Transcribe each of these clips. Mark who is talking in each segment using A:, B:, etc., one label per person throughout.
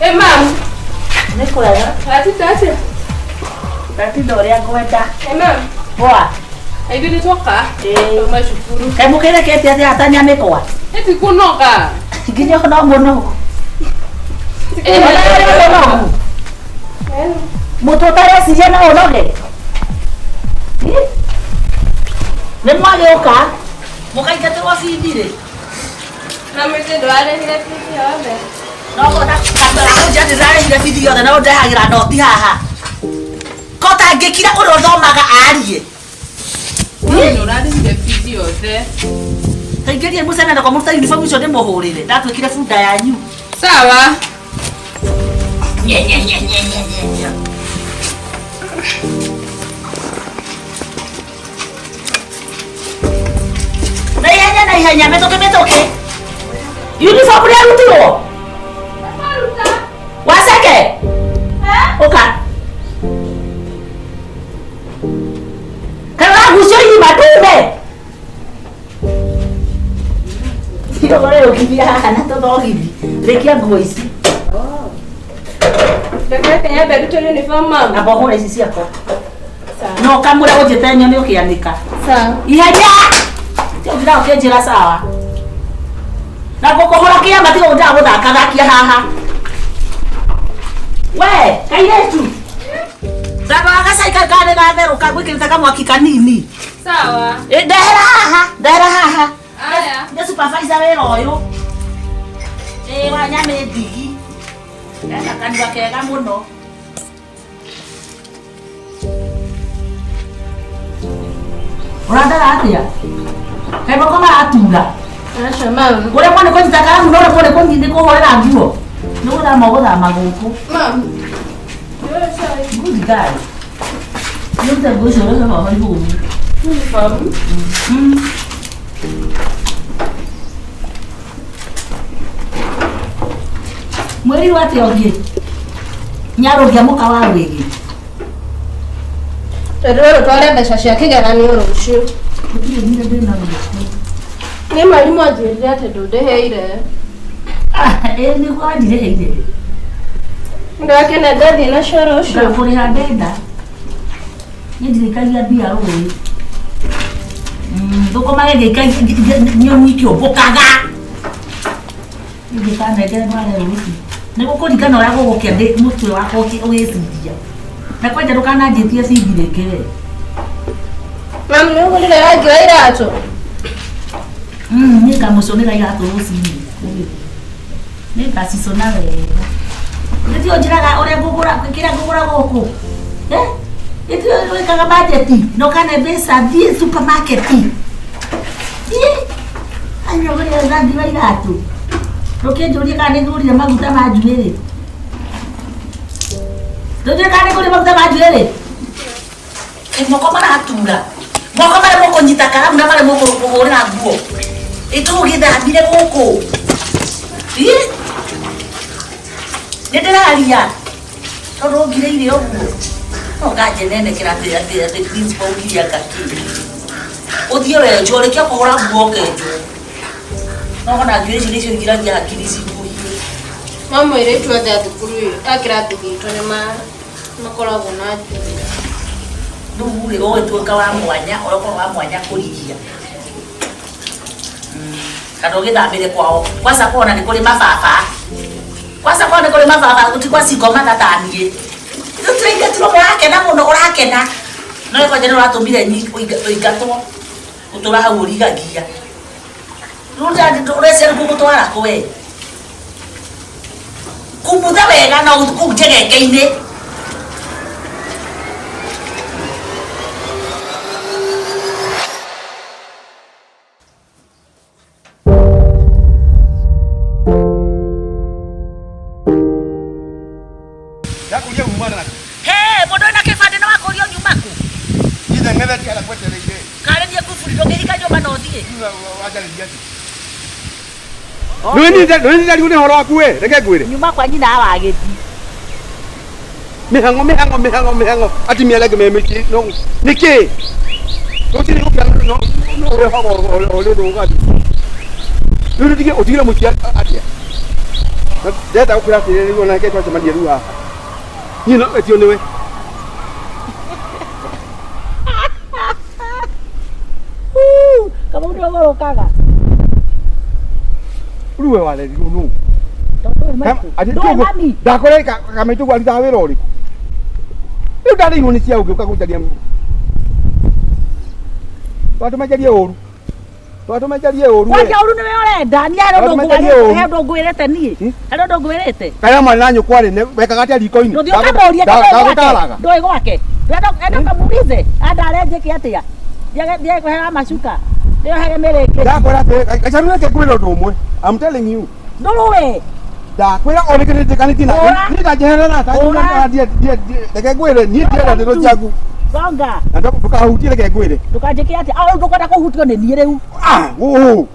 A: Ĩ mam,
B: Nĩ kwega.
A: watinda atĩa?
B: Ndatinda ũrĩa ngwenda.
A: Ĩ mam,
B: Poa.
A: ithuĩ nĩ twoka
B: Ĩĩ.
A: twauma cukuru.
B: Kaĩ mũkĩrekete atĩa atanya mĩkwa?
A: Ĩ ti kũnoga.
B: Nginya no mũno.
A: Ĩ,
B: Mũnogu. Mũtwe ũtareciria no ũnoge. Ĩ? Nĩ mwagĩũka mũkaingatĩrwo bithi rĩ.
A: Na mĩtĩ ndwarĩhire bithi yothe.
B: No kona ndĩrarĩhire bithi yothe na ũndehagĩra noti haha. Ko tangĩkira ũrĩa ũthomaga arie.
A: Mami nĩ ũrarĩhire bithi yothe.
B: Kaingĩrie mũcene na kwamũruta uniform icio ndĩmũhũrĩre. Ndatuĩkire bunda yanyu.
A: Sawa.
B: Nye, nye, nye, nye, nye, nye, nye. Na ihenya na ihenya mĩtũkĩ mĩtũkĩ. Uniform nĩarutirwo? Waceke? Ũka. Kaĩ ũragucio irima ndume? Ũrĩ ũkithia haha na tũthogithi. Rĩkia nguo ici.
A: Reke nyambe ndute uniform mam.
B: Amba ũhũre ici ciakwa.
A: Sawa.
B: No kamũra ũnjĩte nyone ũkĩanĩka.
A: Sawa.
B: Ihenya! Ũnjĩra ũkĩnjĩra sawa. Na ngũkũhũra kĩama tiga gũnjaga gũthakathakia haha. We, kairĩtu. Thamba gacai kau kana nĩ gatherũka ngwĩkĩrĩte kamwaki kanini.
A: Sawa.
B: Ĩ, Ndehera haha, ndehera haha.
A: Aya.
B: Nĩ supervisor wĩra ũyũ. Ĩ wa nyamĩ ndigi. Ena kanua kega mũno. Ũrandara atĩa? Kaĩ moko maratura?
A: Aca mam.
B: Ũrĩa mwana kũnyita karamu na ũrĩa mwana kũnyita nĩ kũhũrĩra nguo. Nĩ gũthama ũgũthama gũkũ.
A: Mam. Nĩũĩ cai.
B: Good girl. Nĩ ũrute nguo icio ũreke hoho ihũnu.
A: Uniform.
B: Mwĩrirwo atĩa ũngĩ? Nyarũngia mũka wa rwĩgĩ.
A: Tondũ rũrũ tware mbeca cia kĩgeranio rũciũ.
B: Gũtirĩ thirĩ ndĩna rũciũ.
A: Nĩ mwarimũ anjĩrire atĩ ndũndĩhĩire.
B: Ah, ĩĩ nĩguo wandirĩhĩire.
A: Ndakena ndathiĩ nacio rũciũ.
B: Ngakũrĩha ndenda. Niĩ ndirĩkagia mbia rũĩ. Thũkũmage ngĩikagia nyoni ikĩũmbũkaga. Ingĩkanengere ndware rũciũ. Nĩ gũkũringana ũrĩa gũgũkĩa ndĩ mũtwe wakwa ũgĩciria. Na kwanja ndũkananjĩtie bithi rĩngĩ we.
A: Mam nĩ ũgũrire rangi wa iratũ?
B: Niĩ ngamũconera iratũ rũcinĩ. Nĩ ngacicona wega. Nĩtio njĩraga ũrĩa ngũgũra kĩrĩa ngũgũra gũkũ. Eh? Nĩtio wĩkaga budget na ũkane mbeca thiĩ supermarket. Thiĩ. Anyũgũrĩre rangi wa iratũ. Ndũkĩnjũrie kana nĩ ngũrire maguta ma njuĩrĩ. Ndũnjũrie kana nĩ ngũrire maguta ma njuĩrĩ. Kaĩ moko maratura. Moko marĩa mũkũnyita karamu na marĩa mũkũhũrĩra nguo. Ĩ tũgĩthambire gũkũ. Ĩ? Nĩ ndĩraria. Tondũ ũngirĩire ũguo. No nganjenenekera atĩ atĩ atĩ principal ũngire anga kĩ. Ũthiĩ wenjwo rĩkia kũhũra nguo ũkenjwo. No ona njuĩrĩ icio nĩcio ingiragia hakiri cikũhiĩ.
A: Mam airĩtu othe a thukuru ĩyo a kĩrathi gitũ nĩ makoragwo na njuĩrĩ.
B: Rĩu rĩ ũgĩtuĩka wa mwanya ũrĩa wa mwanya kũrigia. Kana ũgĩthamĩre kwao. Kwanza kuona nĩ kũrĩ mababa. Kwanza kuona nĩ kũrĩ mababa gũti kwa cingo mathataniĩ. Rĩu tũraingatirwo ũrakena mũno ũrakena. No kwanja nĩ ũratũmire ũingatwo. Ũtũra hau ũrigagia. Rĩu ũreciria ngũgũtwara kũ we? Kumutha wega na kũu njegeke-inĩ.
C: Ndakũria umana na
B: He, mũndũ wĩna kĩbandĩ nĩ wakũrio nyuma kũ?
C: ithe ng'ethe tiara kwetereire
B: Karĩ niĩ kuburi ndũngĩhika nyũmba na ũthiĩ.
C: wanjarĩria atĩ nĩndarigwo nĩ ũhoro waku we reke ngwĩre
B: Nyuma kwa nyina wa gĩthi.
C: mĩhang'o mĩhang'o mĩhang'o mĩhang'o atumia arĩa angĩ me mĩciĩ no nĩkĩ rũcinĩ gũkĩra no no ũrehaga ũrĩ rũgani rĩu ũtige ũtigire mũciĩ atĩa? Ndenda gũkwĩra atĩrĩrĩ rĩu ona reke twacemania rĩu haha. Niĩ no etio nĩwe.
B: Kamau nĩ ũgũrũkaga.
C: Rĩu we warerirwo nũ?
B: Tondũ ndũĩ
C: Ndũĩ
B: mami.
C: Ndakora kamaitũ arutaga wĩra ũrĩkũ? Rĩu ndarĩirwo nĩ cia ũngĩ ũka gũcaria. Twatũma njarie ũru. Twatũma njarie ũru.
B: Kwaria ũru nĩwe ũrenda. Niĩ harĩ ũndũ
C: Twatũma njarie ũru.
B: he ũndũ ngwĩrĩte niĩ. Harĩ ũndũ ngwĩrĩte.
C: Kaya mwana na nyũkwa rĩ wekaga atĩa riko-inĩ?
B: Ndũthiĩ ũkamũrie
C: Ndagũtaraga.
B: ndũĩ gwake. Enda ũkamuulize andare njĩke atĩa. Ndiage kũheaga macuka. Ndĩohage mĩrĩngĩti.
C: Ndakwĩra atĩrĩ gacaru reke ngwĩre ũndũ ũmwe. I'm telling you.
B: Ndũrũĩ.
C: Ndakwĩra o rĩngĩ nĩnjĩkanĩtie na
B: Ũra.
C: niĩ ndanjeherera
B: Ũra.
C: reke ngwĩre niĩ ndienda ndeto ciaku.
B: Gonga.
C: Na ndũkahutie reke ngwĩre.
B: Ndũkanjĩke atĩa. Ah, ndũkwenda kũhutio nĩ niĩ rĩu.
C: Ah, ũũ.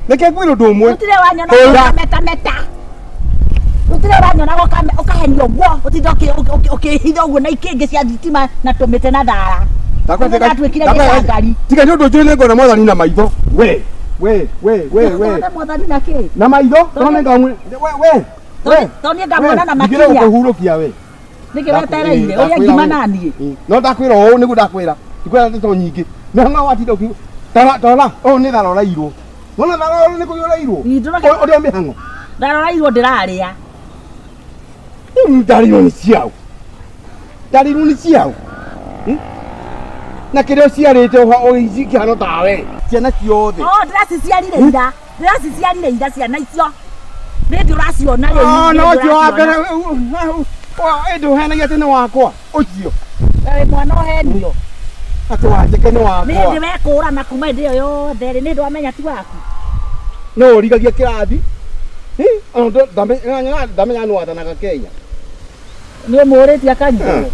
C: Reke ngwĩre ũndũ ũmwe.
B: Gũtirĩ wanyona
C: Ũra.
B: ũkametameta. Gũtirĩ ũranyona ũkahenio ũguo ũtinda ũkĩhitha ũguo na ikĩngĩ cia thitima na tũmĩtĩ na thara. Ndatuĩkire gĩcangari.
C: Tiga nĩ ũndũ njũĩ nĩngona mwathani na maitho. We, we, we, we, we.
B: Tondũ mwathani na kĩ?
C: Na maitho, tondũ nĩngamwe. We, we. We.
B: Tondũ niĩ ngamuona na
C: Ndigĩre
B: makinya.
C: gũkũhurũkia we.
B: Nĩkĩ wetereire? Ũrĩa ngima na niĩ.
C: No ndakwĩra ũũ nĩguo ndakwĩra. Ndikwĩra ndeto nyingĩ. Mĩhang'o watinda ũkiuga. Tarora, tarora, ũũ nĩ thara ũrairwo. Wona thara ũũ nĩ kũiywo ũrairwo.
B: Ĩ, ndũroka-
C: Ũrĩa mĩhang'o.
B: Ndarorairwo ndĩrarĩa.
C: Rĩu ndarĩirwo nĩ ciaũ. Ndarĩirwo nĩ ciaũ. Na kĩrĩa ũciarĩte ũkĩhana tawe. Ciana ciothe.
B: Oh, ndĩraciciarire ira. Ndĩraciciarire ira ciana icio. Nĩ ndĩ ũraciona rĩu.
C: Oh,
B: nĩ
C: no
B: ndĩ
C: ũcio wa
B: ũraciona.
C: mbere ĩndĩ ũheanagia atĩ nĩ wakwa. Ũcio.
B: Wĩ mwana ũhenio.
C: Atĩ wanjĩke nĩ
B: Nĩ
C: wakwa.
B: ndĩ wekũrana kuma hĩndĩ ĩyo yothe rĩ, nĩ ndĩ wamenya ti waku.
C: No ũrigagia kĩrathi. Ona ndamenya nĩ wathanaga Kenya.
B: Nĩ ũmũrĩtie akanyitwo.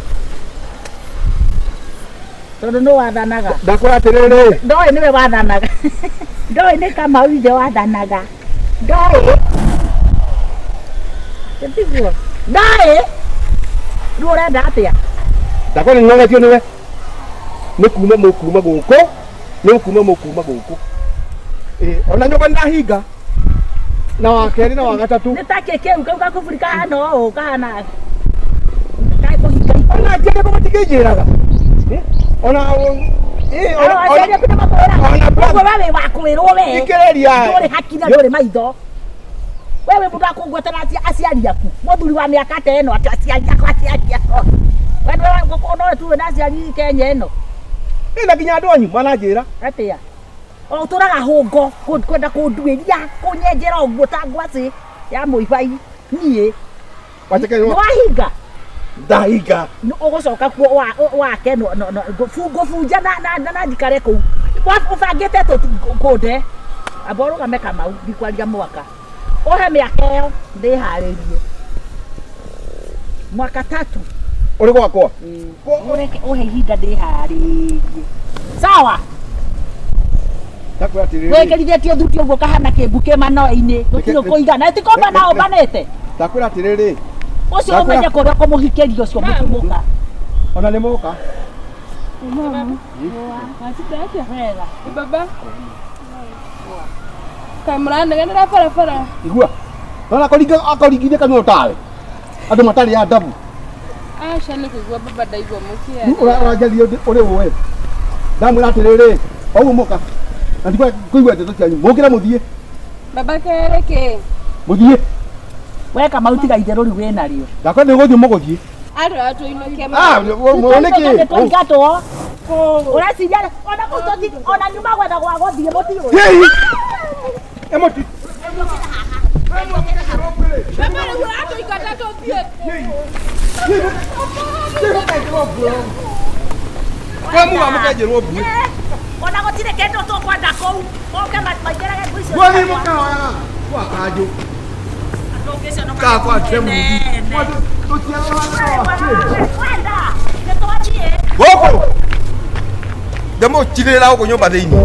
B: Tondũ nĩ wathanaga.
C: Ndakwĩra atĩrĩrĩ.
B: Ndoĩ nĩwe wathanaga. Ndoĩ nĩ Kamau ithe wathanaga. Ndoĩ. Tiguo. Ndoĩ. Rĩu ũrenda atĩa?
C: Ndakwĩra nĩnogetio nĩwe. Nĩ kuma mũkuma gũkũ. Nĩ kuma mũkuma gũkũ. Ĩ, ona nyũmba nĩndahinga. Na wa kerĩ na wa gatatũ.
B: Nĩ ta kĩ kĩu kau gakuburi kahana ũũ kahana kũhinga
C: Ona aciari akwa matingĩnjĩraga. Ona ĩ, ona
B: aciari aku nĩ makwĩraga.
C: ona
B: Ũguo we wĩ wa kwĩrwo we.
C: Thikĩrĩria.
B: Ndũrĩ haki na ndũrĩ maitho. We wĩ mũndũ wa kũngwetera aciari aku. Mũthuri wa mĩaka ta ĩno atĩ aciari akwa aciari akwa. We no tu wĩna aciari Kenya ĩno.
C: Ĩ, na nginya andũ anyu mananjĩra.
B: Atĩa? O ũtũraga hũngo kwenda kũnduĩria kũnyenjera ũguo ta ngwacĩ ya mũibai niĩ.
C: Wanjĩke
B: Nĩ wahinga?
C: Ndahinga.
B: Ũgũcoka kuo wake ngũbunja na njikare kũu. Ũbangĩte kũnde. Amba ũrũgame Kamau ndikwaria mwaka. Ũhe mĩaka ĩyo ndĩharĩrie. Mwaka tatu.
C: Ũrĩ gwakwa?
B: Ũreke ũhe ihinda ndĩharĩrie. Sawa?
C: Ndakwĩra atĩrĩrĩ.
B: Wĩkĩrithĩtie thuti ũguo kahana kĩmbu kĩ manoe-inĩ. Gũtirĩ kũigana. Ti kũmbana ũmbanĩte.
C: Ndakwĩra atĩrĩrĩ.
B: Ũcio ũmenye kũrĩa ũkũmũhikĩria ũcio mũtumũka.
C: Ona nĩ moka.
A: Watinda atĩa?
B: Wega.
A: Baba. Kaĩ mũranegenera barabara?
C: Igua. Nona akoringithia kanua tawe. Andũ matarĩ adabu.
A: Aca nĩ kũigua baba ndaigua mũkĩaria.
C: Ũranjaria ũrĩ ũĩ. Ndamwĩra atĩrĩrĩ, o ũguo moka. Na ndikwenda kũigua ndeto cianyu. Mũkĩre mũthiĩ.
A: Baba kerĩ kĩ?
C: Mũthiĩ.
B: We Kamau tiga itherũ rĩu wĩnarĩo.
C: Ndakwenda nĩ gũthiĩ mũgũthiĩ.
A: Andũ atũinũke
C: Ah, nĩ kĩ?
B: Twaingatwo. Ũreciria ona kũu ona nyuma gwetha gwa gũthiĩ mũtiũĩ.
C: Hihi. Emoti.
A: Baba rĩu ũratũingata tũthiĩ kũ?
C: Kwa muga mũkenjerwo mbuĩ.
B: Ona gũtirĩ kĩndũ tũkwenda kũu. Moke maingĩrage nguo icio.
C: Mwathiĩ mũkahoyaga kwa kanjũ. Ka kwa temu.
B: Wenda. Nĩ twathiĩ.
C: Gũkũ. Ndĩmũchirĩra gũkũ nyũmba thĩinĩ.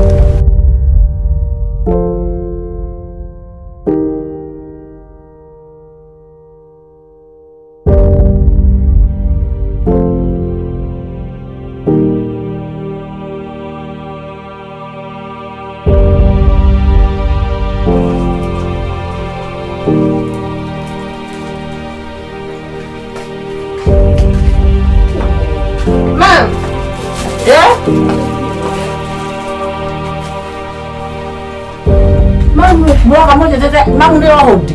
B: Mũnjĩtĩte mamu nĩ ohũndi.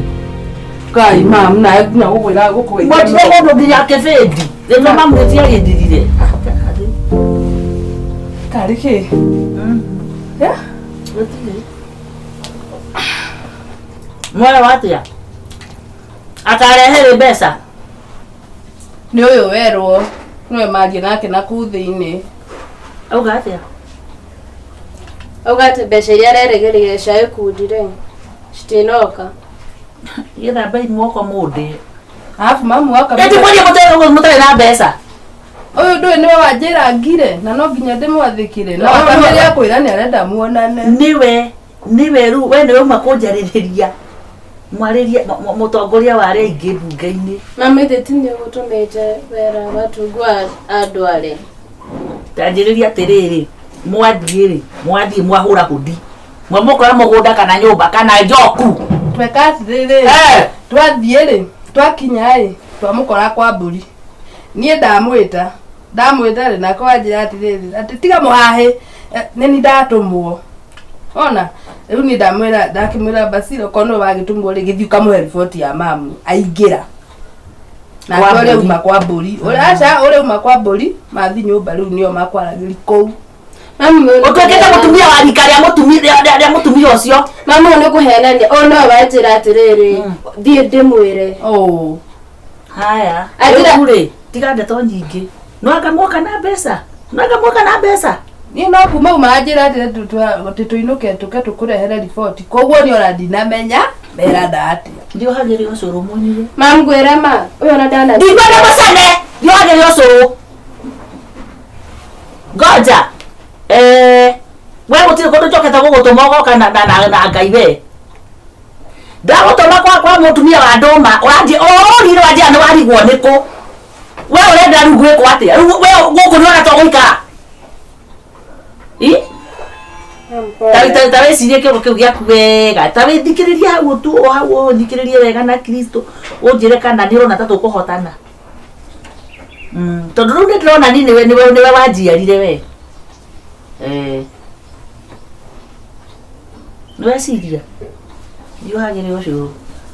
D: Kai mam nawe nginya gũkwĩra gũkũgeithia.
B: Mwendire mũndũ nginya kĩbĩndi. Rĩtwa mamu rĩtiagĩthirire.
D: Karĩ kĩ? Eh?
B: Mwera wa atĩa? Akarehe rĩ mbeca?
D: Nĩ ũyũ werwo nĩwe marie nake na kũu thĩinĩ.
B: Auga atĩa?
A: Auga atĩ mbeca iria arerĩgĩrĩire cia gĩkundi rĩ citinoka.
B: Gĩthambei moko mũndĩe.
D: Arabu mamu waka
B: Eti mwenye mũtarĩ na mbeca.
D: Ũyũ ndũĩ nĩwe wanjĩra ngire na no nginya ndĩmwathĩkĩre na wakamĩria kwĩra nĩ arenda muonane.
B: Nĩwe nĩwe rĩu we nĩwe uma kũnjarĩrĩria mwarĩria mũtongoria wa arĩa aingĩ mbunge-inĩ.
A: Mami ithe ti nĩ ũgũtũmĩte wera watungu andware.
B: Tanjĩrĩria atĩrĩrĩ, mwathiĩ rĩ, mwathiĩ mwahũra hũndi, mwamũkora mũgũnda kana nyũmba kana njoku.
D: Tweka atĩrĩrĩ,
B: Eh!
D: twathiĩ rĩ, twakinya rĩ, twamũkora kwa mbũri. Niĩ ndamwĩta, ndamwĩta rĩ, nake wanjĩra atĩrĩrĩ, atĩ tiga mũhahĩ, nĩ ni ndatũmwo. Ona rĩu niĩ ndamwĩra, ndakĩmwĩra Basira okorwo nĩwe wagĩtũmwo rĩ, gĩthiĩ ũkamũhe riboti ya mamu aingĩra. Nake
B: Kwa
D: ũrĩa
B: mbũri.
D: uma kwa mbũri, ũrĩa aca ũrĩa uma kwa mbũri, mathi nyũmba rĩu nĩo makwaragĩri kũu.
A: Mami ũyũ nĩ
B: Ũtuĩkĩte
A: kũheana-
B: mũtumia wa rika rĩa mũtumia rĩa mũtumia ũcio.
A: Mami ũyũ nĩ kũhenania, ũyũ nowe wanjĩra atĩrĩrĩ, thiĩ ndĩmwĩre.
D: Oh.
B: Haya,
A: Anjĩra-
B: rĩu rĩ, tiga ndeto nyingĩ. No anga mwoka na mbeca. No anga mwoka na mbeca.
D: Niĩ no kuma uma anjĩra atĩ atĩ tũinũke tũke tũkũrehere riboti, koguo niĩ ona ndinamenya meranda atĩa.
B: Ndiohagĩre ũcũrũ mũnyue.
A: Mam ngwĩre ma, ũyũ ona ndana
B: Ndikwenda mũcene, ndiohagĩre ũcũrũ. Ngoja. Eh, we gũtirĩ kũndũ njokete gũgũtũma ũgoka na na na na Ngai we. Ndagũtũma kwa mũtumia wa ndũma, ũranjĩ ũrire wanjĩra nĩ warigwo nĩkũ. We ũrenda rĩu gwĩkwo atĩa? Rĩu we gũkũ nĩ ũrenda to gũikara. Ĩ? Ta wĩcirie kĩongo kĩu gĩaku wega, ta wĩthikĩrĩrie hau tu o hau ũthikĩrĩrie wega na Kristo ũnjĩre kana nĩ ũrona ta tũkũhotana. Tondũ rĩu nĩ ndĩrona niĩ nĩwe nĩwe nĩwe wanjiarire we. Eh. Nĩ weciria? Ndiohagĩre ũcũrũ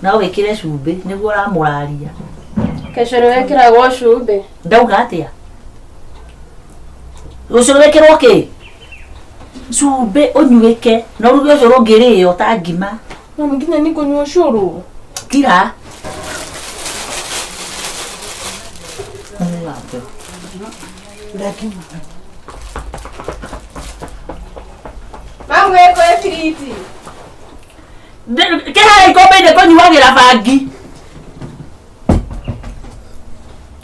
B: na ũgĩkĩre cumbĩ nĩguo ũramũraria.
A: Kecũrũ wekĩragwo cumbĩ.
B: Ndauga atĩa? Ũcũrũ wĩkĩrwo kĩ? Cumbĩ ũnyuĩke na ũruge ũcũrũ ũngĩrĩo ta ngima.
D: Mami nginya nĩ kũnyua ũcũrũ.
B: Kira.
A: Mamu ĩkũ ĩbiriti.
B: Kĩharĩa ikombe-inĩ kũnyuagĩra bangi.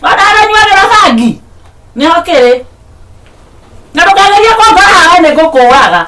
B: Ona harĩa ũnyuagĩra bangi nĩho kĩrĩ. Na ndũkagerie kũngora haha nĩ ngũkũraga.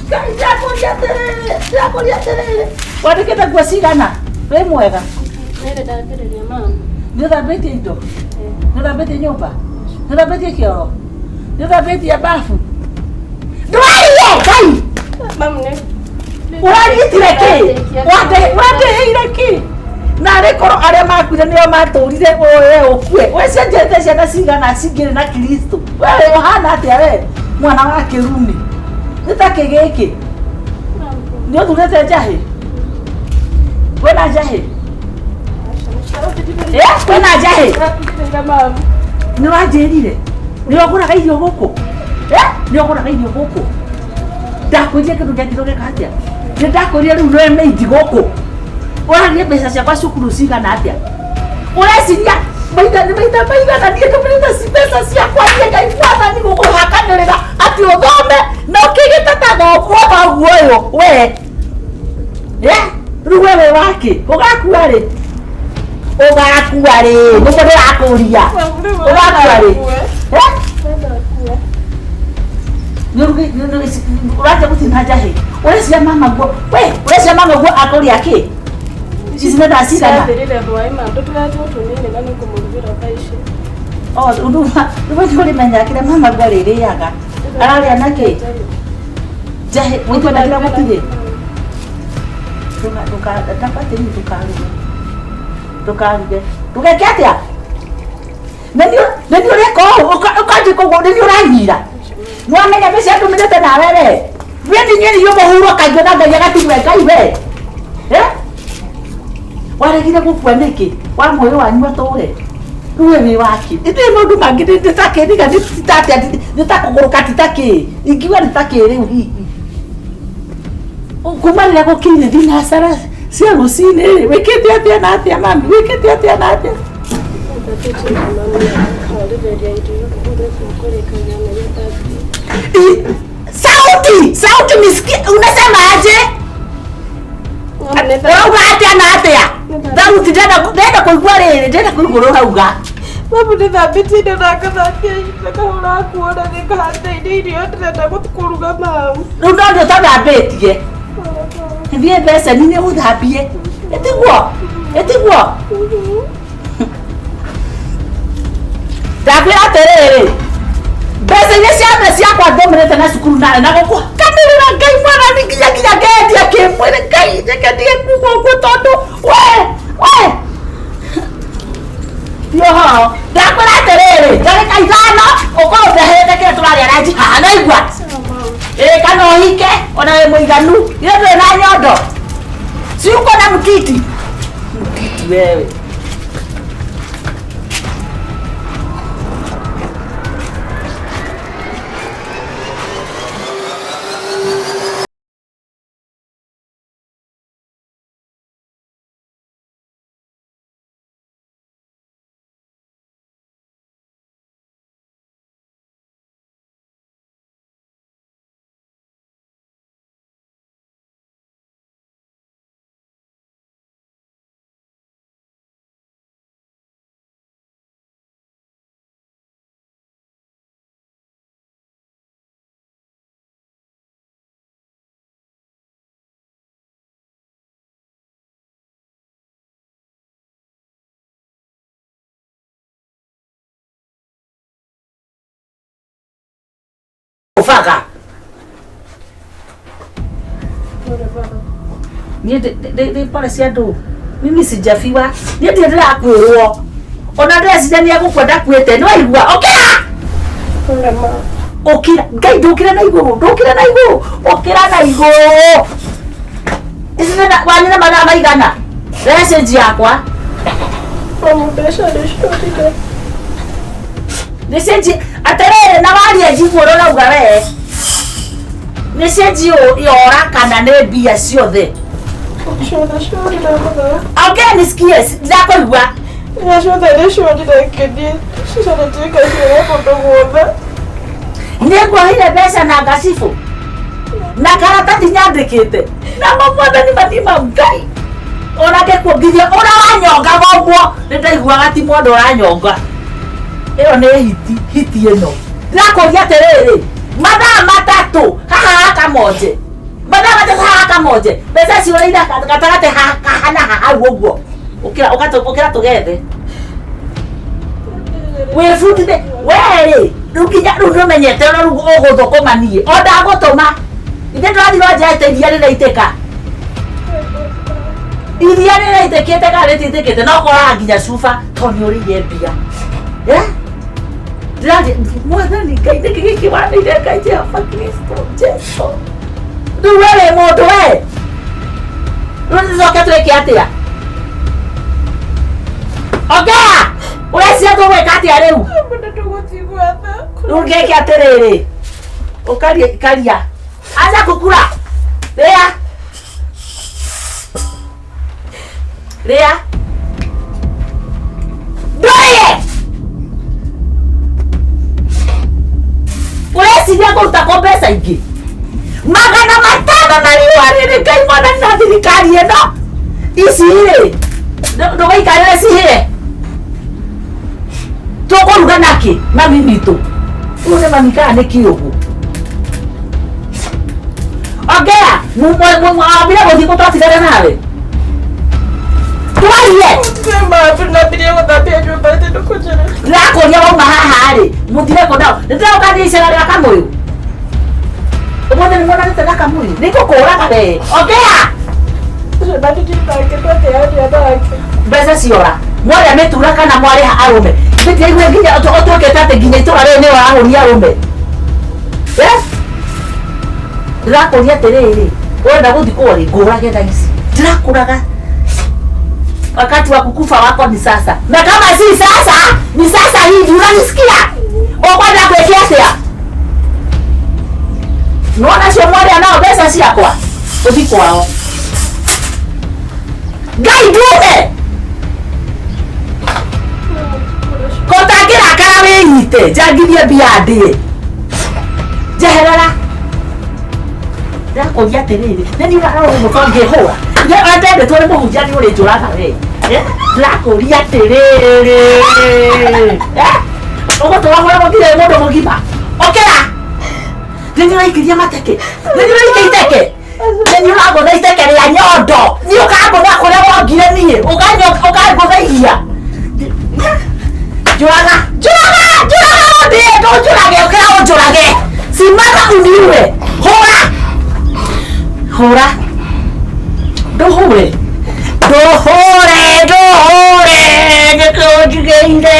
B: Ngai ndĩrakũria atĩrĩrĩ, ndĩrakũria atĩrĩrĩ. Wandĩkĩte nguo cigana? Wĩ mwega?
A: Nĩrĩ ndambĩrĩria mama.
B: Nĩ ũthambĩtie indo? Nĩ ũthambĩtie nyũmba? Nĩ ũthambĩtie kĩoro? Nĩ ũthambĩtie bafu? Ndwarie Ngai!
A: Mamu nĩ
B: Ũranyitire kĩ? Wandĩhĩire kĩ? Na arĩ korwo arĩa makuire nĩo matũrire we ũkue. We cienjete ciana cigana cingĩrĩ na Kristo. We ũhana atĩa we? Mwana wa kĩrumi. Nĩ ta kĩ gĩkĩ? Nĩ ũthurĩte njahĩ? Kwĩna njahĩ? Eh, kwĩna njahĩ? Nĩ wanjĩrire? Nĩ ũgũraga irio gũkũ? Eh, nĩ ũgũraga irio gũkũ? Ndakwĩrire kĩndũ gĩakirwo gĩka atĩa? Nĩ ndakwĩrire rĩu nĩwe maid gũkũ. Ũraria mbeca ciakwa cukuru cigana atĩa? Ũreciria maita nĩ maita maigana niĩ ndũmĩrĩte mbeca ciakwa niĩ Ngai mwathani gũkũhakanĩrĩra atĩ ũthome na ũkĩgĩte ta thoguo thoguo ũyũ we. Eh? Rĩu we wĩ wakĩ? Ũgakua rĩ? Ũgakua rĩ? Nĩguo ndĩrakũria. Ũgakua rĩ? Eh? Ũratia gũtina njahĩ. Ũreciria mama guo. We, ũreciria mama guo akũrĩa kĩ? Ici nĩ thaa cigana?
D: Ciathirire hwaĩ ma ndũtũretwo tũnini na nĩngũmũrugĩra thaa ici.
B: Oh, rĩu ũrĩmenya kĩrĩa mama guo arĩrĩaga. Ararĩa na kĩ? Njahĩ, mũikwenda kĩrĩa gũtirĩ? Ndũkaruge. Ndũkaruge. Ndũgeke atĩa? Nĩ niĩ ũreka ũũ, ũkanjĩka ũguo, nĩ niĩ ũranyira. Nĩwamenya mbeca ndũmĩrĩte nawe we. We nĩ niĩ niĩ mũhuro kaingĩ na Ngai agatigwe Ngai we. Eh? Waregire gũkua nĩkĩ? Wa muoyo wanyu atũre. Rĩu we wĩ waki. Ithuĩ maũndũ mangĩ nĩtakĩriga nĩtatĩa nĩtakũgũrũka titakĩ. Ingiuga nĩtakĩ rĩu hihi. Kuma rĩrĩa gũkinyire thinacara cia rũcinĩ rĩ, wĩkĩte atĩa na atĩa mami? Wĩkĩte atĩa na atĩa? Sauti, sauti nisikie, unasema aje? Ũrauga atĩa na atĩa? Thauti ndĩrenda kũigua rĩrĩ, ndĩrenda kũigua ũrĩa ũrauga.
D: Mamu nĩthambĩtie indo na ngathambia indo ngahũra nguo na nĩngahanda irio ndĩrenda gũthiĩ kũruga mau.
B: Rĩu no nĩ ũtathambĩtie. Thiĩ beceni-inĩ ũthambie. Ĩtiguo? Ĩtiguo? Ndakwĩra atĩrĩrĩ, mbeca iria ciothe ciakwa ndũmĩrĩte na cukuru nawe na gũkũhakanĩrĩra Ngai mwathani nginya nginya ngendia kĩmwĩrĩ Ngai reke ndige kuga ũguo tondũ we we yoho ndakwĩra atĩrĩrĩ ndagĩka ithano ũkorwo ndehete kĩrĩa tũrarĩa ranji haha naigua ĩĩ kana ũhike ona wĩ mũiganu ithe ndũrĩ na nyondo si uko na mtiti mtiti wewe. Ufaga. Niĩ ndĩ pole cia andũ. Mimi sijafiwa. Niĩ ndirĩ ndĩrakuĩrwo. Ona ndĩreciria nĩ egũkua ndakuĩte. Nĩ waigua? Ũkĩra! Ũkĩra. Ngai ndũkĩre na igũrũ. Ndũkĩre na igũrũ. Ũkĩra na igũrũ. Ici nĩ wanyina mathaa maigana? Message yakwa.
D: Mbeca nĩciorire.
B: Nĩ cenji atĩrĩrĩ na waria njiguo ũrĩa ũrauga we. Nĩ cenji yora kana nĩ mbia ciothe?
D: Ciothe ciorire mathaa.
B: Ongea nisikie, ndakũigua.
D: Mbia ciothe nĩciorire ngĩthiĩ cicarĩtie ngaciara kũndũ guothe.
B: Nĩ nguohire mbeca na ngacibũ na karatathi nyandĩkĩte namo mwathani matima Ngai ona ngĩkuongithia ũrĩa wanyongaga ũguo nĩ ndaiguaga ti mũndũ ũranyonga. Ĩyo nĩ hiti hiti ĩno. Ndĩrakũria atĩrĩrĩ, mathaa matatũ haha hakamonje, mathaa matatũ haha hakamonje, mbeca ciũrĩire gatagatĩ haha na haha hau ũguo. Ũkĩra ũkĩra tũgethe. Wĩbundithie we-rĩ, rĩu nginya rĩu nĩũmenyete ũrĩa rĩu ũgũthũkũma niĩ o ndagũtũma. Ithe ndũrathiĩ wanjete iria rĩraitĩka. Iria rĩraitĩkĩte kana rĩtitĩkĩte no koraga nginya cuba tondũ nĩ ũrĩire mbia. Eh? Ndĩrathiĩ mwathani Ngai nĩkĩ gĩkĩ wanĩire Ngai Jehova Kristo Jesu. Rĩu we wĩ mũndũ we. Rĩu tũcoke twĩke atĩa? Ongea! Ũreciria tũgwĩka atĩa rĩu? Rĩu ngeke atĩrĩrĩ. Ũkaria karia. Acha kukula. Rĩa. Rĩa. Ndũrĩe. Ũreciria kũruta kũ mbeca ingĩ? 500 na riũa rĩrĩ Ngai mwathani na thirikari ĩno. Ici rĩ, ndũgaikarĩre cihĩe. Tũkũruga nakĩ mami witũ? Ũyũ nĩ mami kana nĩ kĩũgũ? Ongea, mwambire gũthiĩ kũ twatigana nawe? Twarie.
D: Ndambirie gũthambia nyũmba ĩtĩ ndũkũnjĩra.
B: Ndĩrakũria wauma haha rĩ, mũthire kũ nao? Nĩndĩroka thiĩ icera rĩa Kamũyũ. Ũmũthĩ nĩmuonanĩte na Kamũyũ? Nĩngũkũraga we. Ongea. Mbeca ciora. Mwarĩa mĩtura kana mwarĩha arũme. Ndĩraigua nginya ũtuĩkĩte atĩ nginya itũra rĩrĩ nĩwe ũrahũnia arũme. Eh? Ndĩrakũria atĩrĩrĩ, ũrenda gũthikwo rĩ, ngũrage thaa ici. Ndĩrakũraga. Wakati wa kukufa wako ni sasa. Na kama si sasa, ni sasa hivi. Unanisikia? Ũkwenda gwĩka atĩa? Nĩwona acio mwarĩa nao mbeca ciakwa? Ũthi kwao. Ngai ndume! Kotangĩrakara wĩnyite, njangithie mbia ndĩe. Njeherera. Ndĩrakũria atĩrĩrĩ, nĩ niĩ ũrarora ũguo to ngĩhũra. Ndendetwo nĩ mũhunjia nĩ ũrĩnjũraga we. Ndĩrakũria atĩrĩrĩ. Ũgũtũra hũra gũtirĩ mũndũ mũgima. Ũkĩra. Nĩ niĩ ũraikĩria mateke. Nĩ niĩ ũraikia iteke. Nĩ niĩ ũrangũtha iteke rĩa nyondo. Niĩ ũkangũtha kũrĩa wongire niĩ. Ũkangũtha iria. Njũraga. Njũraga. Njũraga ũndĩe. Ndũnjũrage. Ũkĩra ũnjũrage. Simama uniue. Hũra. Hũra. Ndũhũre. Ndũhũre. Ndũhũre. Nĩkĩo ũnjigĩire.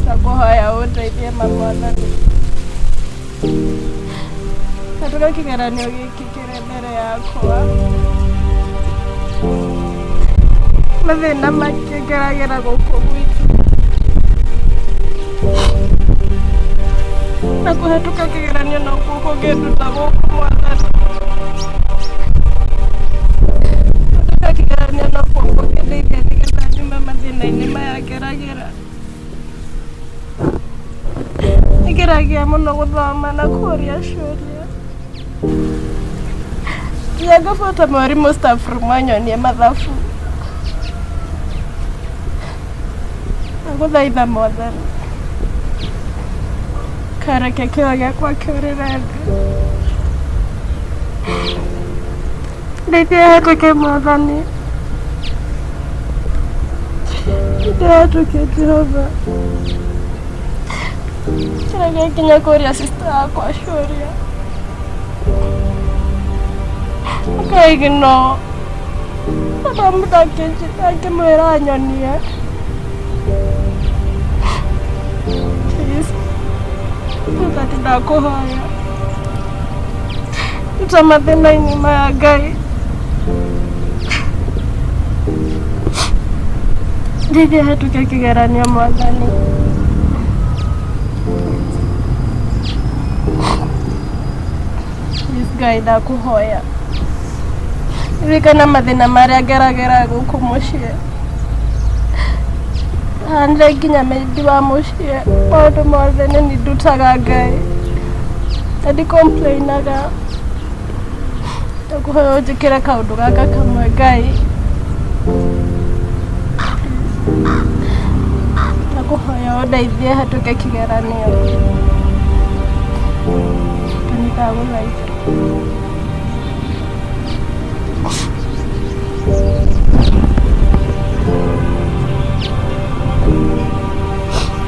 D: Ndakuhoya ũndeithie ma mwathani. Hetũka kĩgeranio gĩkĩ kĩrĩ mbere yakwa. Mathĩna maingĩ ngeragĩra gũkũ gwitũ. Na kũhetũka kĩgeranio nokuo kũngĩnduta gũkũ mwathani. Kũhetũka kĩgeranio nokuo kũngĩndeithia nĩgetha nyume mathĩna-inĩ maya ngeragĩra. Nĩngeragia mũno gũthoma na kũria ciũria. Nginya ngabuata mwarimũ staff room anyonie mathabu. Ndagũthaitha mwathani. Kareke kĩo gĩakwa kĩũrĩre thĩ. Ndeithia hetũke mwathani. Ndeithia hetũke Jehova. Kĩragia nginya kũria sister yakwa ciũria. Akaignore. Ndamũta ngĩmwĩra anyonie. Please. Mwathani ndakũhoya. Ruta mathĩna-inĩ maya Ngai. Ndeithia hetũke kĩgeranio mwathani.
A: Ngai ndakũhoya ririkana mathĩna marĩa ngeragera gũkũ mũciĩ handire nginya maidi wa mũciĩ maũndũ mothe nĩ niĩ ndutaga Ngai na ndicomplainaga ndakũhoya ũnjĩkĩre kaũndũ gaka kamwe Ngai ndakũhoya ũndeithie hĩtũke kĩgeranio nĩ ndagũthaitha.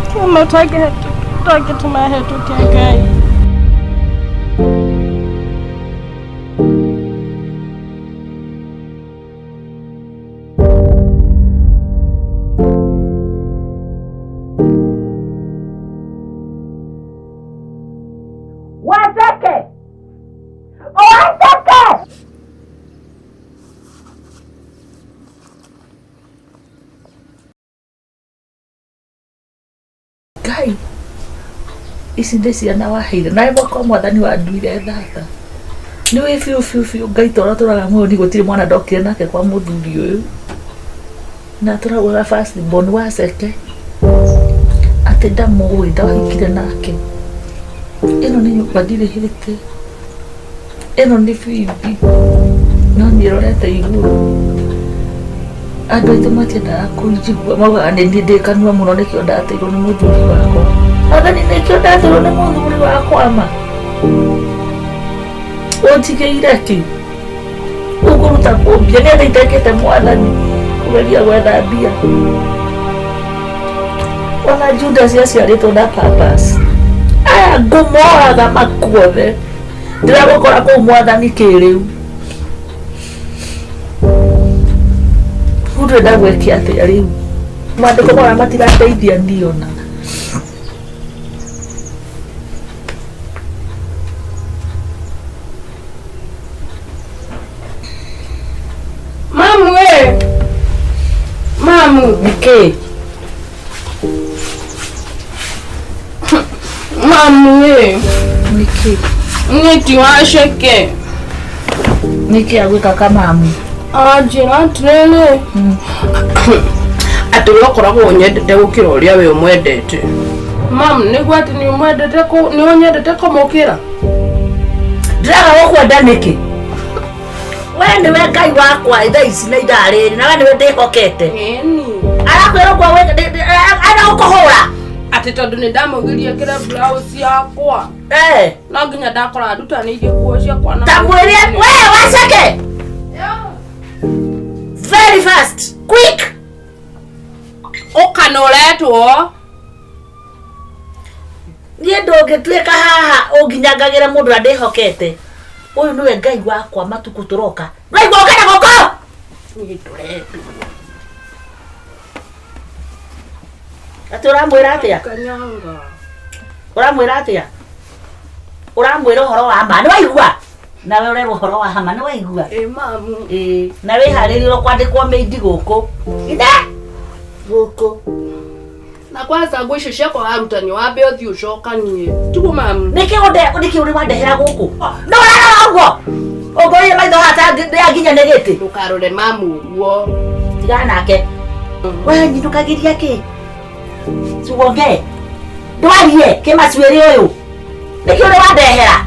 A: Kĩama ũtangĩtũma hĩtũke Ngai.
B: Waceke! Waceke! Ngai ici nĩ ciana waheire nawe mwaka wa mwathani wanduire thata nĩ wĩ biũ biũ biũ Ngai toro tũraga muoyo ni gũtirĩ mwana ndokire nake kwa mũthuri ũyũ na tũraugaga first born waceke atĩ ndamũĩ ndahikire nake ĩno nĩ nyũmba ndirĩhĩte ĩno nĩ bithi no niĩ rorete igũrũ andũ aitũ matiendaga kũnjigua maugaga nĩ niĩ ndĩ kanua mũno nĩkĩo ndateirwo nĩ mũthuri wakwa athani nĩkĩo ndateirwo nĩ mũthuri wakwa ma ũnjigĩire kĩ ũkũruta kũ mbia nĩ atĩa itekĩte mwathani kũgeria gwetha mbia ona Judas aciarĩtwo na purpose aya ngũmoraga makuothe ndĩragũkora kũu mwathani kĩrĩu mũndũ enda gwĩkia atĩa rĩu maandĩko maya matirateithia niĩ ona
D: Mamu we. Mamu.
B: Nĩkĩ?
D: Mamu we.
B: Nĩkĩ?
D: Niĩ ti waceke.
B: Nĩkĩ agwĩka kamamu?
D: Anjĩra atĩrĩrĩ. Atĩ we ũkoragwo ũnyendete gũkĩra ũrĩa we ũmwendete. Mam, nĩguo atĩ nĩ ũmwendete nĩ ũnyendete kũmũkĩra?
B: Ndĩraga gũkwenda nĩkĩ? We nĩwe Ngai wakwa thaa ici na ithaa rĩrĩ na we nĩwe ndĩhokete.
D: Ĩni.
B: Arakwĩra ũguo aragũkũhũra.
D: Atĩ tondũ nĩ ndamũgiria kĩra blouse yakwa.
B: Eh.
D: No nginya ndakora ndutanĩirie nguo ciakwa na.
B: Ta mwĩre we waceke. Very fast. Quick.
D: Ũka na ũretwo.
B: Niĩ ndũngĩtuĩka haha ũnginyangagĩra mũndũ ũrĩa ndĩhokete. Ũyũ nĩwe Ngai wakwa matukũ tũroka. Waigua ũke na gũkũ.
D: Niĩ ndũretwo.
B: Atĩ ũramwĩra atĩa?
D: Kanyanga.
B: Ũramwĩra atĩa? Ũramwĩra ũhoro wa ma. Nĩ waigua? Nawe ũrerwo ũhoro wa ma. Nĩ waigua?
D: Ĩ mamu.
B: Ĩĩ. Na wĩharĩrie kwandĩkwo mĩindi gũkũ. Ine! Gũkũ.
D: Na kwanza nguo icio ciakwa warutani wambe ũthiĩ ũcokanie. Tiguo mamu?
B: Nĩkĩ ũnde nĩkĩ ũrĩ wandehera gũkũ? No ũrarora ũguo. Ũngorire maitho haha ta nginya nĩ gĩtĩ.
D: Ndũkarore mamu ũguo.
B: Tigana nake. We nyinũkagĩria kĩ? Tuongee. Ndwarie kĩmacuĩrĩ ũyũ. Nĩkĩ ũrĩ wandehera?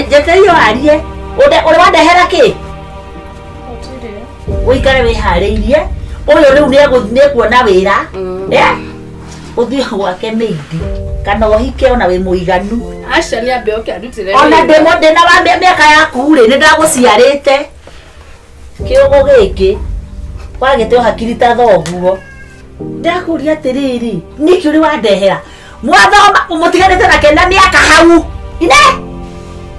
B: Njetereire warie. Ũrĩ wandehera kĩ?
A: Gũtirĩ.
B: Ũikare wĩharĩirie. Ũyũ rĩu nĩekuona wĩra. Ũthiĩ gwake mĩindi. Kana ũhike ona wĩ mũiganu.
D: Aca nĩ ambe oke andutĩre
B: Ona
D: wĩra.
B: ndĩna wa mĩaka yaku rĩ, nĩ ndagũciarĩte. Kĩũgũ gĩkĩ. Wagĩte o hakiri ta thoguo. Ndakũria atĩrĩrĩ, nĩkĩ ũrĩ wandehera? Mwathoma mũtiganĩte nake na mĩaka hau. Ine!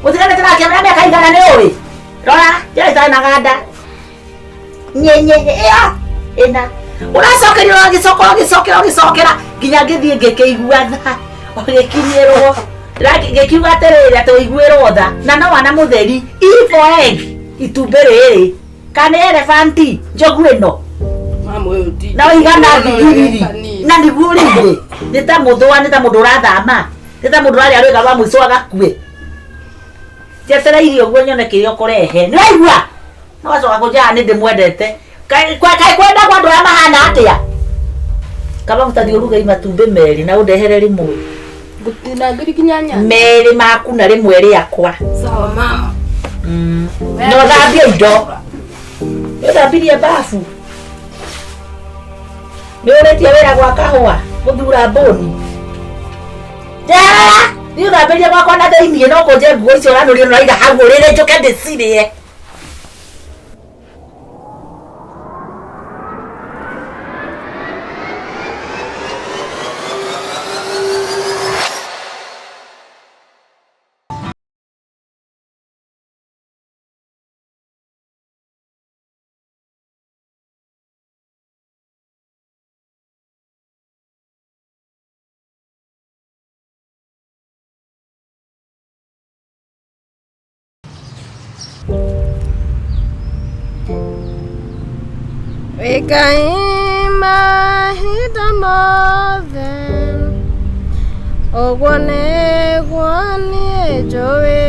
B: Mũtiganĩte nake na mĩaka igana nĩ ũĩ? Rora, njĩra ĩtarĩ na ganda. Nyenye ĩyo ĩna. Ũracokeria ũgĩcoka ũgĩcokera ũgĩcokera nginya ngĩthiĩ ngĩkĩigua tha. Ũgĩkinyĩrwo. Ngĩkiuga atĩrĩrĩ atĩ ũiguĩrwo tha. Na no wana mũtheri. E for egg. Itumbĩ rĩrĩ. Kana elephant njogu ĩno.
D: Mamu ũyũ ti.
B: Na ũigana thigiriri. Na nĩguo rĩrĩ. Nĩ ta mũthũa, nĩ ta mũndũ ũrathama. Nĩ ta mũndũ ũrarĩa rwĩga rwa mũico agakue. Njetereire ũguo nyone kĩrĩa ũkũrehe. Nĩ waigua? No wacoka kũnjĩra nĩ ndĩmwendete. Kaĩ kaĩ kwenda kwa andũ arĩa mahana atĩa? Kaba mũtathiĩ ũruge matumbĩ merĩ na ũndehere rĩmwe.
D: Ngũtinangĩria kinya nyanya.
B: Merĩ maku na rĩmwe rĩakwa.
D: Sawa mama.
B: Na ũthambie indo. Nĩ ũthambirie babu. Nĩ ũrĩtie wĩra gwa kahũa gũthura mbũni. Njerera! Thiĩ ũthambĩrie gwakwa na thĩiniĩ no kũnje nguo icio ũranũria na ũraiga hau ũrĩrĩ njũke ndĩcirĩe.
A: Wĩ Ngai mahinda mothe, ũguo nĩguo niĩ njũĩ.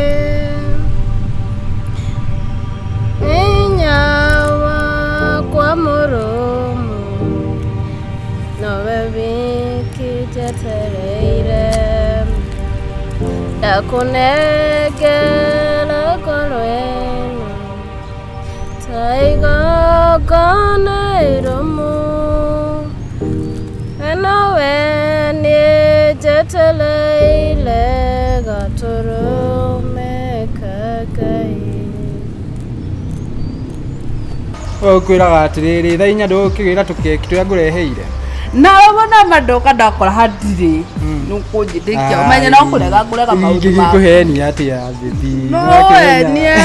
A: Hinya wakwa mũrũmu, nowe wiki njetereire. Ndakũnengera ngoro ĩno ta igongona irũmu. We nowe niĩ njetereire gatũrũme ka Ngai.
E: Ũyũ kwĩraga atĩrĩrĩ thaa inya ndũkĩgĩra tũkeki tũrĩa ngũreheire.
D: Nawe wona mandoka ndakora hatirĩ nũkũnjĩtĩkia ũmenye no kũrega ngũrega maũndũ maku.
E: Ngĩkũhenia atĩa baby?
D: No
E: Ũrakĩmenya.
D: ũhenie.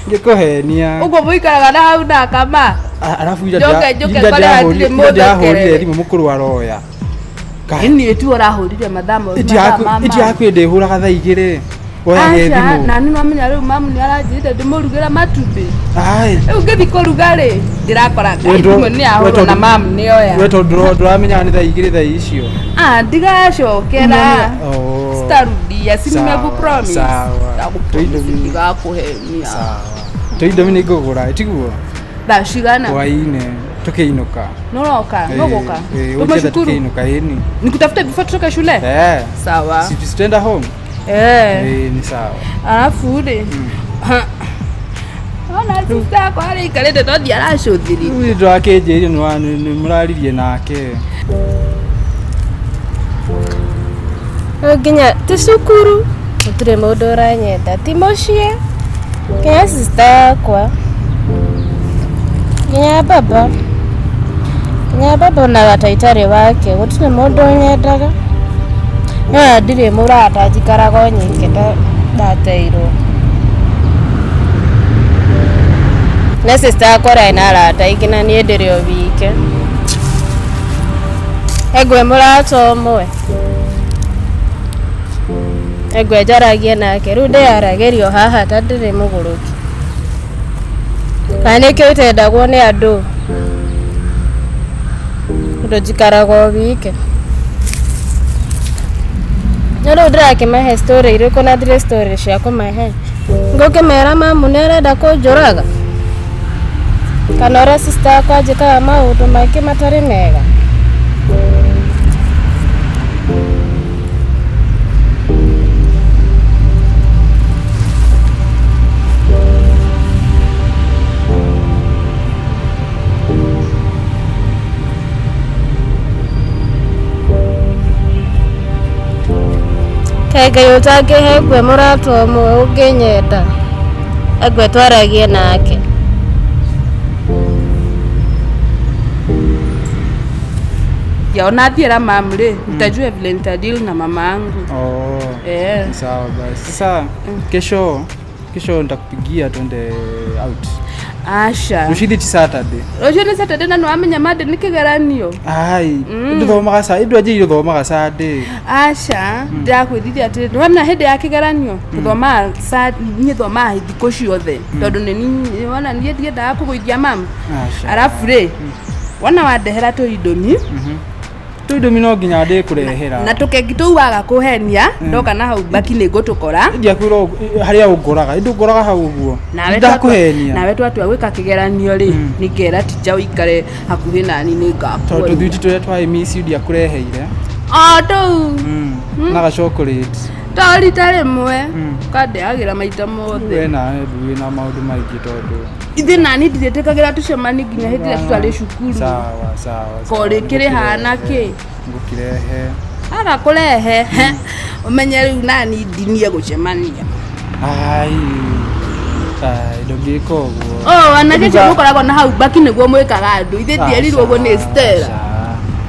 E: Ngĩkũhenia.
D: Ũguo mũikaraga na hau na kama.
E: Arabu ira
D: Njoke- njoke
E: ira
D: ngore hatirĩ
E: ndĩrahũrire
D: mũndũ
E: ndĩrahũrire
D: kerere.
E: thimũ mũkũrũ aroya. Ka-
D: Niĩ tu ũrahũrire mathaa mathaa ma
E: Iti yaku ĩndĩhũraga thaa igĩrĩ. Woyage
D: Aca,
E: thimũ.
D: na nĩ mamenya rĩu mamu nĩ aranjĩrire ndĩmũrugĩra matumbĩ.
E: Ai.
D: Rĩu ngĩthiĩ kũruga rĩ, ndĩrakora
E: We ndũ-
D: thimũ nĩ
E: we
D: yahũrwo
E: tondũ-
D: na mamu nĩ oya.
E: We tondũ ndũramenyaga nĩ thaa igĩrĩ thaa icio.
D: Ah, ndigacokera.
E: Oh.
D: Sitarudia, si
E: Sawa,
D: nimekupromise.
E: sawa.
D: Ndakupromise
E: Tuindomie.
D: ndigakuhenia.
E: Sawa. Tũindomi nĩ ngũgũra, tiguo?
D: Thaa cigana?
E: Hwaĩ-inĩ tũkĩinũka.
D: Nũroka? Nũgũka?
E: Eh,
D: Tuma
E: ũnjethe
D: cukuru?
E: tũkĩinũka ĩni.
D: Nikutafute before tutoke shule?
E: Eh.
D: Sawa.
E: Si tutaenda home?
D: Eh.
E: Eh, ni sawa.
D: Alafu rĩ, ona sister yakwa harĩa aikarĩte no thiĩ aracũthĩrĩria.
E: Rĩu ndũrakĩnjĩrire nĩ mũraririe nake.
A: Rĩu nginya ti cukuru gũtirĩ mũndũ ũranyenda, ti mũciĩ nginya sister yakwa, nginya baba, nginya baba onaga ta itarĩ wake, gũtirĩ mũndũ ũnyendaga. No ona ndirĩ mũrata njikaraga o nyike ndateirwo. Na sister yakwa ũrĩa ena arata aingĩ na niĩ ndĩrĩ o wike. Engwe mũrata ũmwe engwe njaragie nake rĩu ndĩyaragĩrio haha ta ndĩrĩ mũgũrũki. Kana nĩkĩo itendagwo nĩ andũ tondũ njikaraga o wike. No rĩu ndĩrakĩmahe story irĩkũ na ndirĩ story cia kũmahe. Ngũkĩmera mamu nĩ arenda kũnjũraga kana ũrĩa sister yakwa anjĩkaga maũndũ maingĩ matarĩ mega. Kaĩ Ngai ũtangĩhe ngwe mũrata ũmwe ũngĩnyenda engwe twaragie nake.
D: Ya ona thiĩra mamu rĩ, nitajua vile nitadeal na mama yangu.
E: Oh.
D: Eh.
E: Sawa basi. Sasa kesho kesho nitakupigia twende out.
D: Aca.
E: Rũciũ ti Saturday.
D: Rũciũ nĩ Saturday na nĩwamenya Monday nĩ kĩgeranio.
E: Ai, ndũthomaga sa, indũ anjĩire ũthomaga Sunday.
D: Aca, ndĩrakwĩrire atĩrĩ, nĩwamenya hĩndĩ ya kĩgeranio tũthomaga niĩ thomaga thikũ ciothe tondũ nĩ niĩ wona niĩ ndiendaga kũgũithia mamu.
E: Aca.
D: Arabu rĩ, wona wandehera tũindomi,
E: Tũindomi no nginya ndĩkũrehera.
D: Na tũkeki tũu waga kũhenia ndoka na hau mbaki nĩ ngũtũkora.
E: Ndiakwĩra harĩa ũngoraga, ndũngoraga hau ũguo.
D: Nawe
E: Ndakũhenia.
D: Nawe twatua gwĩka kĩgeranio rĩ, nĩngera tinja ũikare hakuhĩ nani nĩ
E: Tondũ
D: ngakuonia.
E: tũthwiti tũrĩa twa miss you ndiakũreheire.
D: O tũu.
E: Na ga chocolate.
D: To rita rĩmwe. Kandeagĩra maita mothe.
E: We nawe ndũĩ na maũndũ maingĩ tondũ.
D: Ithuĩ nani ndirĩtĩkagĩra tũcemanie nginya hĩndĩ ĩrĩa tũtarĩ cukuru.
E: Sawa sawa. sawa.
D: Korĩ kĩrĩ hana kĩ?
E: Ngũkĩrehe.
D: Aga kũrehe. Ũmenye rĩu nani ndinie gũcemania.
E: Ai. Ai, ndũngĩka ũguo.
D: Oh, anake acio mũkoragwo na hau mbaki nĩguo mwĩkaga andũ. Ithuĩ ndierirwo ũguo nĩ Stella.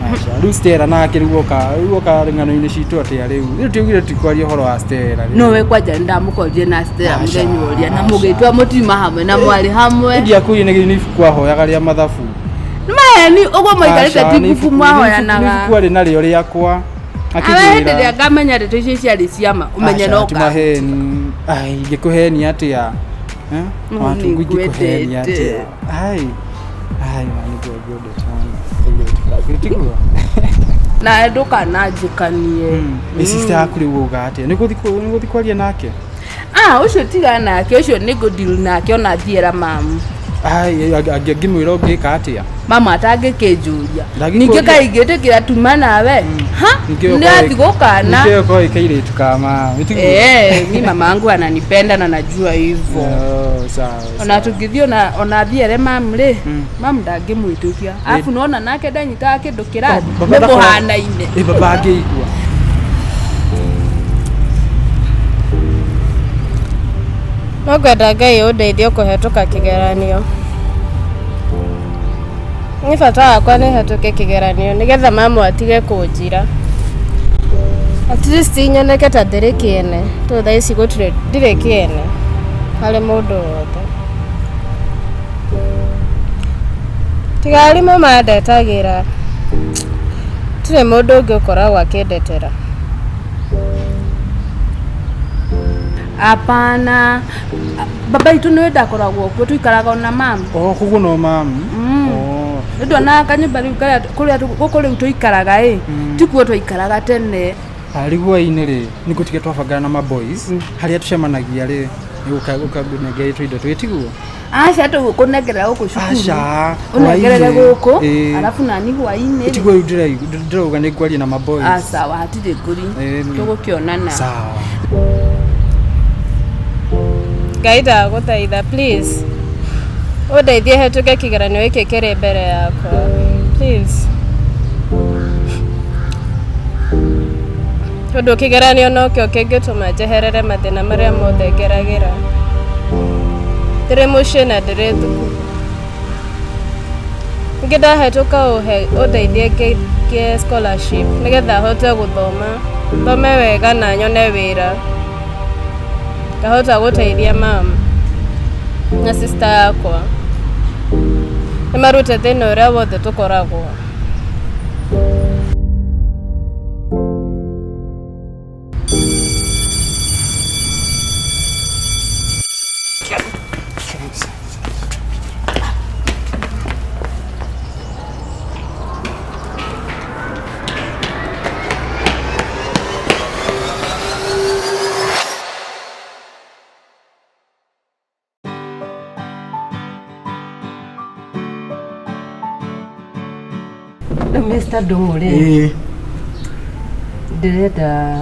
E: Aca, rĩu Stella nake rĩu oka rĩu oka ng'ano-inĩ citũ atĩa rĩu? Rĩu tiugire tikwaria ũhoro wa Stella rĩu.
D: Nowe kwanja nĩndamũkorire na Stella
E: Aca,
D: mũthenya ũrĩa na
E: aca.
D: mũgĩtua mũtiuma hamwe na mwarĩ hamwe.
E: Ndiakuire nĩ ibuku ahoyaga rĩa mathabu.
D: Maheni ũguo mũikarĩte
E: Aca,
D: ti
E: nĩ
D: ibuku
E: ibuku- nĩ
D: mwahoyanaga.
E: ibuku arĩ narĩo rĩakwa.
D: Awe hĩndĩ ĩrĩa ngamenya ndeto icio ciarĩ ciama ũmenye no
E: ti maheni. Ai, ingĩkũhenia atĩa? Eh?
D: No,
E: Watungu ingĩkũhenia
D: nĩngwendete.
E: atĩa? Ai. Ai, na nĩguo ngwendete mũno. Tiguo?
D: Na ndũkananjĩkanie.
E: Ĩ sister yaku rĩu uga atĩa? Nĩ gũthiĩ kwaria nake?
D: Ah, ũcio tiga nake, ũcio nĩ ngũdeal nake ona thiĩra mamu.
E: Ai, angĩmwĩra ũngĩka atĩa?
D: Mamu atangĩkĩnjũria.
E: Ndangĩkũria.
D: Ningĩ kaingĩtĩkĩra tuma nawe. Ha? Nĩ athi gũkana.
E: Ningĩ ũkorwo ĩ kairĩtu ka mama. Tiguo?
D: Eh, mi mama yangu ananipenda na najua hivyo.
E: Oh, sawa.
D: Ona tũngĩthiĩ ona thiere mamu rĩ,
E: Mm.
D: mamu ndangĩmwĩtĩkia. Arabu nona nake ndanyitaga kĩndũ kĩrathi,
E: Baba
D: nĩ
E: ndakora-
D: mũhanaine.
E: Ĩ baba angĩigua.
A: No ngwenda Ngai ũndeithie kũhetũka kĩgeranio. Nĩ bata wakwa nĩ hetũke kĩgeranio nĩgetha mamu atige kũnjira. At least nyoneke ta ndĩrĩ kĩene, tondũ thaa ici gũtirĩ ndirĩ kĩene harĩ mũndũ wothe. Tiga arimũ mandetagĩra, gũtirĩ mũndũ ũngĩ ũkoragwo akĩndetera.
D: Hapana. Baba itũ nĩwe ndakoragwo kuo tũikaraga ona mamu.
E: Oh, koguo no mamu. Oh.
D: Nĩ ndonaga kanyũmba rĩu karĩa kũrĩa gũkũ rĩu tũikaraga ĩ, tikuo twaikaraga tene.
E: Rĩu hwaĩ-inĩ rĩ, nĩ gũtiga twabangana na maboys harĩa tũcemanagia rĩ, nĩ ũkanengera tũindo twĩ tiguo?
D: Aca tũgũkũnengerera gũkũ cukuru.
E: Aca,
D: Ũnengerere
E: hwaĩ-inĩ.
D: gũkũ,
E: Ĩĩ.
D: arabu nani hwaĩ-inĩ rĩ.
E: Tiguo rĩu ndĩrauga nĩ ngwaria na maboys.
D: Ah, sawa, hatirĩ ngũri.
E: Ĩĩ.
D: Tũgũkĩonana.
E: Sawa.
A: Ngai ndagũthaitha please ũndeithie hetũke kĩgeranio gĩkĩ kĩrĩ mbere yakwa please, tondũ kĩgeranio nokĩo kĩngĩtũma njeherere mathĩna marĩa mothe ngeragĩra ndĩrĩ mũciĩ na ndĩrĩ thukuru. Ningĩ ndahetũka ũhe ũndeithie ngĩe scholarship nĩgetha hote gũthoma, thome wega na nyone wĩra ngahota gũteithia mam na sister yakwa nĩ marute thĩna ũrĩa wothe tũkoragwo.
F: Rĩu Mr. Ndung'u rĩ,
G: Ĩĩ.
F: ndĩrenda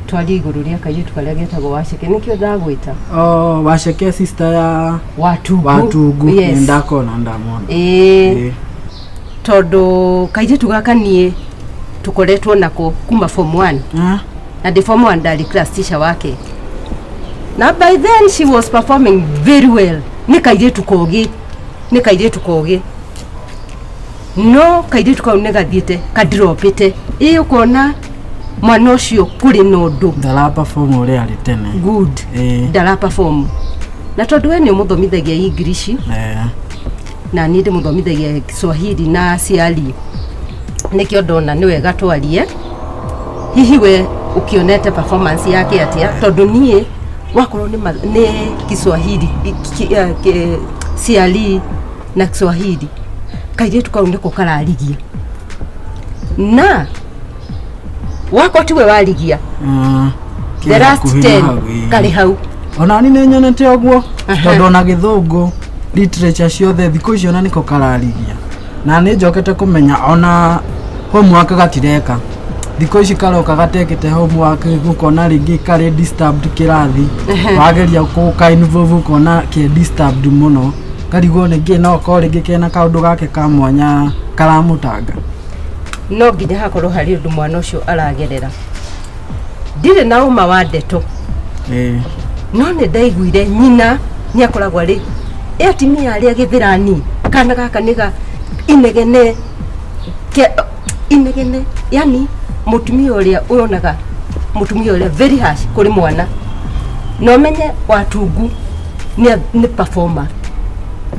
F: twarie igũrũ rĩa kairĩtu karĩa getagwo Waceke, nĩkĩo ndagwĩta.
G: Oh, Waceke sister ya
F: Watungu.
G: Watungu.
F: Yes.
G: Ndakona ndamona.
F: Ĩĩ.
G: Ĩĩ.
F: Tondũ kairĩtu gaka niĩ tũkoretwo nako kuma form 1.
G: Ah.
F: Na ndĩ form 1 ndarĩ class teacher wake. Na by then she was performing very well. Nĩ kairĩtu kogĩ. Nĩ kairĩtu kogĩ. No kairĩtu kau nĩ gathiĩte kadropĩte. Ĩ ũkona mwana ũcio kũrĩ na ũndũ.
G: Ndara perform ũrĩa arĩ tene.
F: Good.
G: Ĩĩ.
F: Ndara perform. Na tondũ we nĩ ũmũthomithagia English
G: Eh.
F: na niĩ ndĩmũthomithagia Kiswahili na CRE, nĩkĩo ndona nĩ wega twarie. Hihi we ũkĩonete performance yake atĩa? Tondũ niĩ wakorwo nĩ Kiswahili CRE na Kiswahili, kairĩtu kau nĩko kararigia. Na wakwa tiwe warigia. The last 10 karĩ hau.
G: Ona ni nĩ nyonete ũguo tondũ ona gĩthũngũ literature ciothe thikũ ici ona nĩko kararigia na nĩ njokete kũmenya ona homework gatireka thikũ ici karoka gatekĩte homework ũkona rĩngĩ karĩ disturbed kĩrathi wageria gũka involve ũkona ke disturbed mũno karigwo nĩngĩ no korwo rĩngĩ kena kaũndũ gake ka mwanya karamũtanga.
F: No nginya hakorwo harĩ ũndũ mwana ũcio aragerera. Ndirĩ na ũma wa ndeto no nĩ ndaiguire nyina nĩ akoragwo arĩ ĩ atumia arĩa gĩthĩrani kana gaka nĩ ga inegene ke, inegene yani mũtumia ũrĩa ũronaga mũtumia ũrĩa very harsh kũrĩ mwana na ũmenye watungu nĩ performer.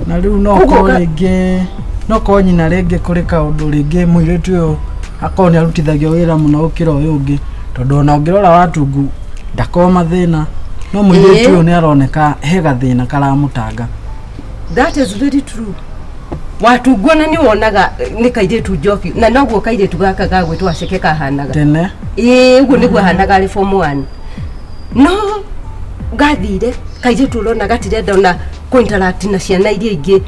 G: Na rĩu no
F: Koguo
G: korwo rĩngĩ no korwo nyina rĩngĩ kũrĩ kaũndũ rĩngĩ mũirĩtu ũyũ akorwo nĩ arutithagio wĩra mũno gũkĩra ũyũ ũngĩ tondũ ona ũngĩrora watungu ndakorwo mathĩna no mũirĩtu ũyũ nĩ aroneka he gathĩna karamũtanga.
F: That is very true. Watungu ona nĩ wonaga nĩ kairĩtu njoki na noguo kairĩtu gaka gagwĩtwo Waceke kahanaga
G: tene.
F: Ĩĩ ũguo nĩguo ahanaga arĩ form 1 no gathire kairĩtu ũrona gatirenda ona kũ-interact na ciana iria ingĩ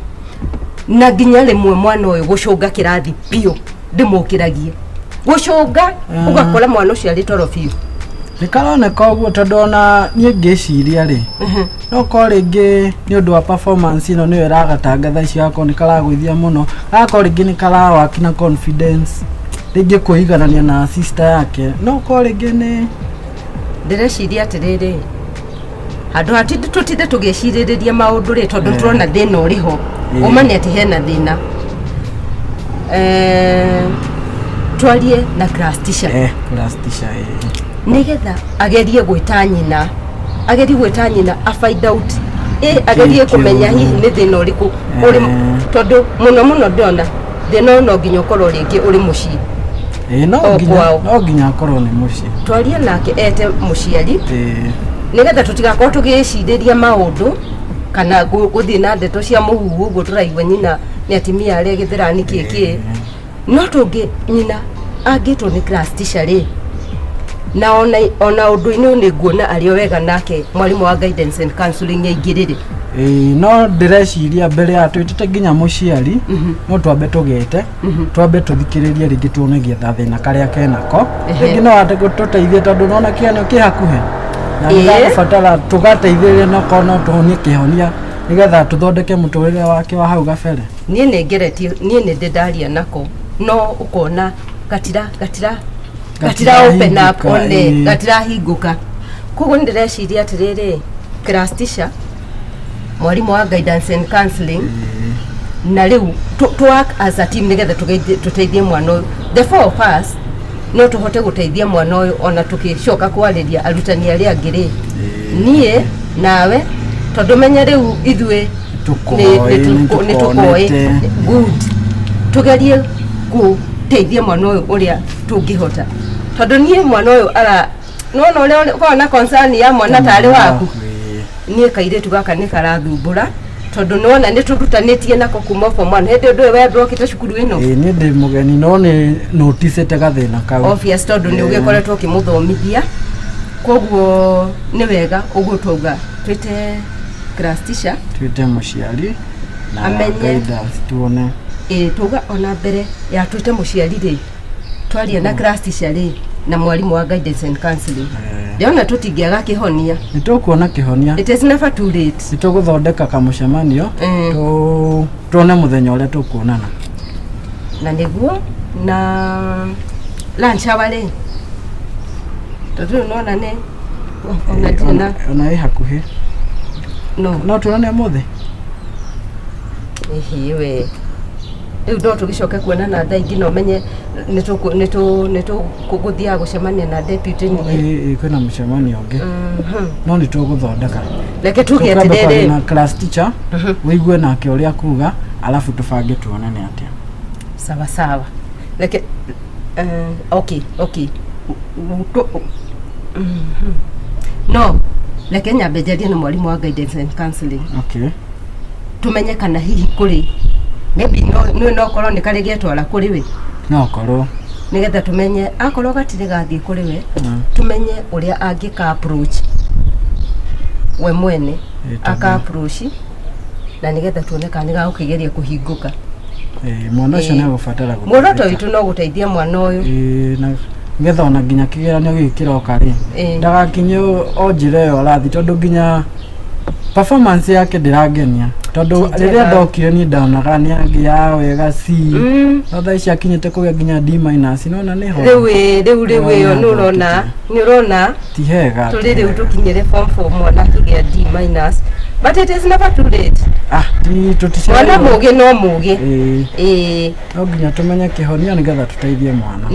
F: na nginya rĩmwe mwana ũyũ gũcũnga kĩrathi biũ ndĩmũkĩragie gũcũnga ũgakora mwana ũcio arĩ toro biũ.
G: Nĩ karoneka ũguo tondũ ona niĩ ngĩciria rĩ no korwo rĩngĩ nĩ ũndũ wa performance ĩno nĩyo ĩragatanga thaa ici gakorwo nĩ karagũithia mũno gakorwo rĩngĩ nĩ karawaki na confidence rĩngĩ kwĩiganania na sister yake no korwo rĩngĩ nĩ
F: Ndĩreciria atĩrĩrĩ handũ ha tũtinde tũgĩcirĩrĩria maũndũ rĩ tondũ tũrona thĩna ũrĩ ho ũma nĩ atĩ hena thĩna twarie na class teacher
G: class teacher
F: nĩgetha agerie gwĩta nyina agerie gwĩta nyina a find out agerie kũmenya hihi nĩ thĩna ũrĩkũ ũrĩ tondũ mũno mũno ndĩrona thĩna ũyũ no nginya ũkorwo rĩngĩ ũrĩ mũciĩ.
G: No nginya no nginya akorwo nĩ mũciĩ.
F: Twarie nake ete mũciari nĩgetha tũtigakorwo tũgĩcirĩria maũndũ kana gũthiĩ na ndeto cia mũhuhu ũguo tũraigua nyina nĩ atumia arĩa gĩthĩrani kĩkĩ no tũngĩ nyina angĩtwo nĩ class teacher rĩ na ona ũndũ-inĩ ũyũ nĩ nguona arĩ o wega nake mwarimũ wa guidance and counseling aingĩrĩre.
G: No ndĩreciria mbere ya twĩtĩte nginya mũciari no twambe tũgĩte twambe tũthikĩrĩrie rĩngĩ tuone gĩetha thĩna karĩa kenako rĩngĩ no ate gũtũteithia tondũ nona kĩanio kĩ hakuhĩ na nĩgagũbatara tũgateithĩrĩria no korwo no tũhonie kĩhonia nĩgetha tũthondeke mũtũrĩre wake wa hau gabere.
F: Niĩ nĩ ngeretie niĩ nĩ ndĩ ndaria nako no ũkona gatira gatira gatira open up one gatirahingũka. Koguo nĩ ndĩreciria atĩrĩrĩ class teacher mwarimũ wa guidance and counseling na rĩu to work as a team nĩgetha tũteithie mwana ũyũ. The four of us no tũhote gũteithia mwana ũyũ ona tũgĩcoka kwarĩria arutani arĩa angĩ rĩ niĩ nawe tondũ menya rĩu ithuĩ nĩ tũkoĩ good tũgerie gũteithia mwana ũyũ ũrĩa tũngĩhota tondũ niĩ mwana ũyũ ara nona ũrĩa ũkoragwo na concern ya mwana tarĩ waku niĩ kairĩtu gaka nĩ karathumbũra tondũ nĩwona nĩ tũrutanĩtie nako kuma form 1 hĩndĩ ũndũ ũyũ we ndwokĩte cukuru ĩno.
G: Niĩ ndĩ mũgeni no nĩ noticĩte gathĩna kau
F: obvious tondũ nĩ ũgĩkoretwo ũkĩmũthomithia koguo nĩ wega ũguo twauga twĩte class teacher
G: twĩte mũciari na
F: amenye
G: guidance tuone
F: tuga ona mbere ya twĩte mũciari rĩ twarie na class teacher rĩ na mwarimũ wa guidance and counseling ndĩrona tũtingĩaga kĩhonia.
G: Nĩ tũkuona kĩhonia.
F: It is never too late.
G: Nĩ tũgũthondeka kamũcemanio tuone mũthenya ũrĩa tũkuonana
F: na nĩguo na lunch hour rĩ tondũ rĩu nĩwona nĩ ona ndirĩ na
G: ona ĩ hakuhĩ
F: no
G: tuonane ũmũthĩ.
F: Ĩhĩ we rĩu no tũgĩcoke kuonana thaa ingĩ na ũmenye nĩ tũgũthiaga gũcemania na deputy ningĩ.
G: Kwĩna mũcemanio ũngĩ no nĩ tũgũthondeka.
F: Reke tuge
G: Tũkwamba
F: atĩrĩrĩ.
G: kwaria na class teacher wĩigue nake ũrĩa kuga alafu tũbange tuonane atĩa.
F: Sawa sawa reke okay okay no reke nyambe njarie na mwarimũ wa guidance and counseling.
G: Okay.
F: Tumenye kana hihi kũrĩ maybe no no korwo nĩ karĩ getwara kũrĩ we
G: no korwo
F: Nĩgetha tũmenye akorwo gatirĩ gathiĩ kũrĩ we, tũmenye ũrĩa angĩka approach we mwene.
G: Ĩ, tondũ-
F: Aka approach na nĩgetha tuone kana nĩ gagũkĩgeria kũhingũka.
G: Ĩ, mwana ũcio
F: Ĩ.
G: nĩ agũbatara
F: Muoroto
G: gũteithĩka.
F: witũ no gũteithia mwana ũyũ.
G: Ĩ, na nĩgetha ona nginya kĩgeranio gĩkĩ kĩroka rĩ,
F: Ĩ.
G: ndagakinye o njĩra ĩyo arathiĩ, tondũ nginya performance yake ndĩrangenia, tondũ
F: Ti njega.
G: rĩrĩa ndokire niĩ ndonaga nĩ angĩaga wega C, no thaa ici akinyĩte kũgĩa nginya D minus, nona nĩ ho.
F: Rĩu ĩ, rĩu ĩyo nĩ ũrona, nĩ ũrona.
G: Ti hega.
F: Tũrĩ
G: Ti
F: rĩu
G: hega.
F: tũkinyĩre form 4 mwana akĩgĩa D minus, but it is never too late.
G: Ah, ti
F: Mwana
G: tũticereirwo.
F: mũgĩ no mũgĩ.
G: Ĩ,
F: Ĩ.
G: no nginya tũmenye kĩhonia nĩgetha tũteithie mwana.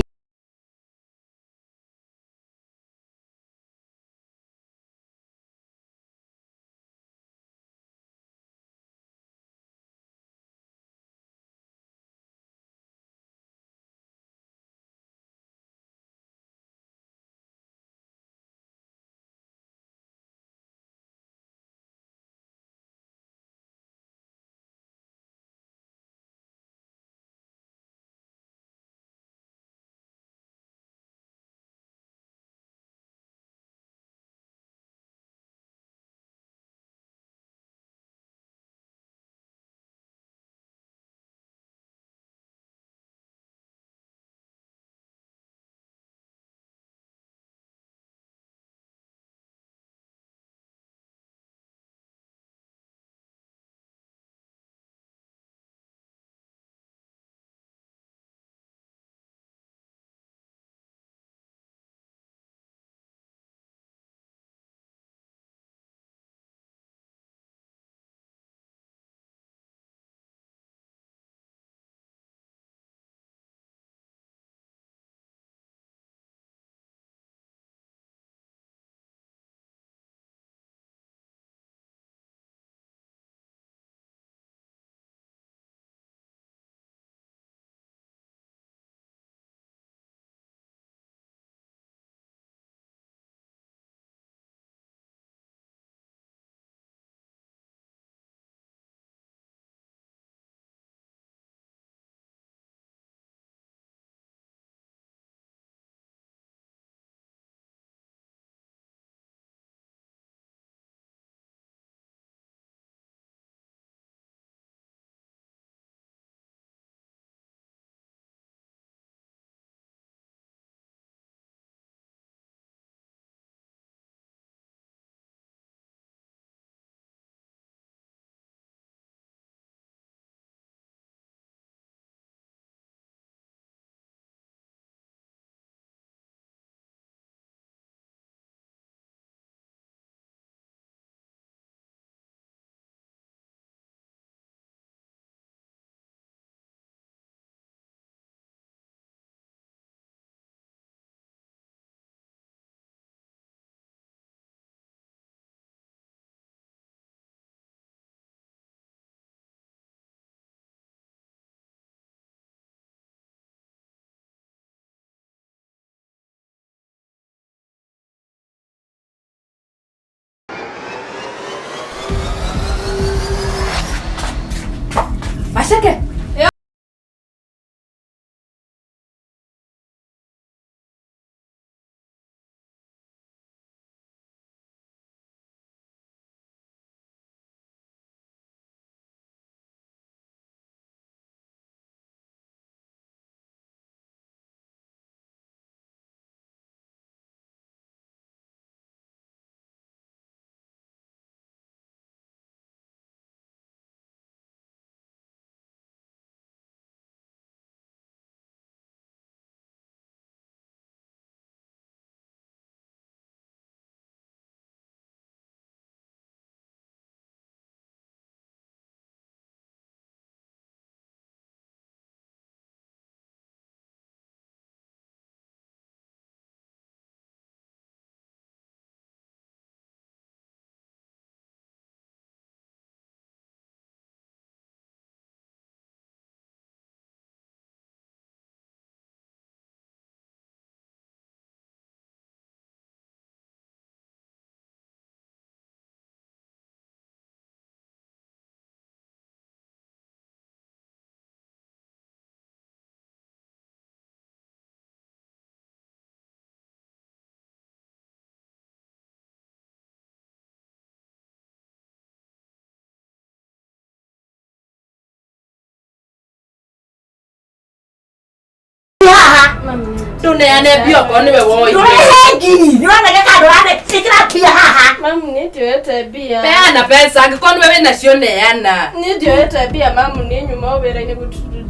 D: Ndũneane mbia okorwo nĩwe woire.
B: Ndũrehe ngiri. Nĩũranege kana ndũrane ĩkĩra mbia haha.
A: Mamu niĩ ndioete mbia.
D: Peana pesa angĩkorwo nĩwe wĩnacio neana.
A: Niĩ ndioete mbia mamu niĩ nyuma o wĩra-inĩ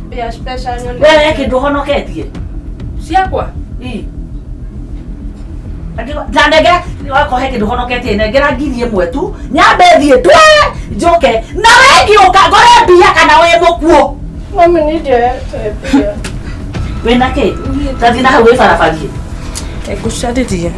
A: mbia mbeca nyone.
B: Wewe he kĩndũ ũhonoketie.
D: Ciakwa?
B: Ii. Ndanengera wakorwo he kĩndũ ũhonoketie nengera ngiri ĩmwe tu nyambe thiĩ ndwe njoke na we ngĩũka ngore mbia kana wĩ mũkuo.
A: Mamu niĩ ndioete mbia.
B: Wĩna kĩ? Tathiĩ na hau wĩbarabarie.
A: Ngũcarĩrie.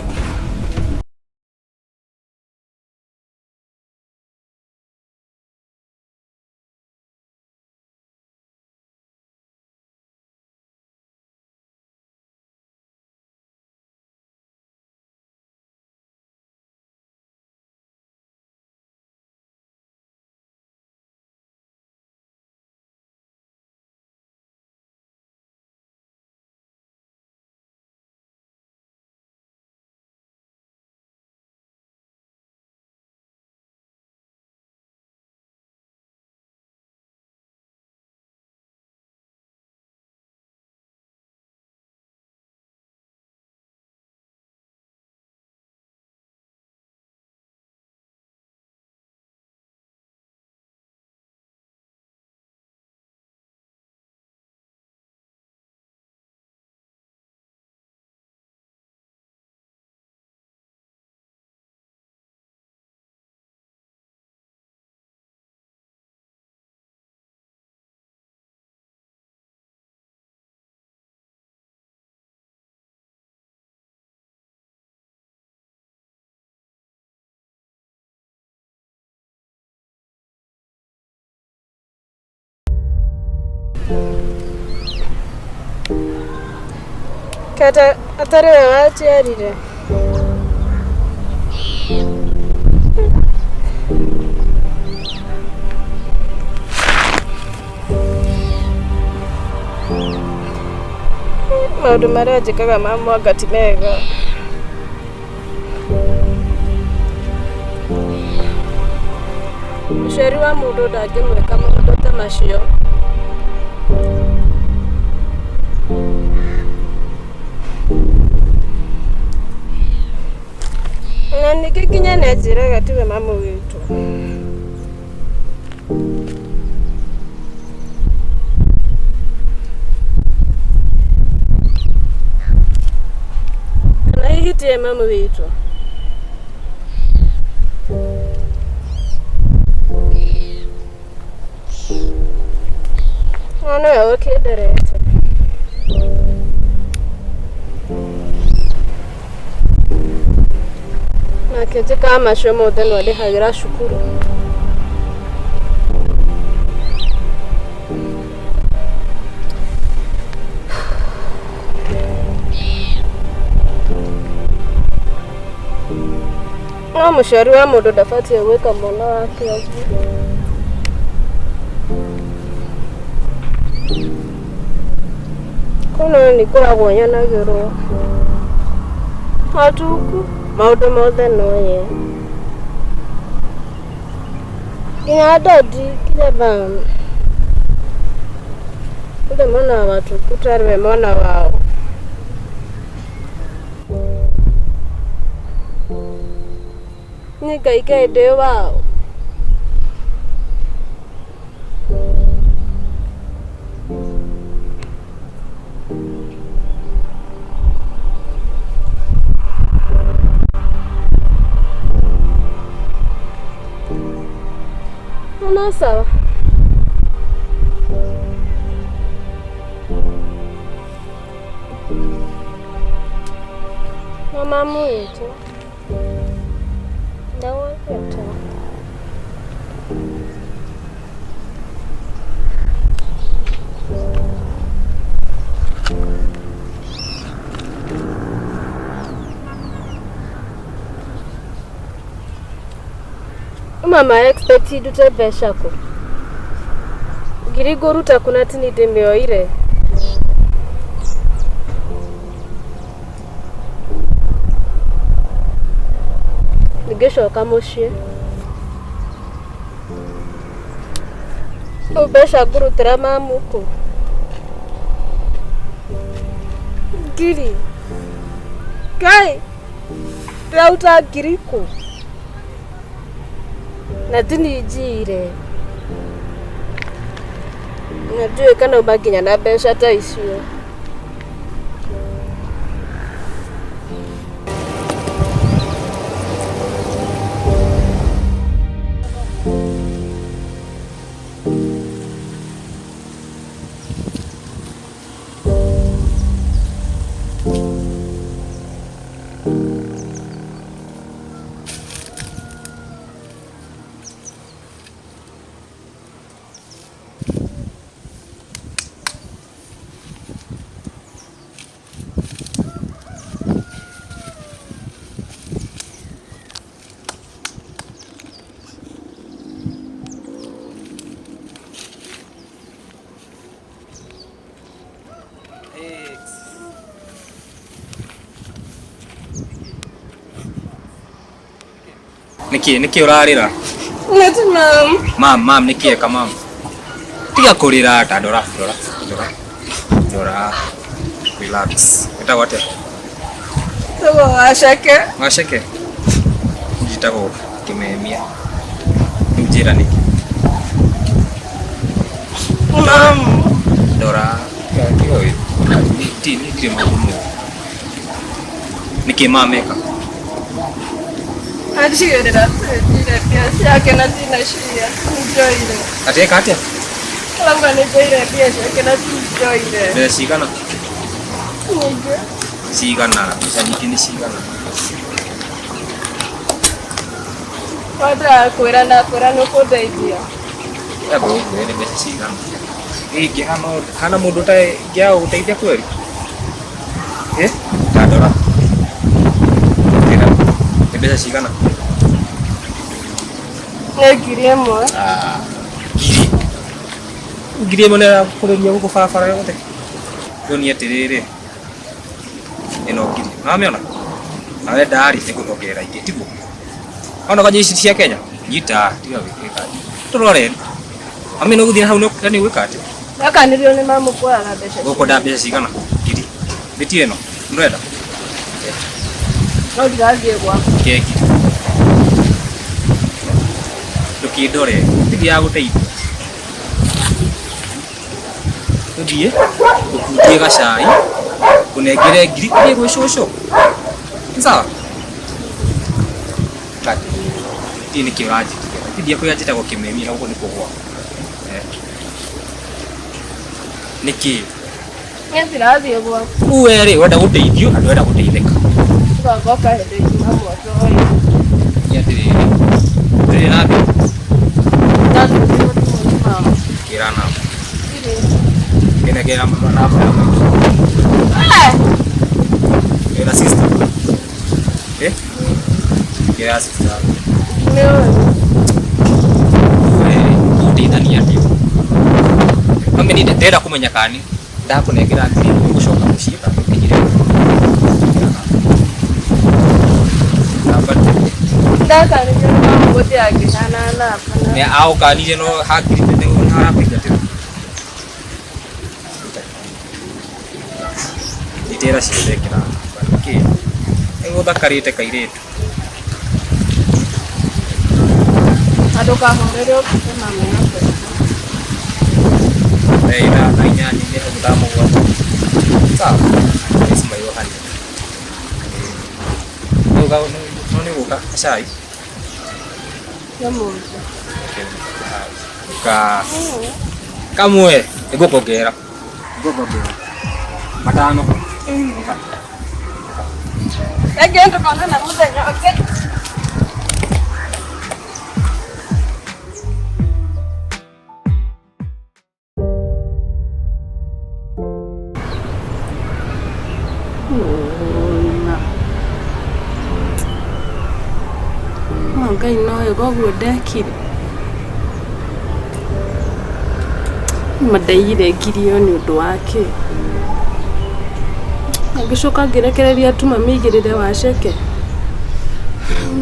A: Kata atarĩ we wanjiarire. Maũndũ marĩa njĩkaga mamu anga ti mega. Mũciari wa mũndũ ndangĩmwĩka maũndũ ta macio. Na ningĩ nginya nĩanjĩraga tiwe mamu witũ. Kana hihi tiwe mamu witũ? No nĩwe ũkĩnderete. Nake njĩkaga macio mothe no andĩhagĩra cukuru. No mũciari wa mũndũ ndabatiĩ gwĩka mwana wake ũguo. Kũu nĩ ngoragwo nyenagĩrwo. Matuku maũndũ mothe no ye. Nginya dadi nginya mama. Othe monaga Watuku tarĩ we mwana wao. Niĩ Ngai ndĩ wao. No sawa. No mamu witũ ndawendete. Mama expect ndute mbeca kũ? Ngiri ngũruta kũ na ti niĩ ndĩmĩoire? Ngĩcoka mũciĩ. Rĩu mbeca ngũrutĩra mamu kũ? Ngiri Ngai ndĩraruta ngiri kũ na ti niĩ njiyire na ndiũĩ kana uma nginya na mbeca ta icio.
H: Niki niki urarira?
A: Nati mam.
H: Mam mam niki eka mam. Tiga kurira ta ndora ndora ndora. Ndora. Relax. Wetagwo atia?
A: Tagwo Waceke.
H: Waceke. Njitagwo Kimemia. Rĩu njĩra nĩkĩ?
A: Mam.
H: Ndora. Tiga ti ndirĩ maũndũ moru. Nĩkĩ mam eka?
A: Anjigĩrĩra njire mbia ciake na ndinaciia njoire.
H: Atĩ eka atĩa?
A: Arauga nĩ njoire mbia ciake na tinjoire.
H: Mbeca cigana?
A: Nyingĩ.
H: Cigana? Mbeca nyingĩ nĩ cigana?
A: Wendaga kwĩra na kwĩra nĩ ũkũndeithia.
H: Amba ũnjĩre nĩ mbeca cigana. Ingĩhana hana mũndũ ũtangĩaga gũgũteithia kweri? Eh? Ta ndora. Njĩra. Nĩ mbeca cigana?
A: Nĩ 1000.
H: Ah, ngiri. 1000 nĩ ĩrakũrĩria gũkũ barabara yothe. Nyonie atĩrĩrĩ. Ĩno ngiri. Nĩwamĩona? Na wenda rĩ, nĩngũkuongerera ingĩ, tiguo? Ona kwanja ici cia Kenya? Nyita, tiga gwĩka atĩ. Tũrore. Mami nĩ ũgũthiĩ na hau nĩ ũgwĩka atĩa?
A: Ndakanirio nĩ mamu kwaga mbeca.
H: Ũkwenda mbeca cigana? Ngiri. Mĩtĩ ĩno, ndũrenda?
A: No ndirathiĩ gwaku.
H: Keki. Ndũkĩndore, ndithiaga gũteithia. Tũthiĩ, ngũkungie gacai, ngũnengere ngiri, ũthiĩ gwĩ cũcũ. Nĩ sawa? Ndiũĩ nĩkĩ ũranjĩkire. Ti ndiakwĩra njĩtagwo Kĩmemia na gũkũ nĩkuo gwakwa. Nĩkĩ?
A: Niĩ ndirathiĩ gwaku.
H: Rĩu we rĩ, ũrenda gũteithio na ndũrenda gũteithĩka.
A: Ngoka hĩndĩ ĩngĩ mamu atoĩ.
H: Nĩ atĩrĩrĩ, ndũrĩ na thimũ?
A: Ndatũmĩrwo thimũ nĩ mamu.
H: Ĩra namba.
A: Ndirĩ.
H: Kĩnengera namba ya maitũ. Ĩna sister? Eh? Ĩra sister.
A: Nĩũĩ.
H: We ũgũteithania atĩa? Mami niĩ ndĩrenda kũmenya kana nĩ ndakũnengera ngiri ĩmwe ũgũcoka mũciĩ kana ũkinyire namba.
A: Ndakanirio nĩ mamu gũthiĩ angĩhana namba.
H: Nĩ agũkanirie no hakiri nĩ arakũingatĩra. Nyitĩrĩra ciothe ĩkĩra namba. Nĩkĩ? Nĩgũthakarĩte kairĩtu.
A: Na ndũkahũrĩre ũkĩte mamu na mbeca.
H: Ithano, inyanya, inya, ithano, mũgwanja. Sawa. Ici mairohania. No nĩ ũgũka gacai?
A: Nĩ mũndũ.
H: Ka kamwe nĩngũkuongerera. Nĩngũkuongerera. Matano.
A: Reke tũkonana mũthenya ũngĩ. Ngai noĩ koguo ndekire. Ma ndaiyire ngiri ĩyo nĩ ũndũ wa kĩ? Na ngĩcoka ngĩrekereria tu mami aigĩrĩre Waceke.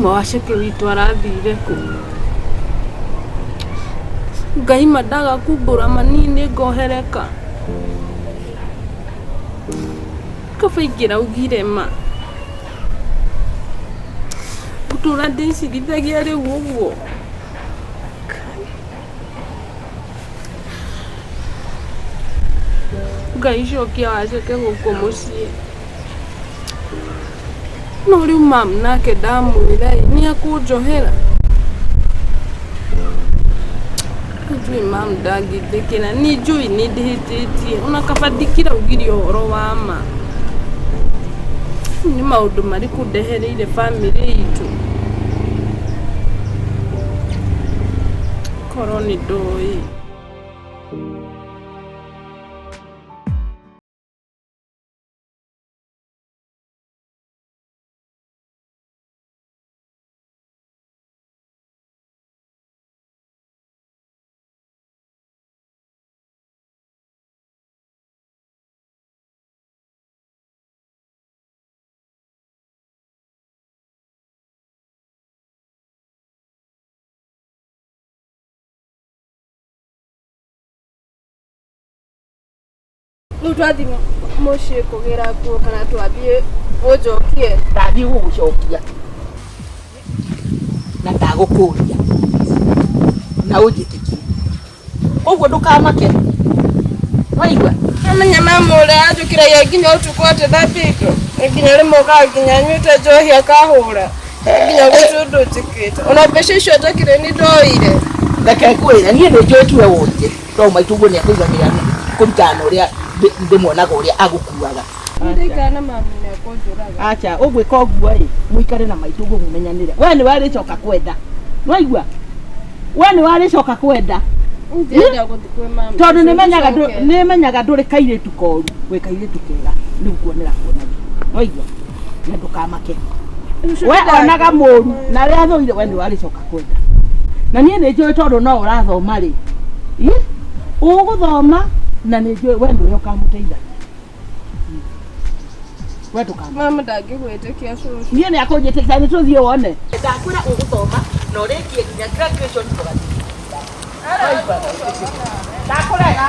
A: Ma Waceke witũ arathire kũ? Ngai ma ndaga kumbũra manini ngohereka.
D: Kaba ingĩraugire ma. Gũtũra ndĩcirithagia rĩu ũguo. Ngai cokia waceke gũkũ mũciĩ. No rĩu mamu nake ndamwĩra ĩ nĩ akũnjohera. Njũĩ mamu ndangĩthekera nĩ njũĩ nĩ ndĩhĩtĩtie ona kaba ndikĩraugire ũhoro wa ma. Nĩ maũndũ marĩkũ ndehereire bamĩrĩ itũ? Korwo nĩ ndoĩ. Rĩu twathiĩ mũciĩ kũgĩra nguo kana twathiĩ ũnjokie?
B: Ndathiĩ gũgũcokia na ndagũkũria na ũnjĩtĩkie koguo ndũkamake waigua.
D: Amenya mamu ũrĩa anjũkĩragia nginya ũtukũ atĩ thambie indo nginya rĩmwe okaga nginya nyuĩte njohi akahũra nginya gũtirĩ ũndũ njĩkĩte ona mbeca icio njakĩrĩ nĩ ndoire.
B: Reke ngwĩre niĩ nĩ njũĩ tiwe woire tondũ maitũ ũguo nĩ akũiganĩra kũringana na ũrĩa ndĩmuonaga ũrĩa agũkuaga.
D: Ndikana na mamu nĩ akũnjũraga.
B: Acha ũgwĩka ũguo ĩ mũikare na maitũ ũguo mũmenyanĩre we nĩ warĩcoka kwenda waigua we nĩ warĩcoka kwenda.
D: Ndĩrenda gũthiĩ kwĩ mamu.
B: Tondũ nĩ menyaga ndũrĩ kairĩtu koru wĩ kairĩtu kega nĩ nguonera kuonagia waigua na ndũkamake we onaga mũru na arĩa athũire we nĩ warĩcoka kwenda na niĩ nĩ njũĩ tondũ no ũrathoma rĩ ũgũthoma na nĩ njũĩ we nĩwe ũkamũteithagia we ndũkamake.
D: Mamu ndangĩgwĩtĩkia cũcũ.
B: Niĩ nĩ akũnjĩtĩkia nĩ tũthiĩ wone. Ndakwĩra ũgũthoma na ũrĩkie nginya graduation tũgathiĩ. Ndakũrega.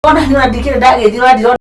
B: Ona nĩ ũrandikĩre ndagĩthiĩ ũrandirona.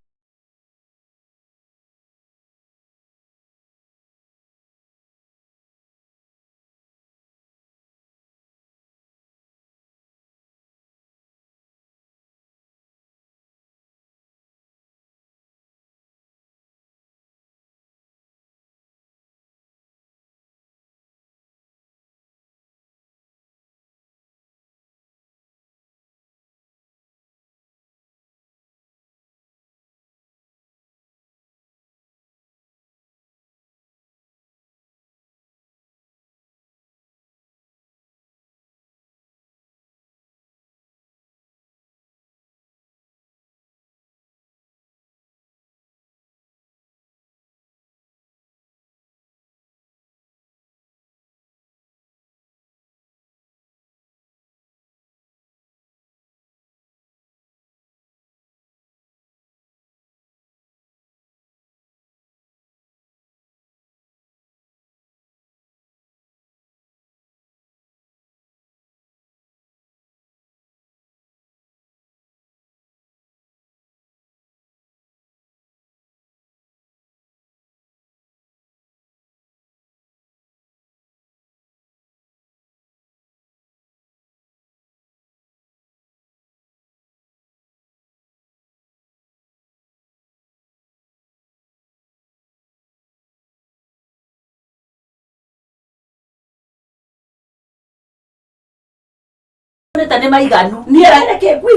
B: Nĩ nĩ maiganu.
I: Niĩ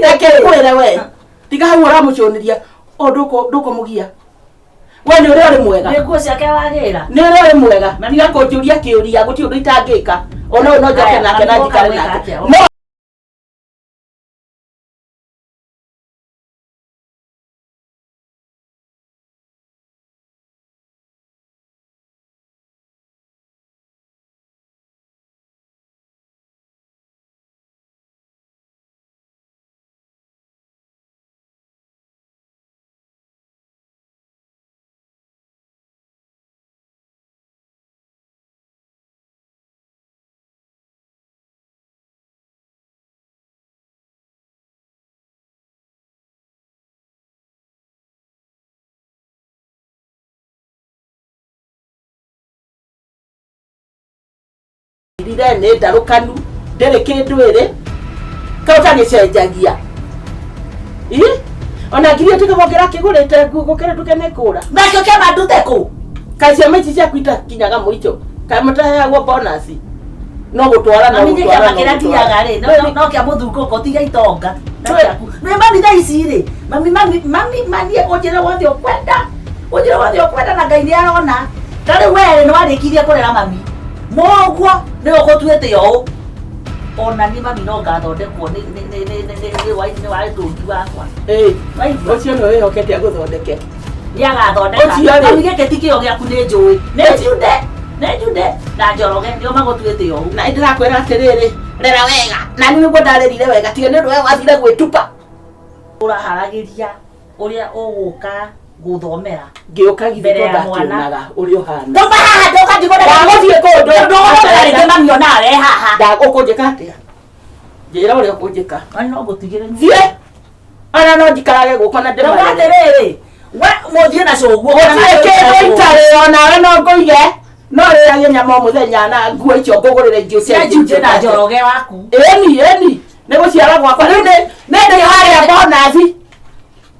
I: reke ngwĩre we tiga hau ũramũcũnĩria o ndũkũmũgia we nĩ ũrĩa ũrĩ mwega.
B: Nĩ nguo ciake wagĩra.
I: Nĩ ũrĩa ũrĩ mwega. Tiga kũnjũria kĩũria gũtirĩ ũndũ itangĩka ona ũyũ no njoke
B: Aya,
I: nake na
B: mami,
I: njikare
B: ũka
I: nake
B: gwĩka atĩa?
I: no. Rire nĩ ndarũkanu ndĩrĩ kĩndũ ĩrĩ kau tagĩcenjagia ĩ ona ngiria ĩtuĩka gũkĩra kĩgũrĩte nguo gũkĩra nduke nĩ kũra.
B: Nakĩo kĩama ndute kũ?
I: Kaĩ ciama ici ciaku itakinyaga mũico kaĩ mũtaheagwo bonus no gũtwara no
B: Mami nĩ
I: gũtwara
B: kĩama
I: no
B: kĩrĩa
I: gũtwara.
B: ngiaga rĩ no kĩa mũthungũko tiga itonga. No gĩaku. Nĩ mami thaa ici rĩ mami mami mami mani ũnjĩre wothe ũkwenda ũnjĩre wothe ũkwenda na Ngai nĩ arona. Ta rĩu we rĩ nĩ warĩkirie kũrera mami mũguo nĩ ũgũtuĩte ũũ ona niĩ mami no ngathondekwo nĩ nĩ nĩ nĩ nĩ nĩ nĩ wa nĩ wa tũngi wakwa.
I: Ĩ
B: Waigua?
I: Ũcio nĩ wĩhokete agũthondeke.
B: Nĩ agathondeka.
I: Ũcio rĩ.
B: Mami gĩkĩ ti kĩo gĩaku nĩ njũĩ. Nĩ Jude nĩ Jude na Njoroge nĩo magũtuĩte ũũ.
I: Na ndĩrakwĩra atĩrĩrĩ rera wega na nĩ nĩguo ndarerire wega tiga nĩ ũndũ we wathire gwĩtupa.
B: Ũraharagĩria ũrĩa ũgũka gũthomera.
I: Ngĩũka githĩ
B: Mbere
I: to
B: ya mwana.
I: ndakĩonaga ũrĩa ũhana.
B: Ndũma haha ndũka ndigũra.
I: Ndagũthiĩ kũndũ.
B: Ndũgũthomera rĩngĩ mami ona we haha.
I: Ũkũnjĩka atĩa? Njĩra ũrĩa ũkũnjĩka.
B: Ona no ngũtigĩre.
I: Thiĩ. Ona no njikarage gũkũ na
B: Ndauga
I: ndĩmarere.
B: atĩrĩrĩ we mũthiĩ na cũguo.
I: Gũtirĩ kĩndũ itarĩ onawe no ngũige no rĩagie nyama o mũthenya na nguo icio ngũgũrĩre ingĩ
B: Cia
I: ũcenjie.
B: Jude na Njoroge waku.
I: Ĩni ĩni nĩ gũciara gwakwa rĩu nĩ ndĩ harĩa bonathi.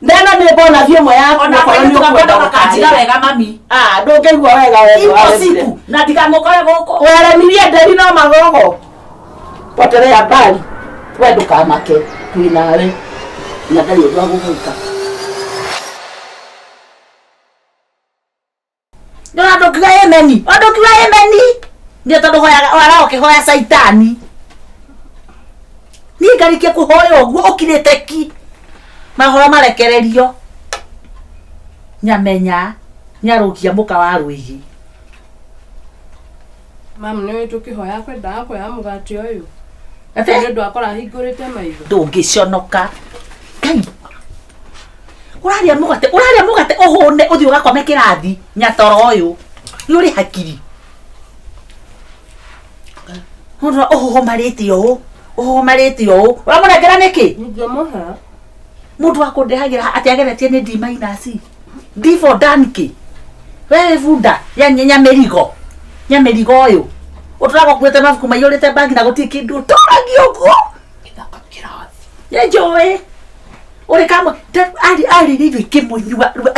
I: Neno nĩ bonathi ĩmwe yaku
B: Ona
I: okorwo nĩ ũkwenda
B: ũkanjiga
I: gũkarĩra.
B: wega mami.
I: Ah, ndũngĩigua wega we
B: Ipo
I: waremire.
B: siku na ndikamũkore gũkũ.
I: Weremirie nderi no magogo. Potelea mbali. We ndũkamake twĩ nawe na ndarĩ ũndũ agũgwĩka.
B: Ndona ndũkiuga ĩmeni. O ndũkiuga ĩmeni. Nĩ tondũ hoyaga wara ũkĩhoya caitani. Niĩ ngarĩkia kũhoya ũguo ũkirĩte ki. Mahoro marekererio. Nyamenya nyarũkia mũka wa rwĩgĩ.
D: Mam nĩ ũĩ tũkĩhoya kwendaga kuoya mũgate ũyũ.
B: Atĩ?
D: Nĩ ũndũ akora ahingũrĩte maitho.
B: Ndũngĩconoka. Ngai. Ũrarĩa mũgate, ũrarĩa mũgate ũhũne ũthiĩ ũgakome kĩrathi nyatoro ũyũ. Nĩ ũrĩ hakiri. Mũndũ ũhũhũmarĩte ũũ, ũhũhũmarĩte ũũ. Ũramũnengera nĩkĩ?
D: Ingĩmũhe.
B: Mũndũ wa kũndehagĩra atĩ ageretie nĩ D minus. D for donkey. We wĩ bunda ya nyamĩrigo. Nyamĩrigo ũyũ. Ũtũraga ũkuĩte mabuku maiyũrĩte bagi na gũtirĩ kĩndũ ũtũragia ũguo.
D: Gĩthaka kĩrathi.
B: Nĩ njũĩ. Ũrĩ kamwe arĩrĩirio ikĩmũnyua rĩu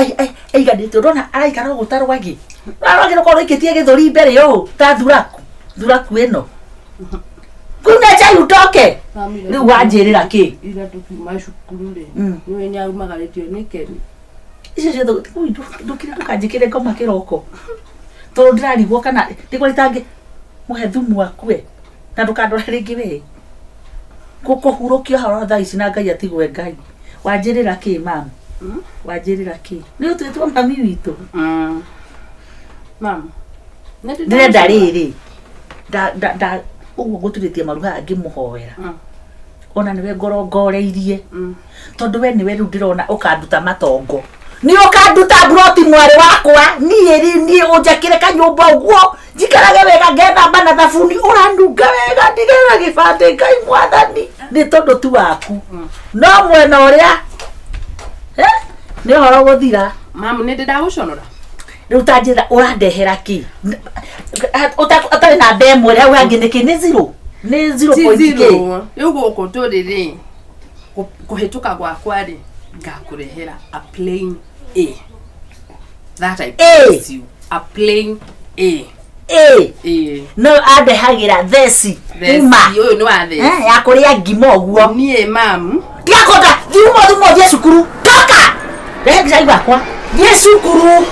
B: aiganĩte ũrona araikara ũguo ta rwagĩ. Rwagĩ rũkorwo rũikĩtie gĩthũri mbere ũũ ta thuraku. Thuraku ĩno. Kunywa chai utoke. Rĩu wanjĩrĩra kĩ?
D: Ira tũkiuma cukuru rĩ nĩwe nĩaumagarĩtio nĩ Keni.
B: Icio ciothe ndũkire ndũkanjĩkĩre ngoma kĩroko. Tondũ ndĩrarigwo kana nĩguo rĩtangĩ mũhe thumu akue na ndũkandore rĩngĩ we. Gũkũhurũkia horo thaa ici na Ngai atigwe Ngai. Wanjĩrĩra kĩ mam? Wanjĩrĩra kĩ? Nĩ ũtuĩtwo mami witũ.
D: Mam.
B: Ndĩrenda rĩrĩ. Nda ũguo ngũturĩtie maru haha ngĩmũhoera. Ona nĩwe ngorongoreirie. Tondũ we nĩwe rĩu ndĩrona ũkanduta matongo. Nĩ ũkanduta mburoti mwarĩ wakwa. Niĩ rĩ niĩ ũnjakĩre kanyũmba ũguo. Njikarage wega ngethamba na thabuni ũranunga wega ndigere na gĩbandĩ Ngai mwathani. Nĩ tondũ tu waku. No mwena ũrĩa nĩ ũhoro gũthira.
D: Mam nĩ ndĩ ndagũconora.
B: Rĩu ta njĩra ũrandehera kĩ? Ũtarĩ na nda ĩmwe hau hangĩ nĩkĩ? Nĩ zero. Nĩ zero
D: Ti
B: point kĩ?
D: zero. Rĩu gũkũ tũrĩ rĩ kũhĩtũka gwakwa rĩ ngakũrehera a plain A. That I
B: A.
D: promise you. A plain A.
B: Ĩ no andehagĩra theci uma
D: Ũyũ nĩ wa theci.
B: Eh, ya kũrĩa ngima ũguo.
D: Niĩ mamu.
B: Tiga kũnda thiuma thuma ũthiĩ cukuru. Toka! Rehe gĩcai gwakwa. Thiĩ cukuru.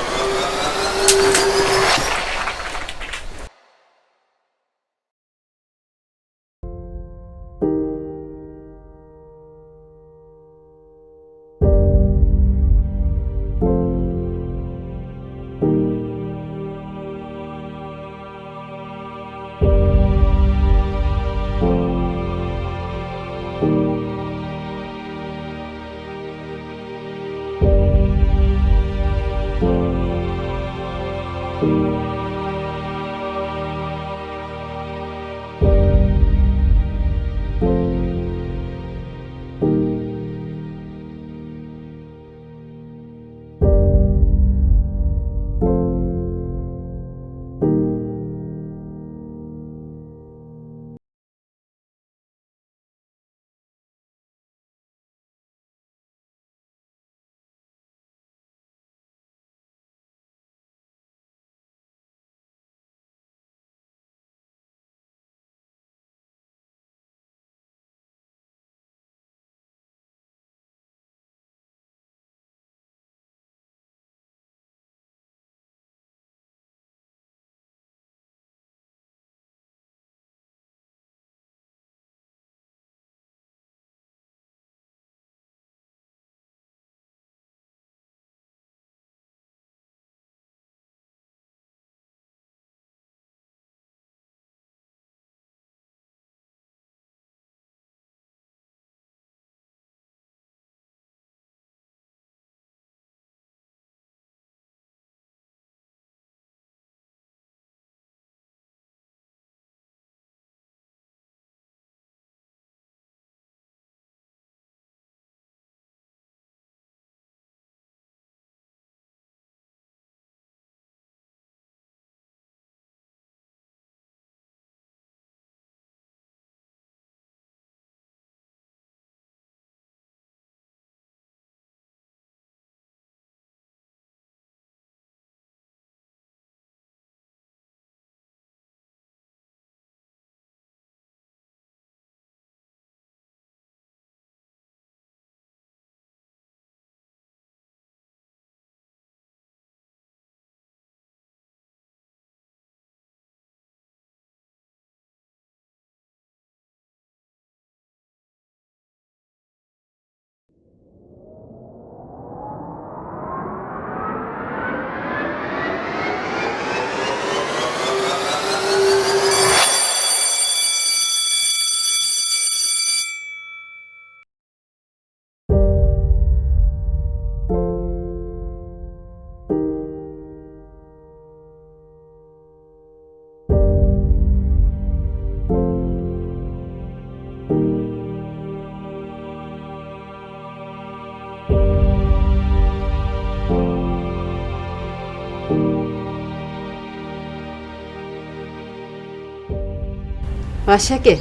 F: Waceke.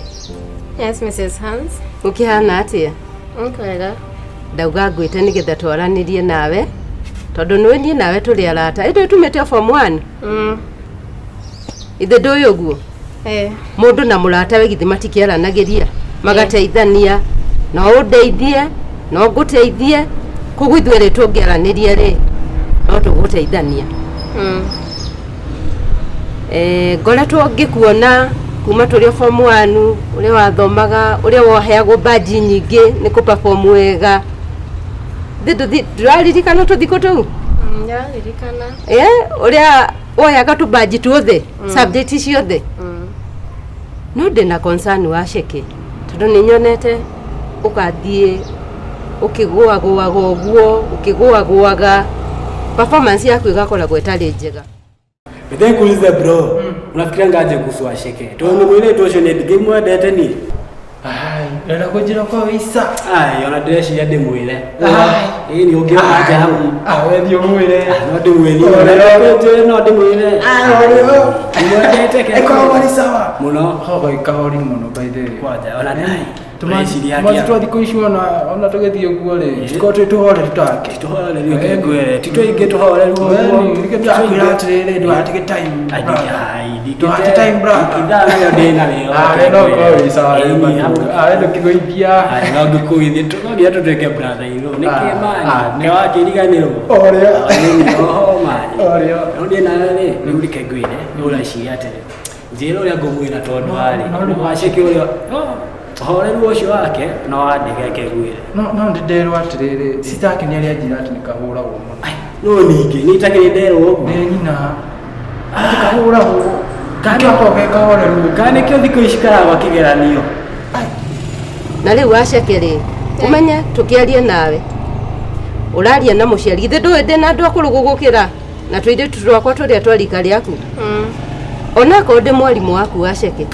A: Yes, Mrs. Hans.
F: Ũkĩhana atĩa?
A: Nkwega.
F: Ndauga ngwĩte nĩgetha twaranĩrie nawe tondũ nĩwe niĩ nawe tũrĩ arata. Ĩndũ tumĩte form 1. Ithe ndũĩ ũguo?
A: Eh.
F: Mũndũ na mũratawe githĩ matikĩaranagĩria magateithania, no ũndeithie no ngũteithie, koguo ithuĩ erĩ tũngĩaranĩria rĩ no tũgũteithania. Ngoretwo ngĩkuona kuma tũrĩ o form 1 ũrĩa wathomaga, ũrĩa woheagwo baji nyingĩ nĩ kũ perform wega. Ndũraririkana tũthikũ tũu?
A: Ndĩraririkana.
F: Ũrĩa woyaga tũbaji tuothe, subject ciothe. No ndĩna concern wa Ceke tondũ nĩ nyonete ũgathiĩ ũkĩgũagũaga ũguo, ũkĩgũagũaga, performance yaku ĩgakoragwo ĩtarĩ njega.
J: Nikuulize bro, unafikiria ngaje kuhusu Washeke? To ni mwile tu ucio ni ndingĩmwendete ni.
E: Ai, ndĩrenda kũnjĩra kwa wĩica.
J: Ai, ona ndĩreciria ndĩmwĩre. Ĩĩ ni ũngĩona nja hau.
E: Ah, we thiĩ ũmwĩre.
J: No ndĩmwĩre. No ndĩmwĩre.
E: Ah, ũrĩo.
J: Ndĩmwendete ke.
E: Ĩkoragwo arĩ sawa.
J: Mũno.
E: Hogo ikahori mũno by the way.
J: Kwanja, ona nai.
H: Ũreciria
E: Tũmathi
H: atĩa?
E: twa thikũ ici ona ona tũgĩthiĩ ũguo rĩ tũkorwo twĩ tũhoreru take.
J: Tũhoreru reke ngwĩre ti tũingĩ tũhoreru ũguo.
E: Ĩni, nĩkĩo ndĩrakwĩra atĩrĩrĩ ndũgatege time. Ndũgate time brother.
J: Ithaa narĩo ndĩnarĩo.
E: Ah, we no ũkorwo wĩ sawa
J: Ĩni,
E: rĩ,
J: hau.
E: ah, we ndũkĩgũithia.
J: Ai, no ngĩkũgũithia no nginya tũtuĩke brother irũ nĩkĩ
E: Ah,
J: mani
E: ah,
J: nĩ wakĩriganĩrwo
E: Ũrĩa.
J: Nĩ oho mani
E: Ũrĩa.
J: no ndĩ nawe rĩ rĩu reke ngwĩre nĩ ũreciria atĩrĩ njĩra ũrĩa ngũmwĩra tondũ warĩ wacĩke ũrĩa ũhoreru ũcio wake no wandĩke reke ngwĩre
E: No no ndĩnderwo atĩrĩrĩ sister yake nĩ arĩa anjĩra atĩ nĩ kahũragwo mũno.
J: No ningĩ nĩ itakĩrĩ nderwo ũguo.
E: Nĩ nyina. Atĩ kahũragwo. Kana gakoragwo ge kahoreru.
J: Kana nĩkĩo thikũ ici karagwa kĩgeranio.
F: Na rĩu waceke rĩ ũmenye tũkĩarie nawe ũraria na mũciari githĩ ndũĩ ndĩ na andũ akũrũ gũgũkĩra na tũirĩtu twakwa tũrĩa twa rika rĩaku onakorwo ndĩ mwarimũ waku waceke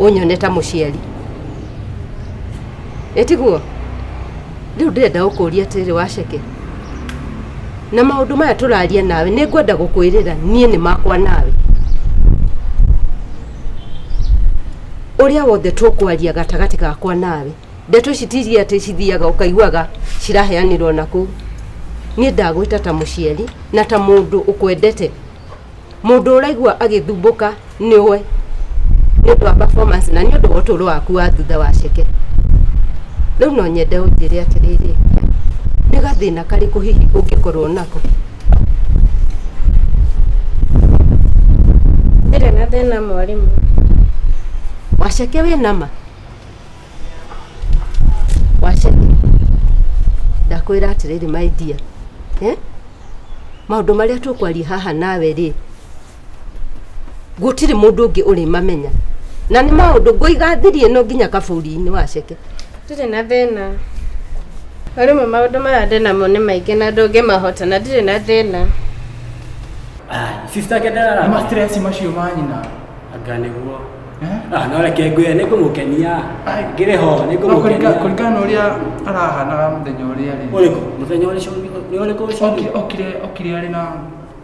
F: ũnyone ta mũciari ĩtiguo rĩu ndĩrenda gũkũria atĩrĩrĩ waceke na maũndũ maya tũraria nawe nĩ ngwenda gũkwĩrĩra niĩ nĩ makwa nawe ũrĩa wothe tũkwaria gatagatĩ gakwa nawe ndeto ici ti iria atĩ cithiaga ũkaiguaga ciraheanĩrwo na kũu niĩ ndagwĩta ta mũciari na ta mũndũ ũkwendete mũndũ ũraigua agĩthumbũka nĩwe nĩ ũndũ wa performance na nĩ ũndũ wa ũtũũro waku wa thutha wa ceke rĩu no nyende ũnjĩre atĩrĩrĩ nĩ gathĩna karĩkũ hihi ũngĩkorwo nako
A: Ndirĩ na thĩna mwarimũ.
F: Waceke wĩ nama waceke ndakwĩra atĩrĩrĩ my dear eh? Maũndũ marĩa tũkwaria haha nawe rĩ gũtirĩ mũndũ ũngĩ ũrĩmamenya na nĩ maũndũ ngũiga thiri ĩno nginya kaburi-inĩ waceke.
A: Ndirĩ na thĩna. Mwarimũ maũndũ maya ndĩnamo nĩ maingĩ na ndũngĩmahota na ndirĩ na thĩna.
J: Sister yake ndarara.
E: Nĩ ma stress macio ma nyina.
J: Anga nĩguo. Ah, no reke ngwĩre nĩ ngũmũkenia. Ngĩrĩ ho nĩ
E: No
J: ngũmũkenia.
E: kũringana na ũrĩa arahanaga mũthenya ũrĩa rĩ.
J: Ũrĩkũ? Mũthenya ũrĩa nĩ ũrĩkũ ũcio?
E: Okire okire arĩ na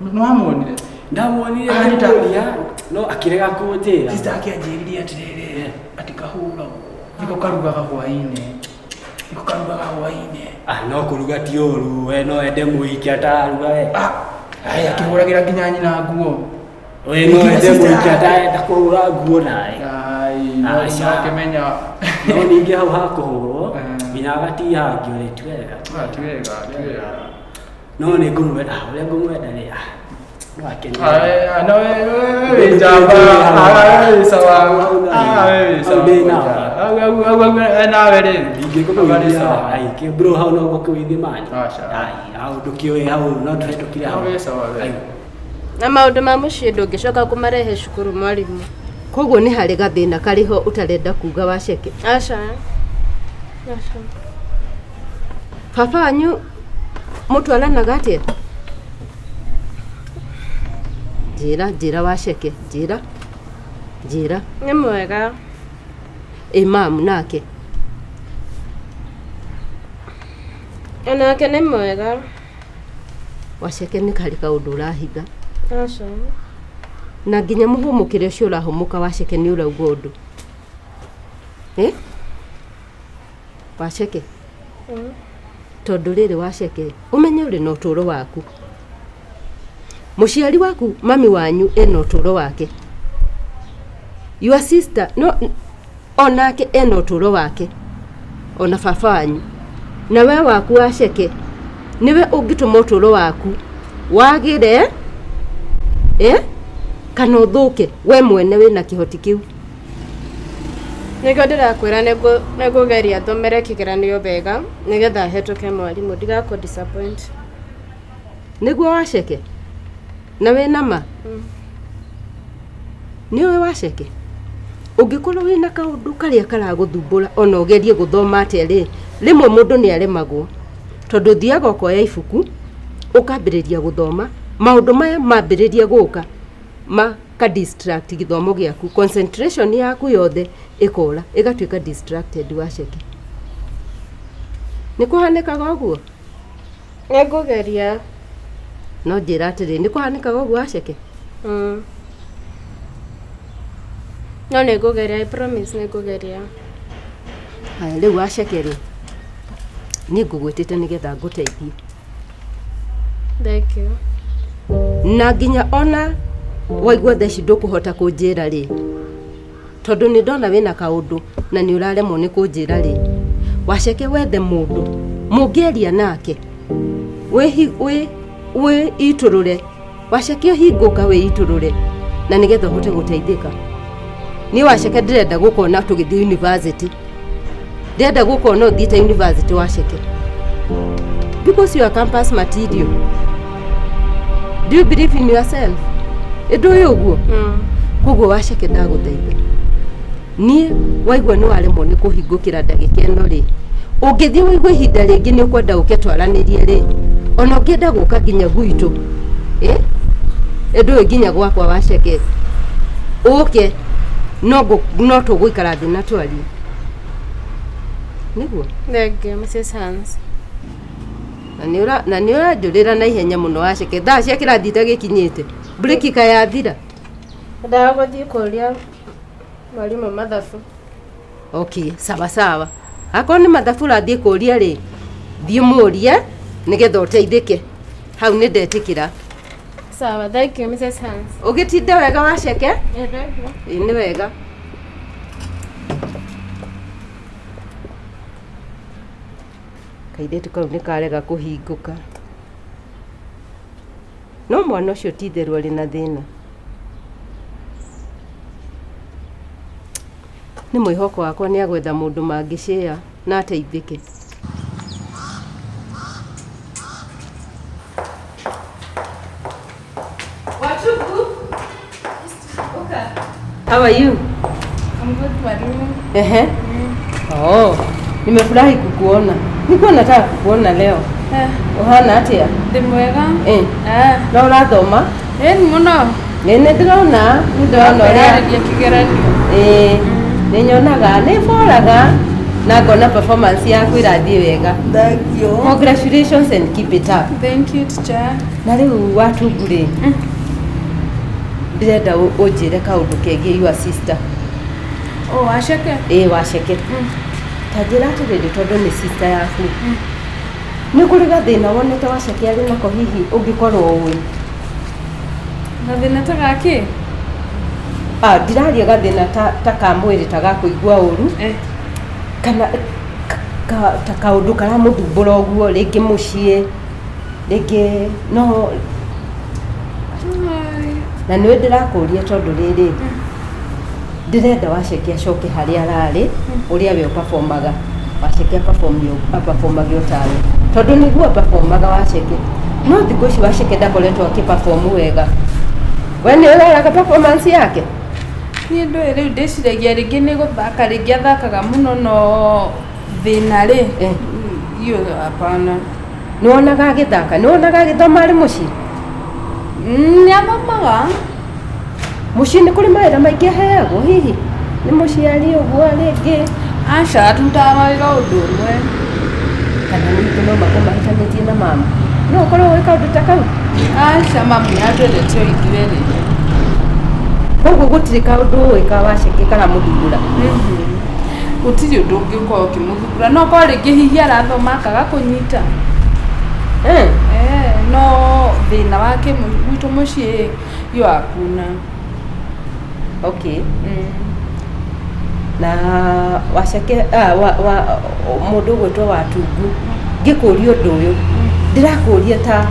E: nĩ wamuonire?
J: Ndamuonire
E: Ah, nĩ ta-
J: ngĩmũria no akĩrega kũnjĩra.
E: Sister yake anjĩrire atĩrĩrĩ atĩ kahũragwo nĩko karugaga hwainĩ nĩko karugaga hwainĩ.
J: Ah, no kũruga ti ũru we no ende mũhiki atararuga we.
E: Ai akĩhũragĩra nginya nyina nguo.
J: We no
E: Nginya
J: ende
E: sister
J: mũhiki
E: yake.
J: atarenda kũhũra nguo nawe.
E: Ai no
J: Aca.
E: no akĩmenya.
J: No ningĩ hau ha kũhũrwo nginya agatihangio rĩ ti wega.
E: Ah, ti wega, ti wega.
J: No nĩ ngũmwenda ah, ũrĩa ngũmwenda rĩ ah, no akene.
E: Ai, no we we wĩ njamba. Ah, we wĩ sawa. Ah, we wĩ sawa.
J: Hau ndĩ nawe.
E: Au au au au eh, nawe rĩ.
J: Ingĩkũgũithia ai kĩ bro hau no ngũkũgũithia mani.
E: Aca.
J: Ai hau ndũkĩũĩ hau no tũhetũkire hau.
E: Wĩ sawa we.
A: Na maũndũ ma mũciĩ ndũngĩcoka kũmarehe cukuru mwarimũ.
F: Koguo nĩ harĩ gathĩna karĩ ho ũtarenda kuga waceke.
A: Aca. Aca.
F: Baba wanyu mũtwaranaga atĩa? Njĩra njĩra waceke njĩra njĩra.
A: Nĩ mwega.
F: Ĩ mamu nake?
A: Onake nĩ mwega.
F: Waceke nĩ harĩ kaũndũ ũrahitha.
A: Aca.
F: Na nginya mũhũmũkĩre ũcio ũrahũmũka waceke nĩ ũrauga ũndũ. Eh? Waceke tondũ rĩrĩ waceke ũmenye ũrĩ na ũtũũro waku mũciari waku mami wanyu ena ũtũũro wake your sister no onake ena ũtũũro wake ona baba wanyu na we waku waceke nĩwe ũngĩtũma ũtũũro waku wagĩre eh? Kana ũthũke we mwene wĩna kĩhoti kĩu.
A: Nĩkĩo ndĩrakwĩra nĩngũgeria thomere kĩgeranio wega nĩgetha hetũke mwarimũ ndigakũ disappoint.
F: Nĩguo waceke na wĩna ma nĩ ũĩ waceke ũngĩkorwo wĩna kaũndũ karĩa karagũthumbũra ona ũgerie gũthoma atĩa rĩ rĩmwe mũndũ nĩ aremagwo tondũ ũthiaga ũkoya ibuku ũkambĩrĩria gũthoma maũndũ maya mambĩrĩria gũka maka distract gĩthomo gĩaku concentration yaku yothe ĩkora ĩgatuĩka distracted waceke nĩ kũhanĩkaga ũguo?
A: Nĩngũgeria.
F: No njĩra atĩrĩ nĩ kũhanĩkaga ũguo waceke?
A: No nĩngũgeria, I promise nĩngũgeria.
F: Haya rĩu waceke rĩ, niĩ ngũgwĩtĩte nĩgetha ngũteithie.
A: Thank you.
F: Na nginya ona waigua thaa ici ndũkũhota kũnjĩra rĩ, tondũ nĩ ndona wĩna kaũndũ na nĩ ũraremwo nĩ kũnjĩra rĩ, waceke wethe mũndũ mũngĩaria nake wĩitũrũre, waceke ũhingũka wĩitũrũre na nĩgetha ũhote gũteithĩka. Niĩ waceke ndĩrenda gũkona tũgĩthiĩ university, ndĩrenda gũkona ũthiĩte university waceke, because you are campus material. Do you believe in yourself? Ĩndũ ũyũ ũguo koguo waceke ndagũteithia niĩ waigua nĩ waremwo nĩ kũhingũkĩra ndagĩka ĩno rĩ, ũngĩthiĩ ũigue ihinda rĩngĩ nĩ ũkwenda ũke twaranĩrie rĩ, ona ũngĩenda gũka nginya gwitũ ĩndũ ũyũ nginya gwakwa waceke ũke no no tũgũikara thĩ na twarie nĩguo.
A: Thank you, Mrs. Hans.
F: Na nĩ ũranjũrĩra na ihenya mũno waceke, thaa cia kĩrathi itagĩkinyĩte, breki kayathira.
A: Ndaga gũthiĩ kũria mwarimũ mathabu.
F: Okay, sawa sawa. Akorwo nĩ mathabu ũrathiĩ kũria rĩ, thiĩ mũrie nĩgetha ũteithĩke. Hau nĩ ndetĩkĩra.
A: Sawa, thank you, Mrs. Hans.
F: Ũgĩtinde wega waceke?
A: Yeah, thank you.
F: Ĩ nĩ wega. Kairĩtu kau nĩ karega kũhingũka. No mwana ũcio ti itherũ arĩ na thĩna. Nĩ mwĩhoko wakwa nĩ agwetha mũndũ mangĩcĩa na ateithĩke. Wachuku. How are you?
D: I'm good, mwalimu.
F: Ehe. Oh, nimefurahi kukuona. Nilikuwa nataka kukuona leo. Ũhana atĩa?
D: Ndĩ mwega.
F: Eh. No ũrathoma?
D: Ĩni mũno.
F: Nĩ ndĩrona, nĩ ndĩrona ũrĩa
D: Ndĩrarĩria kĩgeranio.
F: Ĩĩ, nĩ nyonaga, nĩ boraga na ngona performance yaku ĩrathiĩ wega.
D: Thank you.
F: Congratulations and keep it up.
D: Thank you, teacher.
F: Na rĩu watungu rĩ, ndĩrenda ũnjĩre kaũndũ kegiĩ your sister.
D: Oh, waceke?
F: Ĩĩ waceke. Ta njĩra atĩrĩrĩ, tondũ nĩ sister yaku. Nĩ kũrĩ gathĩna wonete waceke arĩ nako hihi ũngĩkorwo ũĩ?
D: Gathĩna ta gakĩ?
F: Ah, ndiraria gathĩna ta ka mwĩrĩ, ta ga kũigua ũru, kana ta kaũndũ karamũthumbũra ũguo, rĩngĩ mũciĩ, rĩngĩ no na nĩwe ndĩrakũria tondũ rĩrĩ ndĩrenda waceke acoke harĩa ararĩ ũrĩa we ũperformaga. Waceke aperformage o tawe, tondũ nĩguo aperformaga waceke, no thikũ ici waceke ndakoretwo akĩperform wega. We nĩ ũroraga performance yake?
D: Niĩ ndũĩ, rĩu ndĩciragia rĩngĩ nĩ gũthaka, rĩngĩ athakaga mũno, no thĩna rĩ iyo hapana.
F: Nĩ wonaga agĩthaka? Nĩ wonaga agĩthoma arĩ mũciĩ?
D: Nĩ athomaga.
F: Mũciĩ nĩ kũrĩ mawĩra maingĩ aheagwo hihi nĩ mũciari ũguo rĩngĩ?
D: Aca, atutaga mawĩra ũndũ ũmwe.
F: Kana ningĩ no makorwo mahĩtanĩtie na mama, no ũkorwo wĩ kaũndũ ta kau?
D: Aca, mamu nĩ atwendete o ithuerĩ.
F: Koguo gũtirĩ kaũndũ ũĩ ka waceke karamũthumbũra?
D: Gũtirĩ ũndũ ũngĩkorwo ũkĩmũthumbũra, no korwo rĩngĩ hihi arathoma akaga kũnyita. No thĩna wake gwitũ mũciĩ iyo hakuna.
F: Okay. Na waceke wa mũndũ ũgwĩtwo Watungu, ngĩkũria ũndũ ũyũ ndĩrakũria ta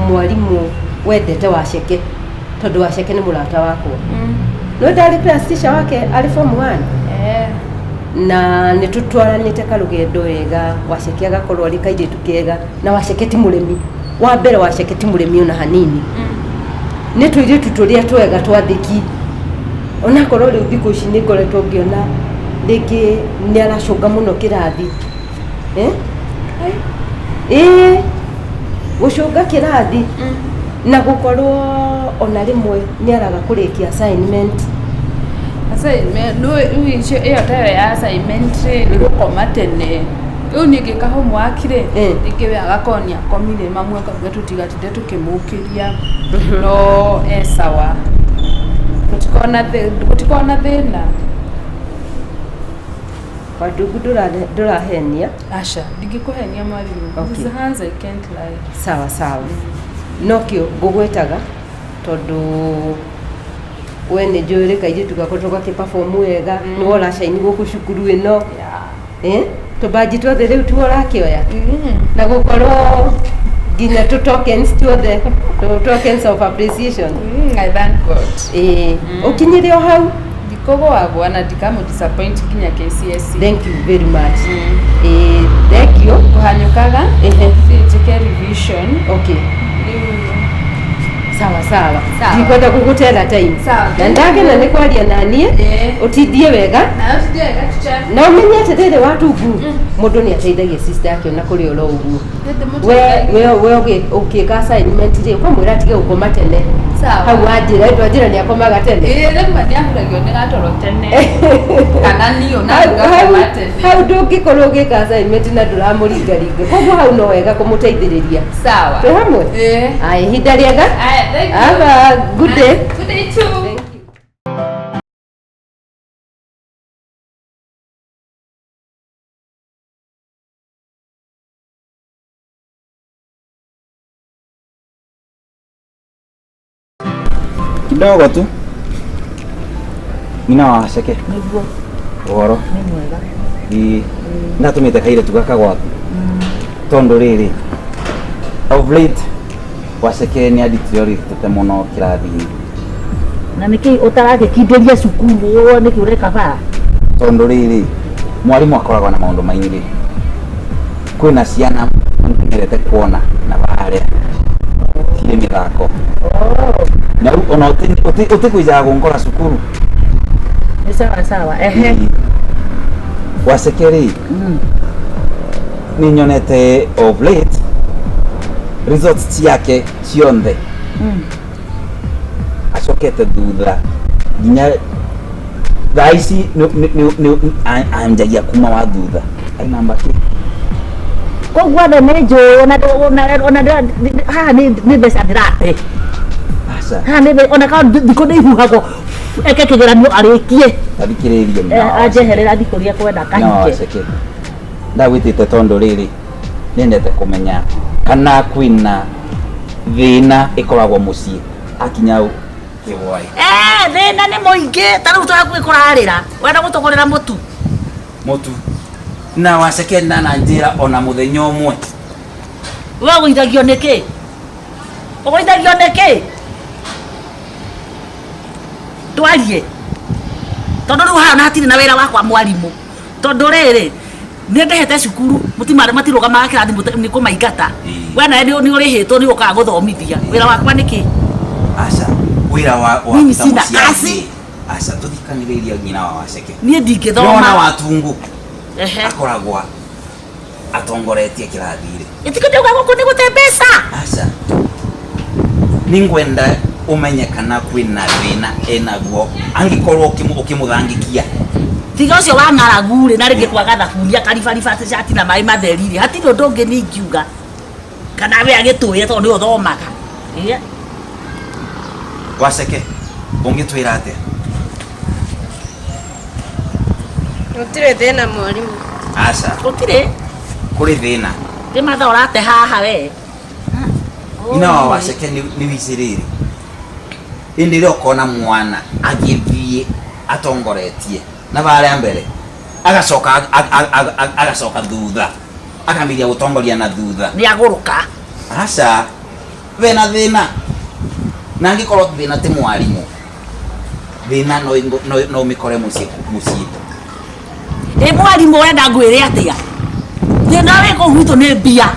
F: mwarimũ wendete waceke, tondũ waceke nĩ mũrata wakwa. No ndarĩ class teacher wake arĩ form 1 na nĩ tũtwaranĩte karũgendo wega. Waceke agakorwo arĩ kairĩtu kega, na waceke ti mũrĩmi wa mbere, waceke ti mũrĩmi ona hanini. Nĩ tũirĩtu tũrĩa twega twathĩki, onakorwo rĩu thikũ ici nĩ ngoretwo ngĩona rĩngĩ nĩ aracũnga mũno kĩrathi. Ĩĩ, gũcũnga kĩrathi na gũkorwo ona rĩmwe nĩ araga kũrĩkia assignment.
D: Assignment no rĩu icio ĩyo tayo ya assignment rĩ, nĩ gũkoma tene. Rĩu niĩ ngĩka homework rĩ, rĩngĩ we agakorwo nĩ akomire, mamu akauga tũtigatinde tũkĩmũkĩria, no e sawa, gũtikorwo na thĩna.
F: Wandungu ndũrahenia.
D: Aca, ndingĩkũhenia mwarimũ.
F: Okay.
D: These hands I can't lie.
F: Sawa sawa, nokĩo ngũgwĩtaga tondũ we nĩ njũĩ rĩ kairĩtu gakwa tũgakĩ-perform wega, nĩwe ũracaini gũkũ cukuru ĩno. Eh, tũbanji tuothe rĩu tuo ũrakĩoya na gũkorwo nginya tũ tokens tuothe, tũ tokens of appreciation.
D: I thank God.
F: Ĩĩ, ũkinyire o hau.
D: Ndikũgũagũa na ndikamũ disappoint nginya KCSE.
F: Thank you very much. Ĩĩ, thank you.
D: Kũhanyũkaga
F: Ehe.
D: thiĩ njĩke revision.
F: Okay.
D: Rĩu
F: Sawa sawa.
D: Sawa.
F: Ndikwenda gũgũtera time.
D: Sawa.
F: Na ndagena nĩ kwaria naniĩ. Ũtindie wega.
D: Na ũtindie wega teacher.
F: Na ũmenye atĩrĩrĩ Watungu, mũndũ nĩ ateithagia sister yake ona kũrĩ oro ũguo. We we we ũgĩka assignment rĩ, ũkamwĩra atige gũkoma tene.
D: Sawa.
F: Hau wanjĩra, ĩndũ wanjĩra nĩ akomaga tene.
D: Ĩĩ rĩmwe nĩahuragio nĩ gatoro tene kana niĩ ona
F: Hau-
D: ngakoma
F: hau-
D: tene.
F: hau ndũngĩkorwo ũgĩka assignment na ndũramũringaringa, koguo hau no wega kũmũteithĩrĩria.
D: Sawa.
F: Twĩ hamwe.
D: Ĩĩ.
F: Aya, ihinda rĩega.
D: Aya, thank you.
F: Have a good day.
D: Good day too.
H: Kidogo tu nyina wa Waceke.
B: Nĩguo.
H: Ũhoro?
B: Nĩ mwega.
H: Ĩ, ndatũmĩte kairĩtu gaka gwaku tondũ rĩrĩ of late Waceke nĩ adeterioratete mũno kĩrathi-inĩ.
B: Na nĩkĩ ũtaragĩkindĩria cukuru ũũ, nĩkĩ ũreka bara?
H: Tondũ rĩrĩ mwarimũ akoragwo na maũndũ maingĩ, kwĩna ciana nĩmenyerete kuona na barĩa cirĩ mĩthako na rĩu ona ũtĩkũijaga gũnkora cukuru.
B: Nĩ sawa sawa, ehe.
H: Waceke rĩ, nĩ nyonete of late results ciake cionthe acokete thutha nginya thaa ici anjagia kuma wa thutha ai namba kĩ.
B: Koguo andũ nĩ njũĩ ona haha nĩ mbeca ndĩrate.
H: Aca.
B: Haha nĩ ona ka thikũ nĩ ihuhagwo eke kĩgeranio arĩkie.
H: Tathikĩrĩria nyina wa Waceke.
B: Anjeherera thikũ iria kwenda
H: Nyina wa
B: kahike.
H: Waceke, ndagwĩtĩte tondũ rĩrĩ nĩendete kũmenya kana kwĩna thĩna ĩkoragwo mũciĩ akinya kĩgwai.
B: Eh, thĩna nĩ mũingĩ ta rĩu tũrakuĩ kũrarĩra wenda gũtũgũrĩra mũtu.
H: Mũtu na Waceke ndana njĩra ona mũthenya ũmwe.
B: We ũgũithagio nĩkĩ? Ũgũithagio nĩkĩ? Twarie tondũ rĩu haha ona hatirĩ na wĩra wakwa mwarimũ, tondũ rĩrĩ nĩ ndehete cukuru mũtimarĩ matirũgamaga kĩrathi nĩ kũmaingata. We nawe nĩ ũrĩhĩtwo nĩ ũkaga gũthomithia wĩra wakwa nĩkĩ?
H: Aca, wĩra wa
B: Mimi
H: ta
B: sina
H: mũciari
B: kazi.
H: rĩ, aca tũthikanĩrĩria nyina wa Waceke.
B: Niĩ ndingĩthoma.
H: Nĩwona Watungu
B: Ehe.
H: akoragwo atongoretie kĩrathi rĩ.
B: Ĩtikĩndauga gũkũ nĩ gũte mbeca.
H: Aca, nĩngwenda ũmenye kana kwĩna thĩna enaguo angĩkorwo ũkĩmũthangĩkia.
B: Tiga ũcio wa ng'aragu rĩ, na rĩngĩ kwaga thabuni akaribariba cati na maĩ matheri rĩ, hatirĩ ũndũ ũngĩ niĩ ingiuga kana we agĩtũĩre tondũ nĩwe ũthomaga. Ĩĩ.
H: Waceke, ũngĩtwĩra atĩa?
A: Gũtirĩ thĩna mwarimũ.
H: Aca.
B: Gũtirĩ.
H: Kũrĩ thĩna.
B: Nĩ mathaa ũrate haha we.
H: Nyina wa Waceke nĩ wicĩ rĩrĩ hĩndĩ ĩrĩa ũkona mwana agĩthiĩ atongoretie na barĩa mbere agacoka agacoka thutha akamĩria gũtongoria na thutha
B: nĩ agũrũka.
H: Aca, wena thĩna na angĩkorwo thĩna ti mwarimũ, thĩna no ũmĩkore mũciĩ mũciĩ.
B: Ĩ mwarimũ wenda ngwĩre atĩa? Thĩna wĩ kũu gwitũ nĩ mbia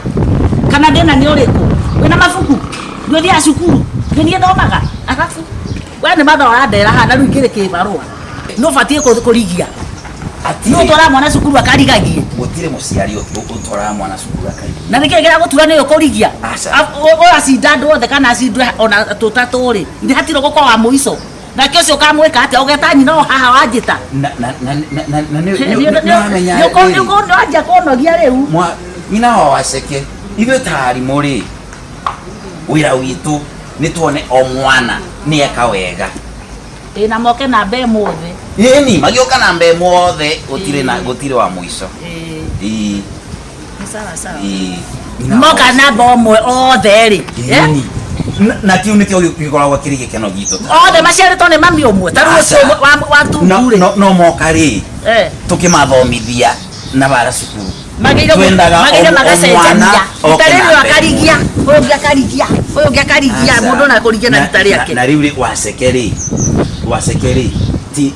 B: kana thĩna nĩ ũrĩkũ? Wĩna mabuku? Nĩ ũthiaga cukuru? Nĩ niĩ thomaga? Arabu we nĩ mathaa ũrandera haha na rĩu ingĩrĩ kĩbarũa nĩ ũbatiĩ kũrigia. Nĩ ũtwaraga mwana cukuru akarigagie.
H: Gũtirĩ mũciari ũtwaraga mwana cukuru akarigagie.
B: Na nĩkĩĩ kĩragũtura nĩ ũkũrigia?
H: Aca.
B: Ũgacinda andũ othe kana acindwe ona tũtatũ rĩ, nĩ hatirĩ gũkorwo wa mũico. Nake ũcio ũkamwĩka atĩa? Ũgeta nyina o haha wanjĩta.
H: Na na na na na na nĩ nĩ wamenya rĩrĩ.
B: Nĩ wanjia kũnogia rĩu.
H: Nyina wa Waceke, ithuĩ ta arimũ rĩ, wĩra witũ nĩ tuone o mwana nĩ eka wega.
B: Ĩ na moke namba ĩmwe othe.
K: Ĩni magĩũka namba ĩmwe othe, gũtirĩ na gũtirĩ wa mũico. Ĩĩ.
B: Nĩ sawa sawa.
K: Ĩĩ.
B: Moka namba ũmwe othe rĩ.
K: Ĩni. Na kĩu nĩkĩo gĩkoragwo kĩrĩ gĩkeno gitũ.
B: Othe maciarĩtwo nĩ mami ũmwe ta rĩu ũcio
K: Aca.
B: wa tungu rĩ.
K: No moka rĩ,
B: Eh.
K: tũkĩmathomithia na bara cukuru.
B: Magĩrĩire
K: Twendaga
B: magĩrĩire
K: o mwana
B: magacenjania.
K: oke
B: Rita rĩrĩ
K: na mbere.
B: akarigia, ũyũ ũngĩ akarigia, ũyũ ũngĩ akarigia,
K: Aca.
B: mũndũ na kũrigia na rita rĩake.
K: Na rĩu rĩ, waceke rĩ, waceke rĩ, ti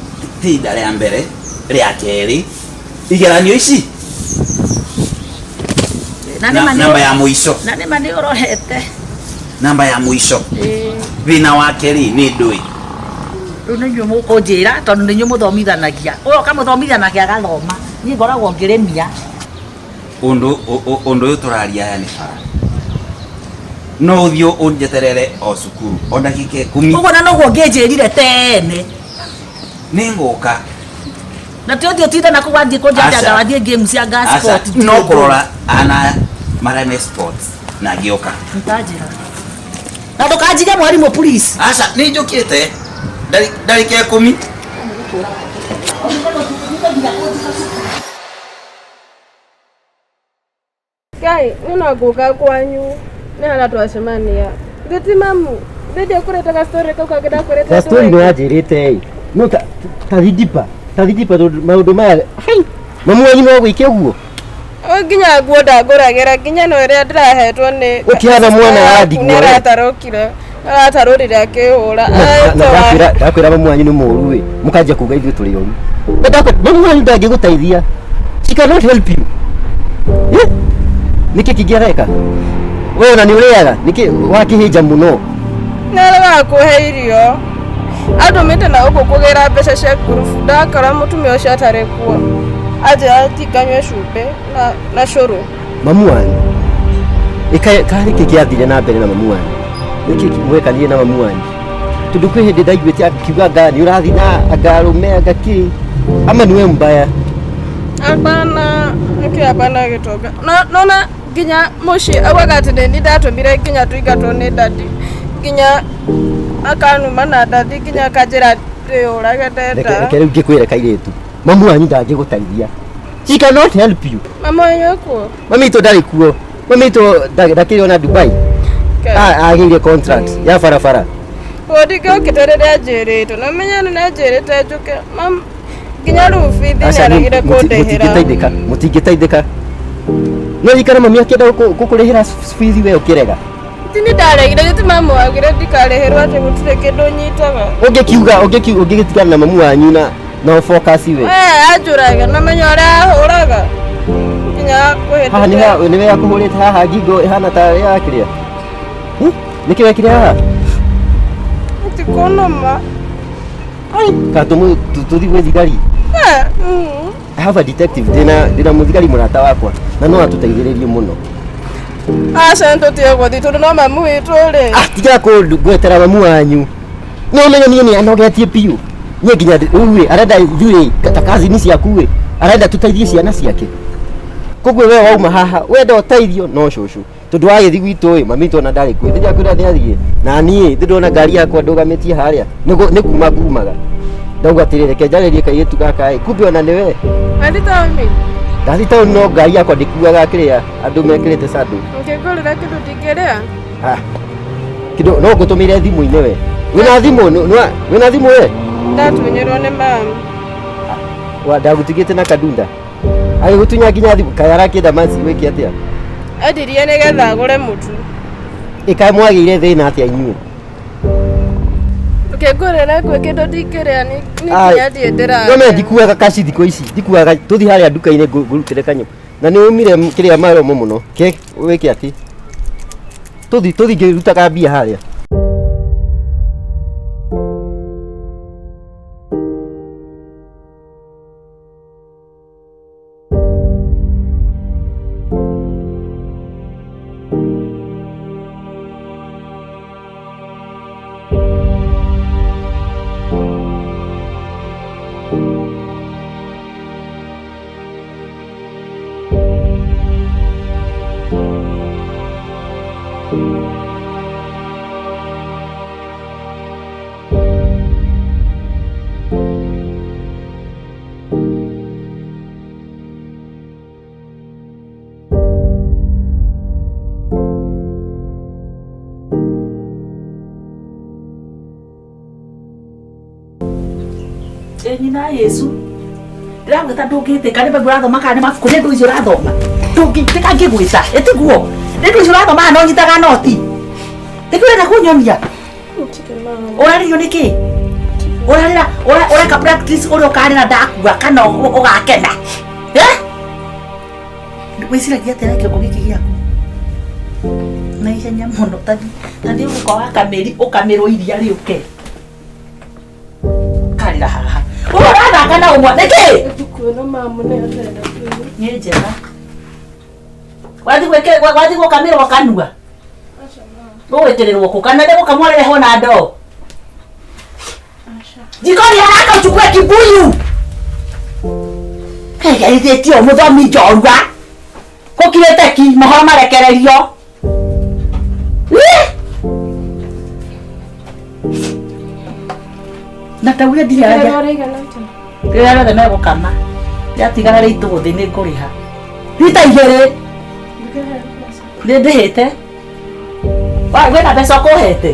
K: ida rĩa mbere, rĩa kerĩ, igeranio ici
B: Na nĩ ma nĩ
K: namba ya mũico,
B: na nĩ ma nĩ ũrorete.
K: Namba ya mũico. Thĩna wake rĩ nĩ ndũĩ.
B: Rĩu nĩ inyuĩ mũkũnjĩra tondũ nĩ inyuĩ mũthomithanagia. Ũyũ ũkamũthomithia nake agathoma. Niĩ ngoragwo ngĩrĩmia.
K: Ũndũ ũndũ ũyũ tũraria aya nĩ bara. No ũthiĩ ũnjeterere o cukuru o ndagĩka 10.
B: Ũguo na noguo ũngĩnjĩrire tene.
K: Nĩ ngũka.
B: Na ti ũthiĩ ũtinde na kũu wathiĩ kũnjanja
K: Aca.
B: wathiĩ game cia gas
K: Aca,
B: sport.
K: no kũrora ana marane sports na ngĩũka.
B: Ntanjĩra. Na ndũkanjige mwarimũ please.
K: Aca, nĩ njũkĩte ndagĩka 10.
A: Ngai, nĩ no ngũka kwanyu nĩ harĩa twacemania. Thiti mamu, ndĩndĩ kũreta ga story kau kangĩ ndakwĩrĩte.
L: Ta story nĩ wanjĩrĩte ĩ no ta tathidipa tathidipa tondũ maũndũ maya hai, mamu wanyu no gwĩke ũguo.
A: O nginya nguo ndangũragĩra nginya no ĩrĩa ndĩrahetwo nĩ
L: Ũkĩhana mwana wa ndigwa
A: nĩ
L: we.
A: aratarũkire aratarũrire akĩhũra.
L: Ndakwĩra mamu wanyu nĩ mũũru ĩ, mũkanjia kuga ithuĩ tũrĩ oru. Na ndakwĩra mamu wanyu ndangĩgũteithia, she cannot help you. Eh? Nĩkĩ kĩngĩ areka we ona nĩ ũrĩaga nĩkĩ wakĩhĩnja mũno?
A: Nĩaregaga kũhe irio. Andũmĩte na gũkũ kũgĩra mbeca cia ngurubu, ndakora mũtumia ũcio atarĩ kuo. Anjĩra ndinganyue cumbĩ na cũrũ.
L: Mamu wanyu karĩ kĩ kĩathire na mbere na mamu wanyu, nĩkĩ mwekanire na mamu wanyu? Tondũ kwĩ hĩndĩ ndaiguĩte akiuga anga nĩ ũrathiĩ na anga arũme anga kĩ ama nĩwe mbaya.
A: Hapana, nĩkĩ hapana gĩtonga. Nona nginya mũciĩ augaga atĩ nĩ niĩ ndatũmire nginya tũingatwo nĩ dadi. Nginya akanuma na dadi nginya akanjĩra ndĩyũrage ndenda.
L: Reke rĩu ngĩkwĩre kairĩtu, mamu wanyu ndangĩgũteithia, she cannot help you.
A: Mama wanyu ekuo?
L: Mami itũ ndarĩ kuo, mami itũ ndakĩrĩ ona Dubai. Agĩire contract ya barabara.
A: Ũguo ndingĩokĩte rĩrĩa anjĩrĩte, na ũmenye nĩ anjĩrĩte njũke. Mam, nginya rĩu bithi
L: Aca,
A: nĩaregire kũndĩhĩra.
L: Mũtingĩteithĩka, mũtingĩteithĩka. No ririkana mami akĩenda gũkũrĩhĩra bithi we ũkĩrega.
A: Ti nĩ ndaregire, gĩtĩ mamu augire ndikarĩhĩrwo atĩ gũtirĩ kĩndũ nyitaga.
L: Ũngĩkiuga ũngĩgĩtigana na mamu wanyu na focus we.
A: We anjũraga na menya ũrĩa ahũraga. Nginya
L: Haha nĩ
A: kũhĩtũkĩra.
L: nĩwe akũhũrĩte haha ngingo ĩhana ta ya kĩrĩa. Nĩkĩ wekire haha?
A: Ti kũnũma.
L: Ka tũthiĩ gwĩ thigari. I have a detective, ndĩna mũthigari mũrata wakwa na no atũteithĩrĩrie mũno.
A: Aca nĩtũtige gũthiĩ tondũ no mamu witũ rĩ.
L: Tiga ngwetera mamu wanyu. No ũmenye niĩ nĩ anogetie biũ. Niĩ nginya rĩu ĩ arenda ithuĩ ta kazini ciaku ĩ arenda tũteithie ciana ciake. Koguo we wauma haha wenda ũteithio no cũcũ. Tondũ wagĩthiĩ gwitũ ĩ mami witũ ona ndarĩ kuo. Ndĩrĩa kwĩra nĩ athiĩ. Na niĩ ndĩrona ngari yakwa ndũgamĩtie harĩa. Nĩ kuma ngumaga. Ndauga atĩrĩrĩ reke njarĩrie kairĩtu gaka ĩ kumbe ona nĩwe.
A: Athiĩ taũni.
L: Ndathiĩ taũni no ngari yakwa ndĩkuaga kĩrĩa andũ mekĩrĩte sandũ.
A: Ũngĩngũrĩra kĩndũ ndingĩrĩa?
L: Ah. Kĩndũ no ngũtũmĩre thimũ-inĩ we. Wĩna thimũ? Wĩna thimũ we?
A: Ndatunyĩrwo nĩ mamu.
L: Wa ndagũtigĩte na kadunda. Agĩgũtunya nginya thimũ kaĩ arakĩenda manci wĩke atĩa?
A: Endirie nĩgetha agũre mũtu.
L: Ĩkaĩ mwagĩire thĩna atĩa inyuĩ?
A: Ũkĩngũrĩra kwĩ kĩndũ ndingĩrĩa nĩ nginya thiĩ ndĩrarĩa.
L: No me ndikuaga kaci thikũ ici, ndikuaga tũthiĩ harĩa nduka-inĩ ngũrutĩre kanyamũ. Na nĩ ũmire kĩrĩa maromo mũno. Ke wĩke atĩ? Tũthiĩ ngĩrutaga mbia harĩa.
B: Ĩ nyina Yesu ndĩragwĩta ndũngĩtĩka nĩ babu ũrathoma kana nĩ mabuku nĩ ndũ icio ũrathoma ndũngĩtĩka ngĩgwĩta ĩtiguo nĩ ndũ icio ũrathoma kana ũnyitaga noti nĩkĩ ũrenda kũnyonia ũrarĩrio nĩkĩ ũrarĩra ũreka practice ũrĩa ũkarĩra ndakua kana ũgakena eh wĩciragia atĩa na kĩongo gĩkĩ gĩaku na ihenya mũno tathi ũgũka wa kamĩri ũkamĩrwo iria rĩũke karĩra haha ũguo ũrathaka na ũmwe nĩkĩ
A: Ibuku ĩno mamu nĩyo ndĩrenda kũigua.
B: Nĩ njega wathi gũkamĩrwo kanua gũgwĩkĩrĩrwo kũ kana nĩ gũkamwo rĩrehwo na ndoo jikoni haraka uchukue kibuyu geithĩtio mũthomi njorua gũkirĩte ki mohoro marekererio na ta ũrĩa ndirĩ anja
A: Ũraigana atĩa?
B: rĩrĩa rĩothe megũkama rĩatigara rĩitũ thĩ nĩ ngũrĩha rita igĩrĩ nĩ ndĩhĩte wĩna mbeca ũkũhete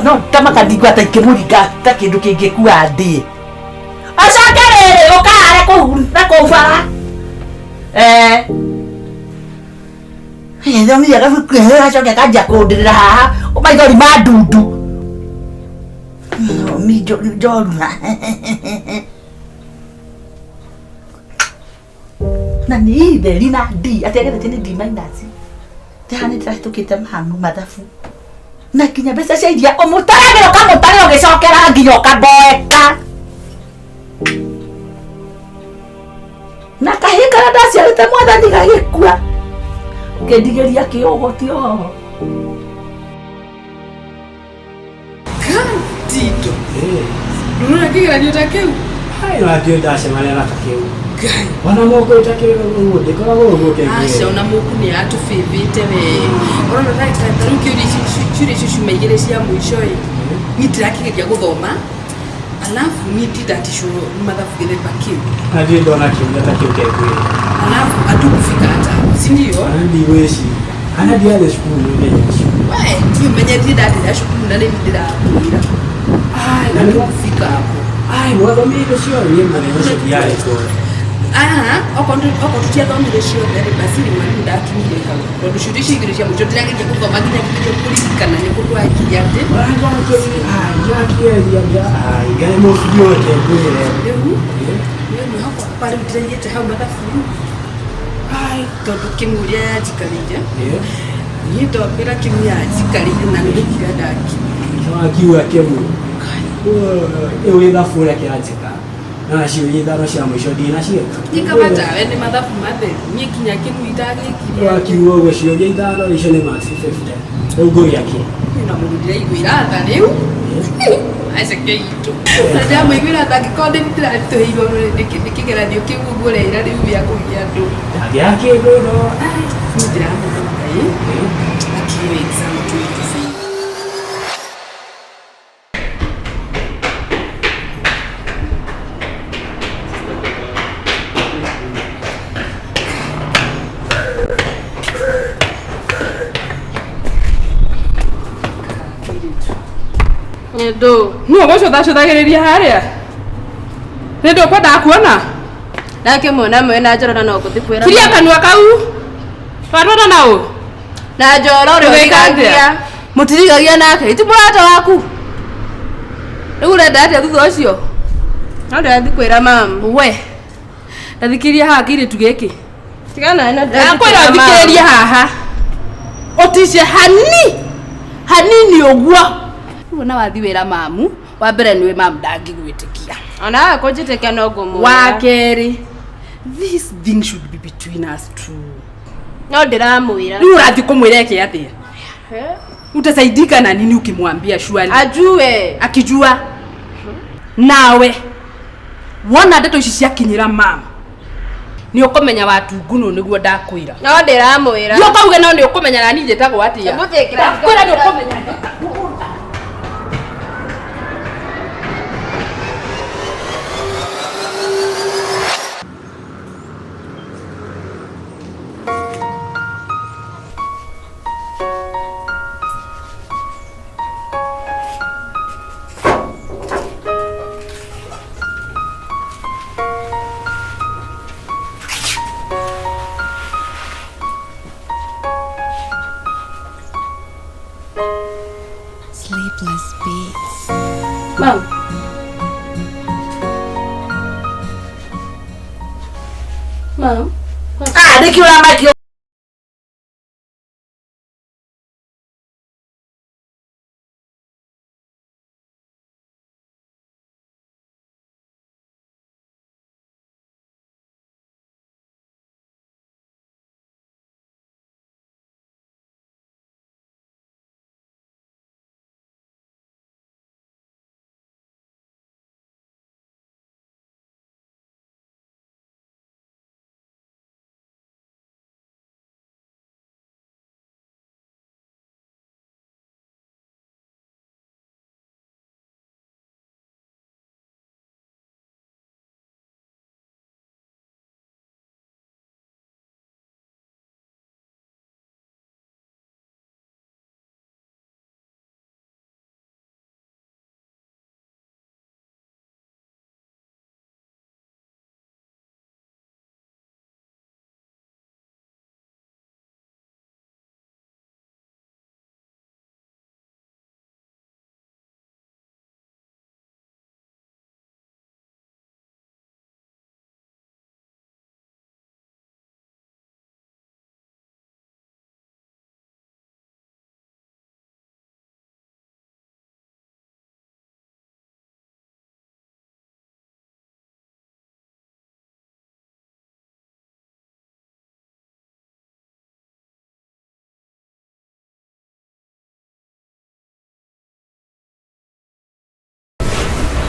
B: no tamaka ndingua ta ingĩmũringa ta kĩndũ kĩngĩkua ndĩ acoke rĩrĩ ũkahare kũu na kũu bara eh thomithia gabuku acoke akanjia kũndĩrĩra haha maithori ma ndundu mi njorua na nĩ itheri na D atĩ ageretie nĩ D minus ndĩha nĩ ndĩrahĩtũkĩte mamu mathabu na nginya mbeca cia iria ũmũtaragĩra ũkamũtarĩra ũgĩcokera nginya ũkamboeka na kahĩĩ karĩa ndaciarĩte mwathani gagĩkua ũkĩndigĩria kĩũgũti oho
D: Tito. Ndũrona kĩgeranio ta kĩu?
J: Ndio ndacemania na ta kĩu ona moko ta kĩu ũguo ndĩkoragwo ũguo
D: Aca ona mũku nĩ atũbĩbĩte we. Ũrona ta ta rĩu kĩũria ici ciũria icio ciuma igĩrĩ cia mũico ĩ. Niĩ ndĩrakĩgeria gũthoma. Alafu niĩ ndindaticwo nĩ mathabu gĩthemba kĩu.
J: na ndirĩ ndona kĩũria ta kĩu kengwĩra
D: Alafu hatukufika hata hapo, si ndio?
J: ana ndigwĩciria ana ndiarĩ cukuru mũthenya ũcio
D: We, niĩ ũmenye ndirĩ ndatĩra cukuru na nĩ ndĩrakwĩra.
J: Na
D: Hatukufika hapo.
J: ai mwathomire ciothe niĩ mũthenya ũcio ndiarĩ kuo
D: Aha, okorwo tutiathomire ciothe rĩ basi rĩ mwarimu ndakinyire hau tondũ ciũria icio igĩrĩ cia mũico ndĩrageria gũthoma nginya kĩgerio kũririkana nĩ kũ twakirie atĩ
J: njakĩeria ngai mũbiũ kengwĩre
D: rĩu niĩ mwĩhoko wakwa rĩu ndĩraigĩte hau mathabu tondũ kĩmu ũrĩa yanjikarĩire niĩ ndombĩra kĩmu yanjikarĩire na nĩ gũkira ndakirie
J: wakiuga kĩmu ĩu gĩthabu ũrĩa kĩranjĩka na ciũria ithano cia mũico ndinaciĩka
D: njikaba tawe nĩ mathabu matheru niĩ nginya kĩmu itagĩkirie
J: wakiuga ũguo ciũria ithano icio nĩ marks 50 rĩu ngũgĩa kĩ
D: na mũndũ ndĩraiguĩra tha rĩu aceke itũ na ndĩramũiguĩra tha angĩkorwo nĩ ndĩraritũhĩirwo nĩ kĩgeranio kĩu ũguo ũreira rĩu gĩa kũgia andũ
J: ndangĩaga kĩndũ no
D: niĩ ndĩramũra Ngai akiyo exam 20
A: Nĩndũ.
D: nũ ũgũcũthacũthagĩrĩria harĩa nĩ ndũkwendaga kuona
A: Ndakĩmuona mwĩ na Njoro na no ngũthiĩ kwĩra.
D: kiria kanua kau twatwana naũ
A: Na Njoro ũrĩa
D: Ũgĩka atĩa?
A: ũrigagia.
D: Mũtirigagia nake iti mũrata waku rĩu ũrenda atĩa thutha ũcio
A: No ndĩrathiĩ kwĩra mamu.
D: we ndathikĩria haha kĩirĩtu gĩkĩ
A: Tigana na ndĩrathiĩ
D: ndakwĩra
A: kwĩra mamu.
D: ũthikĩrĩrie haha ũtice hani hanini ũguo rĩu ona wathi wĩra mamu wa mbere nĩwe mamu ndangĩgwĩtĩkia
A: Ona we kũnjĩtĩkia no ngũmwĩra.
D: wa kerĩ this thing should be between us two
A: No ndĩramwĩra.
D: rĩu ũrathiĩ kũmwĩra eke atĩa utasaidika na nini ukimwambia surely
A: Ajue.
D: akijua nawe wona ndeto ici ciakinyĩra mama nĩ ũkũmenya watungunũ nĩguo ndakwĩra
A: No ndĩramwĩra.
D: Thiĩ ũkauge no nĩ ũkũmenya na niĩ njĩtagwo atĩa
A: Hebu njĩkĩra
D: ndakwĩra nĩ ũkũmenya
M: Sleepless beats.
D: Mam. Mam.
B: Ah, nĩkĩ ũramakio?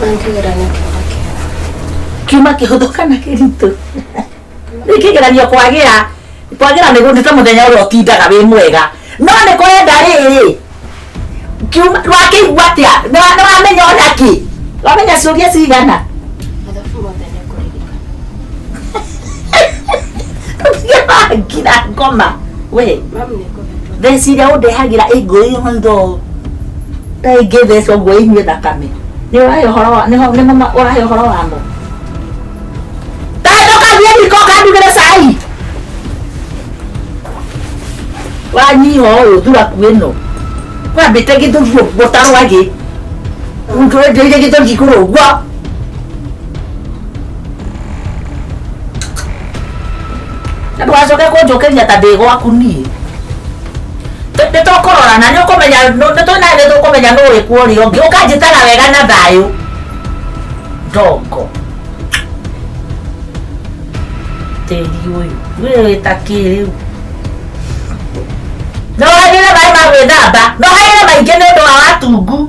A: Kĩgeranio kiuma kĩega.
B: Kiuma kĩhũthũ kana kĩritũ? Rĩu kĩgeranio kwagĩra kwagĩra nĩ ta mũthenya ũrĩa ũtindaga wĩ mwega, no nĩ kũrenda rĩrĩ kiuma wakĩigua atĩa? Nĩ wamenya ona kĩ? Wamenya ciũria cigana?
A: Mathabu mothe nĩ ngũririkana.
B: Tũtige bangi na ngoma we.
A: Mam, nĩ ngũhetwo.
B: Theci iria ũndehagĩra ĩngũrĩire maitho ta ĩngĩthecwo ũguo ĩnyue thakame. Nĩ ũrahe ũhoro wa nĩho nĩmo ũrahe ũhoro wamo. Ta ndũkathiĩ riko ũkandugĩre cai. Wanyiha ũyũ thuraku ĩno. Wambĩte gĩthũri ũguo ta rwagĩ. Ũnjũrĩire gĩthũri igũrũ ũguo. Na ndũgacoke kũnjũkĩria ta ndĩ gwaku niĩ. Nĩ tũkũrorana nĩ ũkũmenya nĩ twĩna nĩ tũkũmenya nũ ũrĩkũ ũrĩa ũngĩ. Ũkanjĩtaga wega na thayũ. Ndongo. Tĩri ũyũ. Wĩ ta kĩ rĩu? No hagĩre maĩ ma gwĩthamba. No hagĩre maingĩ nĩ ũndũ wa watungu.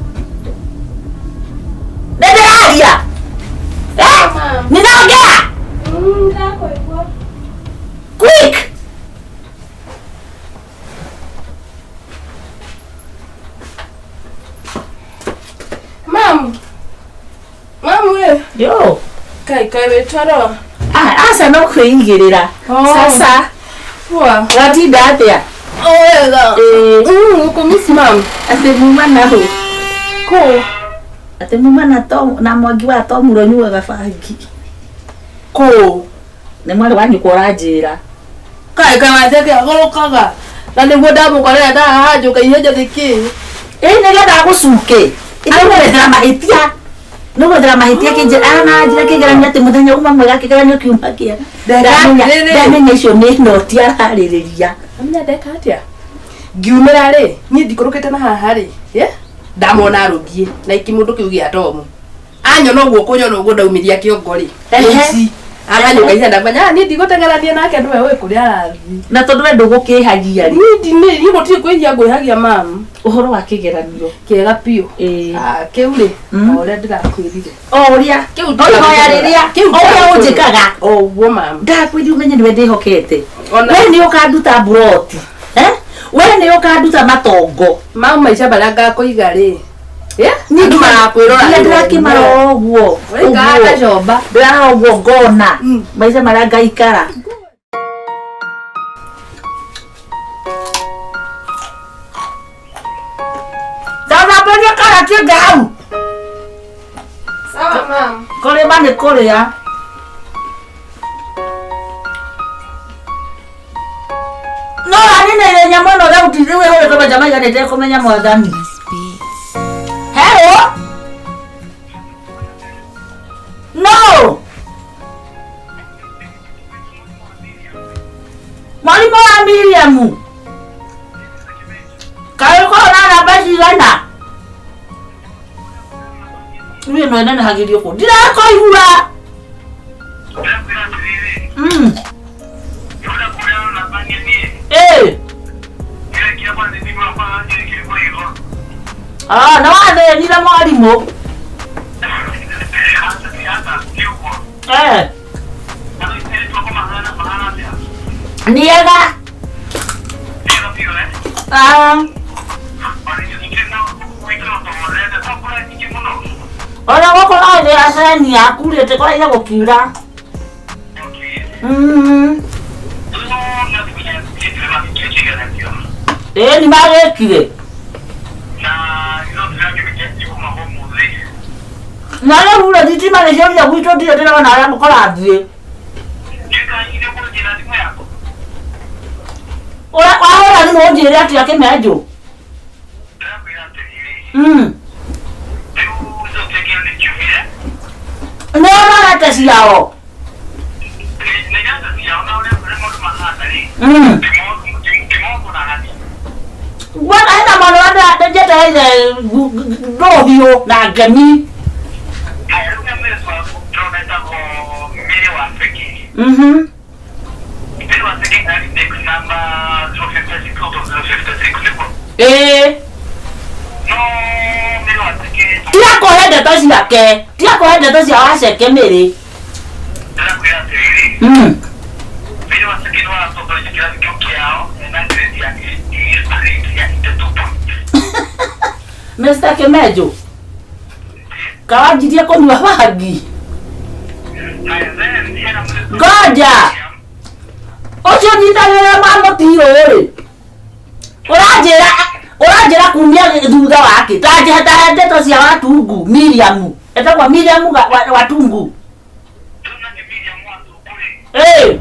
B: Nĩ ndĩraria. Eh? Ninaongea. Quick.
D: Mam. Mam we.
B: Yo.
D: Kai kai wĩ toro.
B: Ah, aca no kwĩigĩrĩra.
D: Oh.
B: Sasa.
D: Poa.
B: Watinda atĩa?
D: Oh, wega. Ngũkũmiss mam.
B: Atĩ muma na hũ?
D: Kũ?
B: Atĩ muma na Tom na Mwangi wa Tom ũrĩa ũnyuaga bangi.
D: Kũ?
B: Nĩ mwarĩ wa nyũkwa ũranjĩra.
D: Kai kai waceke agũrũkaga. Na nĩguo ndamũkorera ndahanjũka ihenya nĩkĩ?
B: Ĩ nĩgetha agũcuke. Nĩgwethera mahĩtia. Nĩgwethera mahĩtia kĩnjĩra ana njĩra kĩgeranio atĩ mũthenya uma mwega kĩgeranio kiuma kĩega. Ndamenya icio nĩ noti ararĩrĩria.
D: Amenya ndeka atĩa? Ngiumĩra rĩ, niĩ ndikũrũkĩte na haha rĩ, ndamona arũngiĩ na ikĩmũndũ kĩu gĩa Tomu. Anyona ũguo kũnyona ũguo ndaumiria kĩongo rĩ.
B: Ehe.
D: Aganyũka ihenya ndamenya niĩ ndigũteng'erania nake nĩwe ũĩ kũrĩa arathiĩ.
B: Na tondũ we ndũgũkĩhagia rĩ.
D: Niĩ niĩ gũtirĩ kwĩhia ngwĩhagia mam.
B: Ũhoro wa kĩgeranio.
D: Kĩega biũ. Ah, kĩu rĩ, o ũrĩa ndĩrakwĩrire.
B: O ũrĩa.
D: Kĩu
B: O ihoya rĩrĩa.
D: Kĩu
B: O ũrĩa ũnjĩkaga.
D: O ũguo mam.
B: Ndakwĩrire ũmenye nĩwe ndĩhokete. We nĩ ũkanduta mburoti. We nĩ ũkanduta matongo.
D: Mau maica marĩa ngakũiga rĩ.
B: Niĩ
D: Andũ marakwĩrora.
B: Nginya ndĩrakĩmarora ũguo.
D: Ũikaraga ta comba.
B: Ndĩrarora ũguo ngona. Maica marĩa ngaikara. Thambĩria karati ĩngĩ hau.
D: Sawa mam.
B: Kũrĩma nĩ kũrĩa. No ũraninĩire nyamũ ĩno ũrĩa Thauti rĩu ĩhũrĩtwo maita maigana ĩtekũmenya mwathani. Hello? No! Mwalimu wa Miriam. Kaĩ ũkoragwo na namba cigana? Niĩ no ĩnenehagĩrio kũ? Ndirakũigua. Eh. Ah, na wathĩnire mwarimũ. Eh. Nĩ ega. Ah. Ona gũkũ no thĩ acenia kurĩte kũraire gũkiura. Ĩĩ nĩ magĩkire. Na rĩu rĩ thitima nĩ ciorire gwitũ ndirĩ ndĩrona harĩa kũrathiĩ. Wahũra thimũ ũnjĩre atĩa kĩmenjũ? Nĩ ũrorete ciao? Bwana hena mwana wa njetereire ndũhiũ na ngemi. Ĩĩ. Tiga kũhe ndeto ciake, tiga kũhe ndeto cia Waceke Mĩrĩ. Mr. Kimenjo, kawanjirie kũnyua bangi. Ngoja. Ũcio nyitagĩrĩra mamũtirũ rĩ. Ũranjĩra kumia thutha wake. Ta ndeto cia Watungu, Miriam. Etagwo Miriam Watungu. Eh.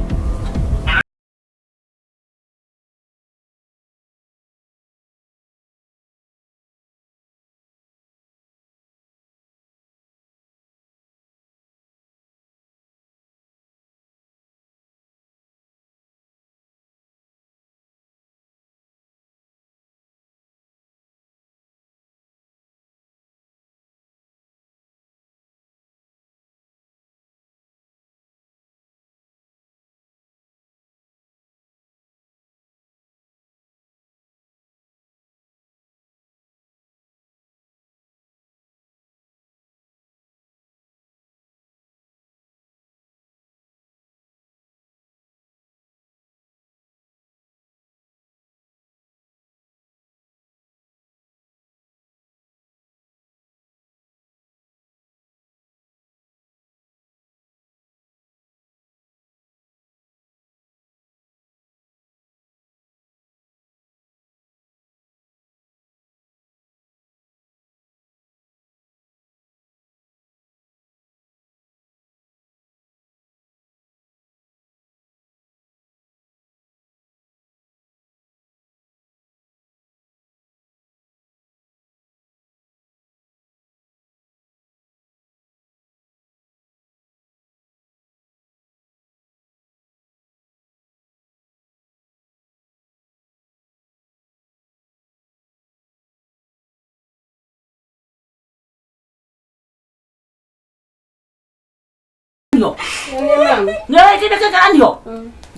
B: Nĩ wĩkire kĩgeranio?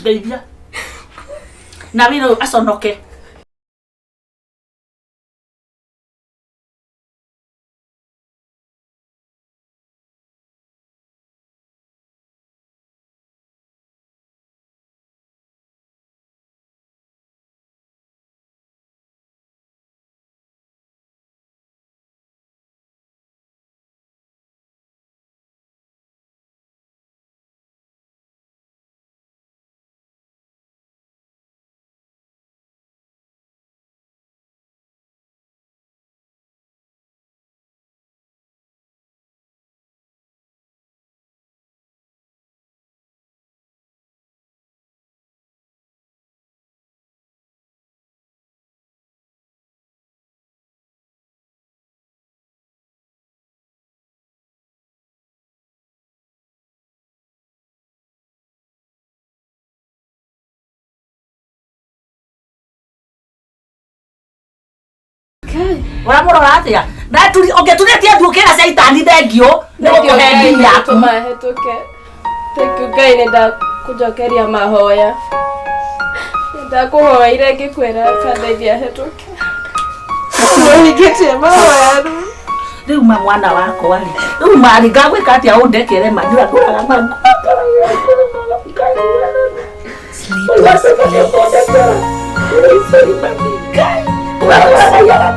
B: Ndeithia. Na wĩra ũyũ aconoke. Ũramũrora atĩa? Ndaturi ũngĩturĩtie ndu ũkĩra caitani thengio nĩ gũkũhe ndini yaku.
A: Mahĩtũke. Thank you Ngai nĩ ndakũnjokeria mahoya. Nĩ ndakũhoeire ngĩkwĩra kandeithia hĩtũke. Nĩũhingĩtie mahoya rĩu.
B: Rĩu ma mwana wakwa rĩ, rĩu marĩ ngagwĩka atĩa ũndekere ma ndũraga mangu.
M: Sleepless Beats.
B: Ũragũraga